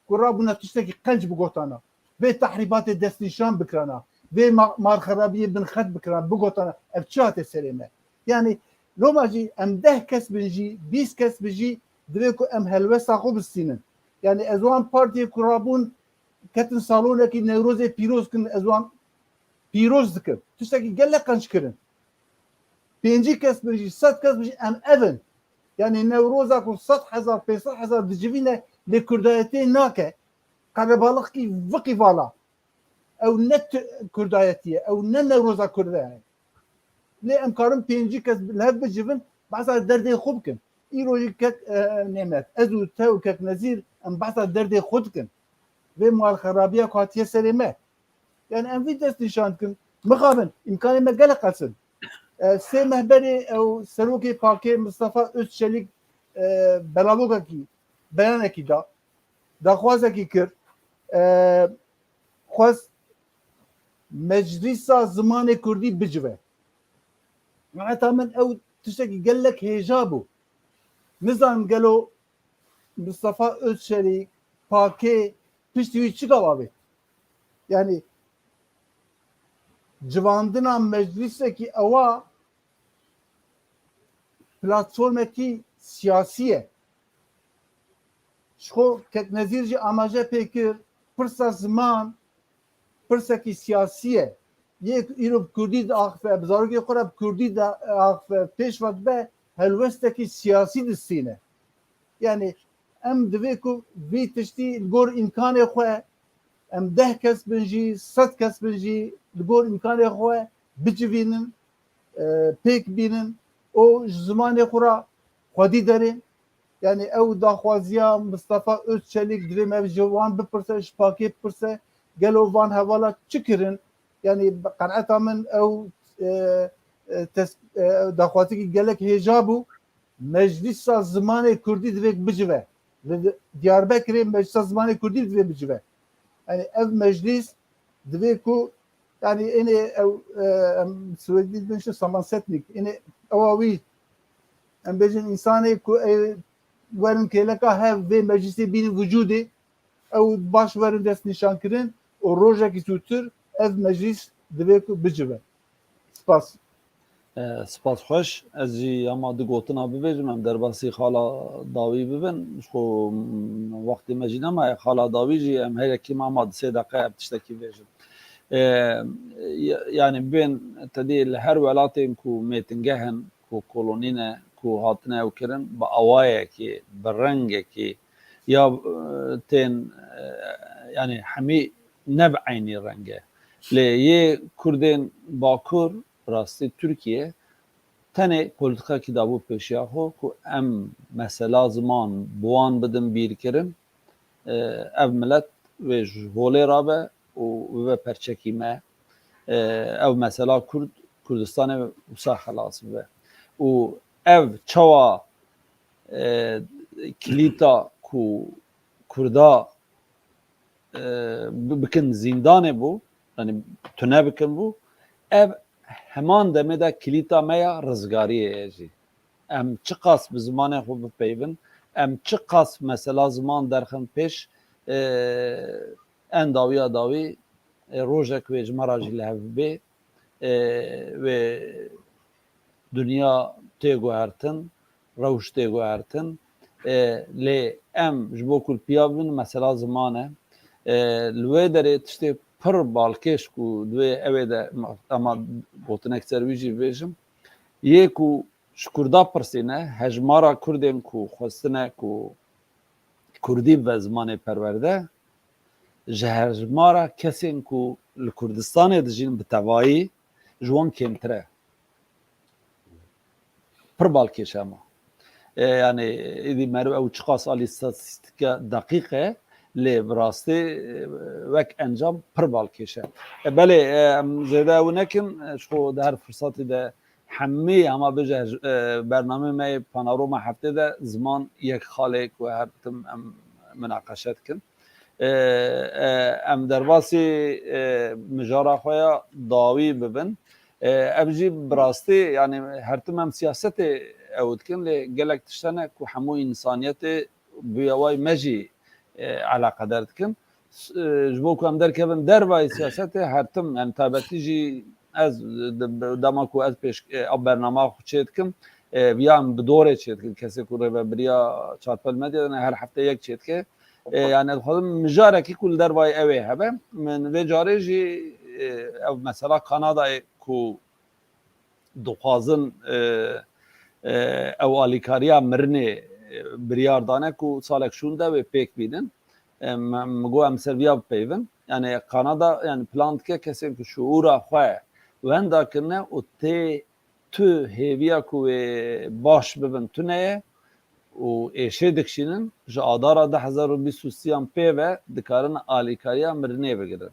ku rabûna tiştekî qenc bigotana. Vê tehrîbatê destnîşan bikirana. Vê ma-, malxerabiyê binxet bikirana, bigotana. Ev çi hate serê me? Yani loma jî em deh kes bin jî, bîst kes bin jî divê ku em helwesta xwe bistînin. Yani ez wan partiyê ku rabûn ketin salonekî Newrozê pîroz kin, ez wan pîroz dikim. Tiştekî gelek qenc kirin. Pêncî kes bin jî, sed kes bin jî, em ev in. Yani Newroza ku sed hezar, pênc sed hezar dicivîne, lê Kurdayetiyê nake. Qerebalixkî viqî vala. Ew ne tu-, Kurdayetî ye, ew ne Newroza Kurda ye. Lê em karin pêncî kes li hev bicivin, behsa derdê xwe bikin. Îro jî kek, e, Nêmet, ez û te û kek Nezîr, em behsa derdê xwe dikin. Vê malxerabiya ku hatiye serê me. Yani em vî dest nîşan dikin. Mixabin, îmkanê me gelek qels in. E, sê meh berê ew serokê pakê Mistefa Özçelik, e, belavokekî, beyanekî da, daxwazekî kir. E, xwest Meclîsa Zimanê Kurdî bicive. Heta min ew tiştekî gelek hêja bû. Nizanim gelo Mistefa Özçelik, pakê, piştî wî çi gava bê? Yani civandina meclîsekî ewa platformekî siyasî ye. Ji xwe kek Nezîr jî amaje pê kir, pirsa ziman pirsekî siyasî ye. Yê ku îro bi kurdî diaxife, bi zarokê xwe re bi kurdî diaxife, pêş ve dibe, helwestekî siyasî distîne. Yani em divê ku vî tiştî li gor îmkanê xwe, em deh kes bin jî, sed kes bin jî, li gor îmkanê xwe bicivînin, e, pêk bînin û ji zimanê xwe re xwedî derê. Yani ew daxwaziya Mistefa Özçelik divê me ji wan bipirse, ji pakê bipirse, gelo van hevala çi kirin? Yani bi qenaeta min ew, e, e, tes-, e, daxwazekî gelek hêja bû. Meclîsa Zimanê Kurdî divê bicive. Li Diyarbekirê Meclîsa Zimanê Kurdî divê bicive. Yani ev meclîs divê ku, yani ênê ew, e, em Swêdî dibên sammansättning, ênê ewa wî, em bêjin, însanê ku, e, werin kêleka hev vê meclîsê bînin vücûdê, ew baş werin destnîşankirin û rojekî zûtir ev meclîs divê ku bicive. Spas. E, spas xweş. Ez jî hema du gotina bibêjim, em derbasî xala dawî bibin. Ji xwe, m, wextê me jî nemaye. Xala dawî jî em her yekî me hema di sê deqe ev tiştekî bêjin. E, ya-, yani bên te dî li her welatên ku mêtingeh in, ku kolonî ne, ku hatine ew kirin, bi awayekî, bi rengekî ya, e, tên, e, yani hemî ne bi eynî reng e. Lê yê Kurdên Bakur, rastî Tirkiye, tenê polîtîkayekî dabû pêşiya xwe ku em mesela ziman bi wan bidin bîrkirin, e, ev milet wê ji holê rabe û bibe perçekî me. E, ev mesela Kurd, Kurdistanê wisa xelas bibe. Û ev çawa, e, kilîta ku Kurda, e, bi-, bikin zîndanê bû, yani tune bikin bû, ev heman demê de kilîta me ya rizgariyê ye jî. Em çiqas bi zimanê xwe bipeyvin, em çiqas mesela ziman derxin pêş, e, en dawiya dawî, e, rojek wê ji me re jî li hev bê, e, wê dinya tê guhertin, rewş tê guhertin. E, lê em ji bo ku li piya bibin, mesela ziman e. E, li wê derê tiştê pir balkêş ku divê ew ê de, ema gotinek ser wî jî bibêjim, yê ku ji Kurda pirsîne, hejmara Kurdên ku xwestine ku Kurdî bibe zimanê perwerde, ji hejmara kesên ku li Kurdistanê dijîn bi tevayî ji wan kêmtir e. Pir balkêş e ema. E, yani, êdî meriv ew çiqas alî statîstîka deqîq e, lê bi rastî, e, wek encam pir balkêş e. E, belê, e, em zêde ew nekin, e, ji xwe di her firsatî de hemî hema bêje, e, bernamê me yê Panorama Heftê de ziman yek xalê ku her tim em minaqeşe dikin. E, e, em derbasî, e, mijara xwe ya dawî bibin. E, ev jî bi rastî, yani her tim em siyasetê ew dikin, lê gelek tişt hene ku hemû însaniyetê bi awayî me jî, e, eleqedar dikin. S-, e, ji bo ku em derkevin dervayî siyasetê, her tim, yani taybetî jî ez, e, de-, dema ku ez pêş, e, ev bernama xwe çê dikim, e, ya em bi dorê çê dikin. Kesê ku rêvebiriya Çarpel Medya ne her hefte yek çê dike. E, yani ez dixwazim mijarekî ku li dervayî ew ê hebe. Min vê carê jî, e, ev mesela Kanadayê ku dixwazin, e, e, ew alîkariya mirinê, e, biryar dane ku salek şûnde wê pêk bînin. E, me, me got em ser viya bipeyvin. Yani Kanada yani plan dike kesên ku şuûra xwe wenda kirine û tê tu hêviya ku wê baş bibin tune ye û êşê dikişînin, ji adara du hezar û bîst û sê an pê ve dikarin alîkariya mirinê bigirin.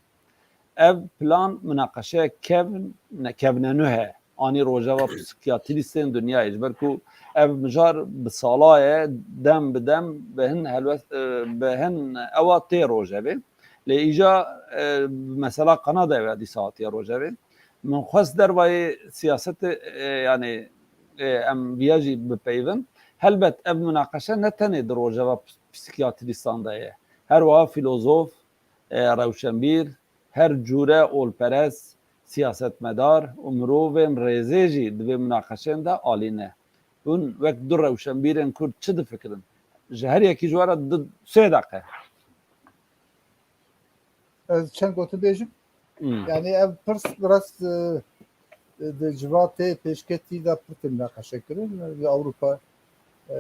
Ev plan minaqeşeya kevn-, ne, kevnenuh e. Anî rojeva psikiyatrîstên dinyayê, ji ber ku ev mijar bi sala ye, dem bi dem bi hin helwest, e, bi hin ewa tê rojevê. Lê îja, e, mesela Kanadayê ve dîsa hatiye rojevê. Min xwest dervayê siyasetê, e, yani, e, em viya jî bipeyvin. Helbet ev minaqeşe ne tenê di rojeva ps-, psikiyatrîstan de ye. Her wiha filozof, e, rewşenbîr, her cûre olperest, siyasetmedar û mirovên rêzê jî di vê minaqeşên de alî ne. Hûn wek du rewşenbîrên Kurd çi difikirin? Ji her yekî ji we re du, sê deqe. Ez çend gotin bêjim. Hmm. Yani ev pirs bi rast, e, di civatê pêşketî de pir tê minaqeşe kirin. Li Ewropa, e,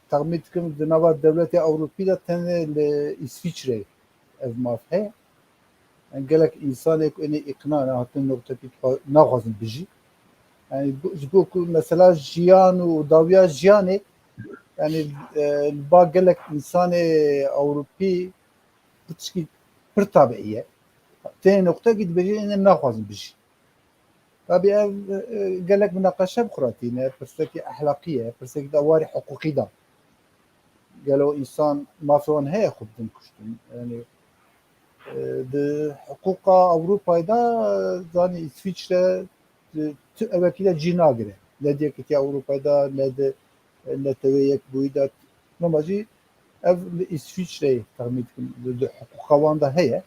texmîn dikim di nava dewletê Ewropî de tenê li Îsvîçreyê ev maf heye. Yani gelek însanê ku ênê îqna nehatin noqtekî naxwazin bijî. Yani bu, ji bo ku mesela jiyan û dawiya jiyanê, yani, e, li ba gelek însanê Ewropî bi tişkî pir tabiî ye. Tenê noqtekî dibêje, ênê naxwazin bijî. Tabî ev, e, gelek minaqeşe bi xwe re tîne, pirsekî ehlaqî ye, pirsekî de warê hiqûqî de. Gelo însan mafê wan heye xwe bidin kuştin? Yani, e, di hiqûqa Ewropayê de, e, zanî Îsvîçre, e, tu ewekî de cî nagire. Ne di Yekîtiya Ewropayê de, ne di, e, Netewê Yekbûyî de. Loma jî ev li Îsvîçreyê texmîn dikim, di, di hiqûqa wan de heye.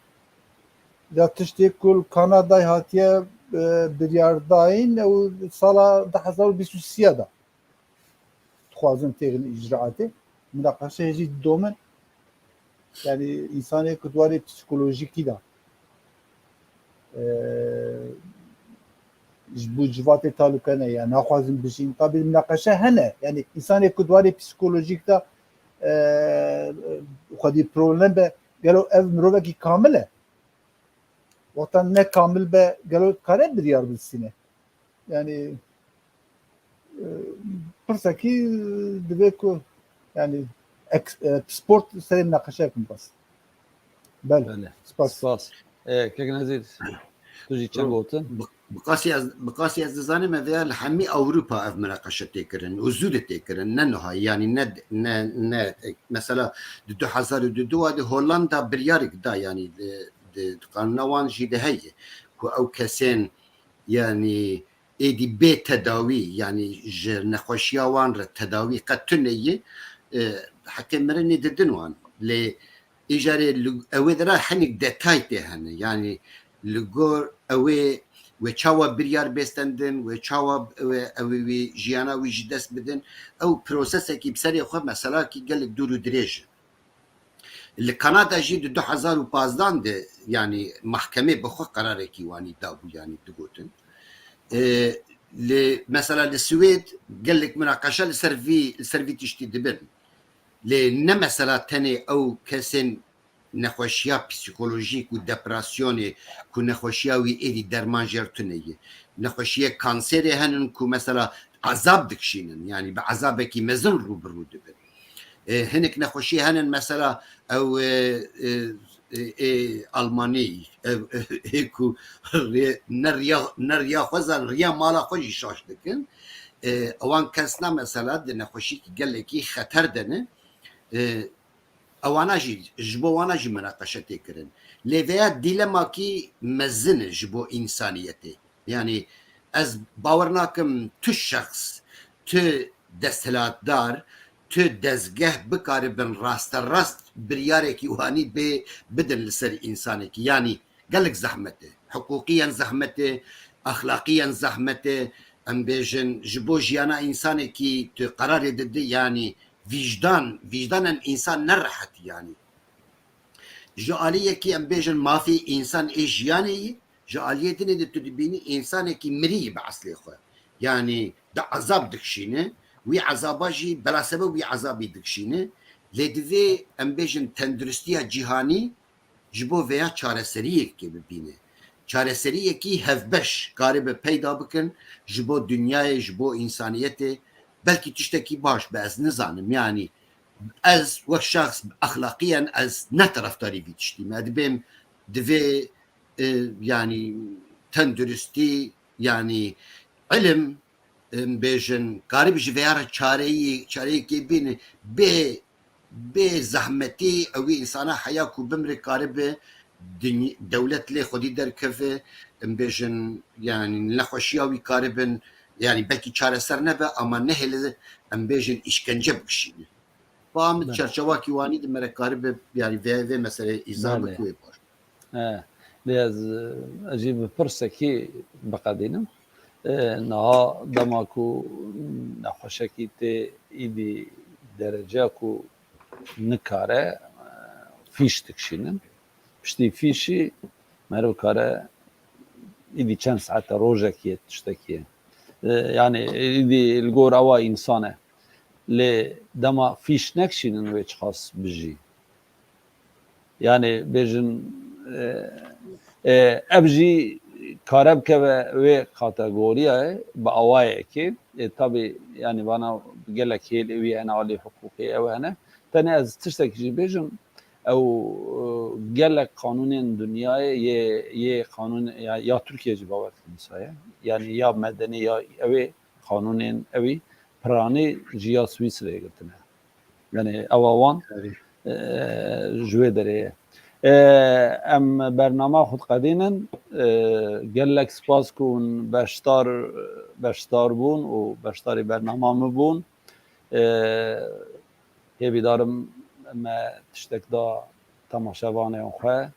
Ya tiştê ku li Kanadayê hatiye, e, biryardayîn, ew sala du hezar û bîst û sê de dixwazin têxin îcraatê. Minaqeşe jî didomin. Yani, însanê ku di warê psîkolojîkî de, e, ji bo civatê talûke ne, ya naxwazin bijîn. Tabî minaqeşe hene. Yani, însanê ku di warê psîkolojîk de, e, xwedî problem be, gelo ev mirovekî kamil e? Wexta ne kamil be, gelo dikare biryar bistîne? Yani, e, pirsekî divê ku, yani, ek-, e, sport serê minaqeşe bikin bas. Belê. Belê. Spas. Spas. E, Kek Nezîr, tu jî çend gotin? Bi, bi qasî ez, bi qasî ez dizanim, ev ya li hemî Ewropa ev minaqeşe tê kirin û zû de tê kirin, ne niha, yani ne, ne, ne, mesela di du hezar û du de Hollanda biryarek da, yani, e, di, di qanûna wan jî de heye ku ew kesên, yani, êdî bê tedawî, yani ji nexweşiya wan re tedawî qet tune ye, e, heqê mirinê didin wan. Lê îcarê li, ew ê de re hinek detay tê hene. Yani li gor ew ê wê çawa biryar bêstendin, wê çawa ew ê, ew ê wî jiyana wî ji dest bidin. Ew prosesekî bi serê xwe meselakî gelek dûr û dirêj e. Li Kanada jî di du hezar û pazdeh de, yani, mahkemê bi xwe qerarekî wanî dabû, yani, digotin. E, li, mesela li Swêd gelek minaqeşe li ser vî, li ser vî tiştî dibin. Lê ne mesela tenê ew kesên nexweşiya psîkolojîk û depresyonê ku nexweşiya wî êdî derman jê re tune ye. Nexweşiyê kanserê henin ku mesela ezab dikişînin, yani bi ezabekî mezin rû bi rû dibin. E, hinek nexweşiyê henin mesela ew, e, e, e, ê Almanî, ew, e, ê ku rê-, ne riya, ne riya xwe zan, riya mala xwe jî şaş dikin. E, ewan kesna mesela di nexweşîkî gelekî xeter de ne. E, ewana jî, ji bo wana jî minaqeşe tê kirin. Lê veya dîlemakî mezin e ji bo însaniyetê. Yani ez bawer nakim tu şexs, tu desthilatdar, tu dezgeh bikaribin rasterast biryarekî wanî bê bidin li ser însanekî. Yani gelek zehmet e. Hiqûqiyen zehmet e, exlaqiyen zehmet e. Em bêjin ji bo jiyana însanekî tu qerarê didi, yani vîjdan, vîjdanen însan ne rehet yani. Ji aliyekî em bêjin mafê însan ê jiyanê yî, Ji aliyê dinê de tu dibînî însanekî mirî ye bi eslê xwe. Yanî di ezab dikişîne, wî ezaba jî belasebeb wî ezabî dikişîne. Lê divê em bêjin tenduristiya cîhanî ji bo vêya çareseriyekê bibîne. Çareseriyekî hevbeş karibe peyda bikin ji bo dinyayê, ji bo însaniyetê. Belkî tiştekî baş be, ez nizanim. Yanî ez wek şexs exlaqiyen ez ne terefdarî vî tiştî me. Dibêm divê, e, yanî tenduristî, yanî ilim, em bêjin, karib ji vêya re çareyî, çareyekê bîne bê, bê zehmetî ew însana heya ku bimre karibe dinya, dewlet lê xwedî derkeve, em bêjin, yanî nexweşiya wî karibin, yanî belkî çareser nebe ama nehêle em bêjin îşkence bikişîne. Ba min çerçewakî wanî di me re karibe, yanî vê, vê meseleyê îzah bike wê baş. He, lê ez, ez jî bi pirsekî biqedînim. E, niha dema ku nexweşekî tê îdî dereceya ku nikare, e, fîş dikişînin. Piştî fîşî meriv kare îdî çend saete rojekî ye tiştekî ye. E, yanî îdî li gor ewa însan e. Lê dema fîş nekişînin wê çiqas bijî. Yanî bêjin, e, e, ev jî kare bikeve wê kategoriyayê bi awayekê. E, tabî, yanî vana gelek hêl wî hene, alî hiqûqê ew hene. Tenê ez tiştekî jî bêjim, ew, e, gelek qanûnên dinyayê yê, yê qanûn ya, ya Tirkiye jî bawer dikim wisa ye. Yanî ya medenî ya ew ê qanûnên ewî piranî ji ya Swîsreyê girtine. Yanî ewa wan, e, ji wê derê ye. E, em bernama xwe diqedînin. E, gelek spas ku hûn beşdar, beşdar bûn û beşdarî bernama min bûn. E, hêvîdarim me tiştek da temaşevanên xwe,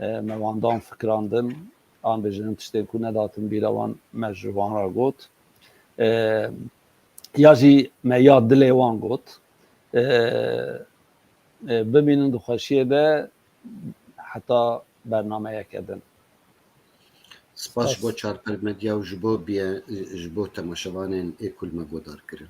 e, me wan dan fikirandin, an bêjin tiştên ku nedatin bîra wan me ji wan re got. E, ya jî me ya dilê wan got. E, e, bimînin di xweşiyê de heta bernameyeke din. Spas ji bo Çarper Medya û ji bo biye, ji bo temaşevanên ê ku li me guhdar kirin.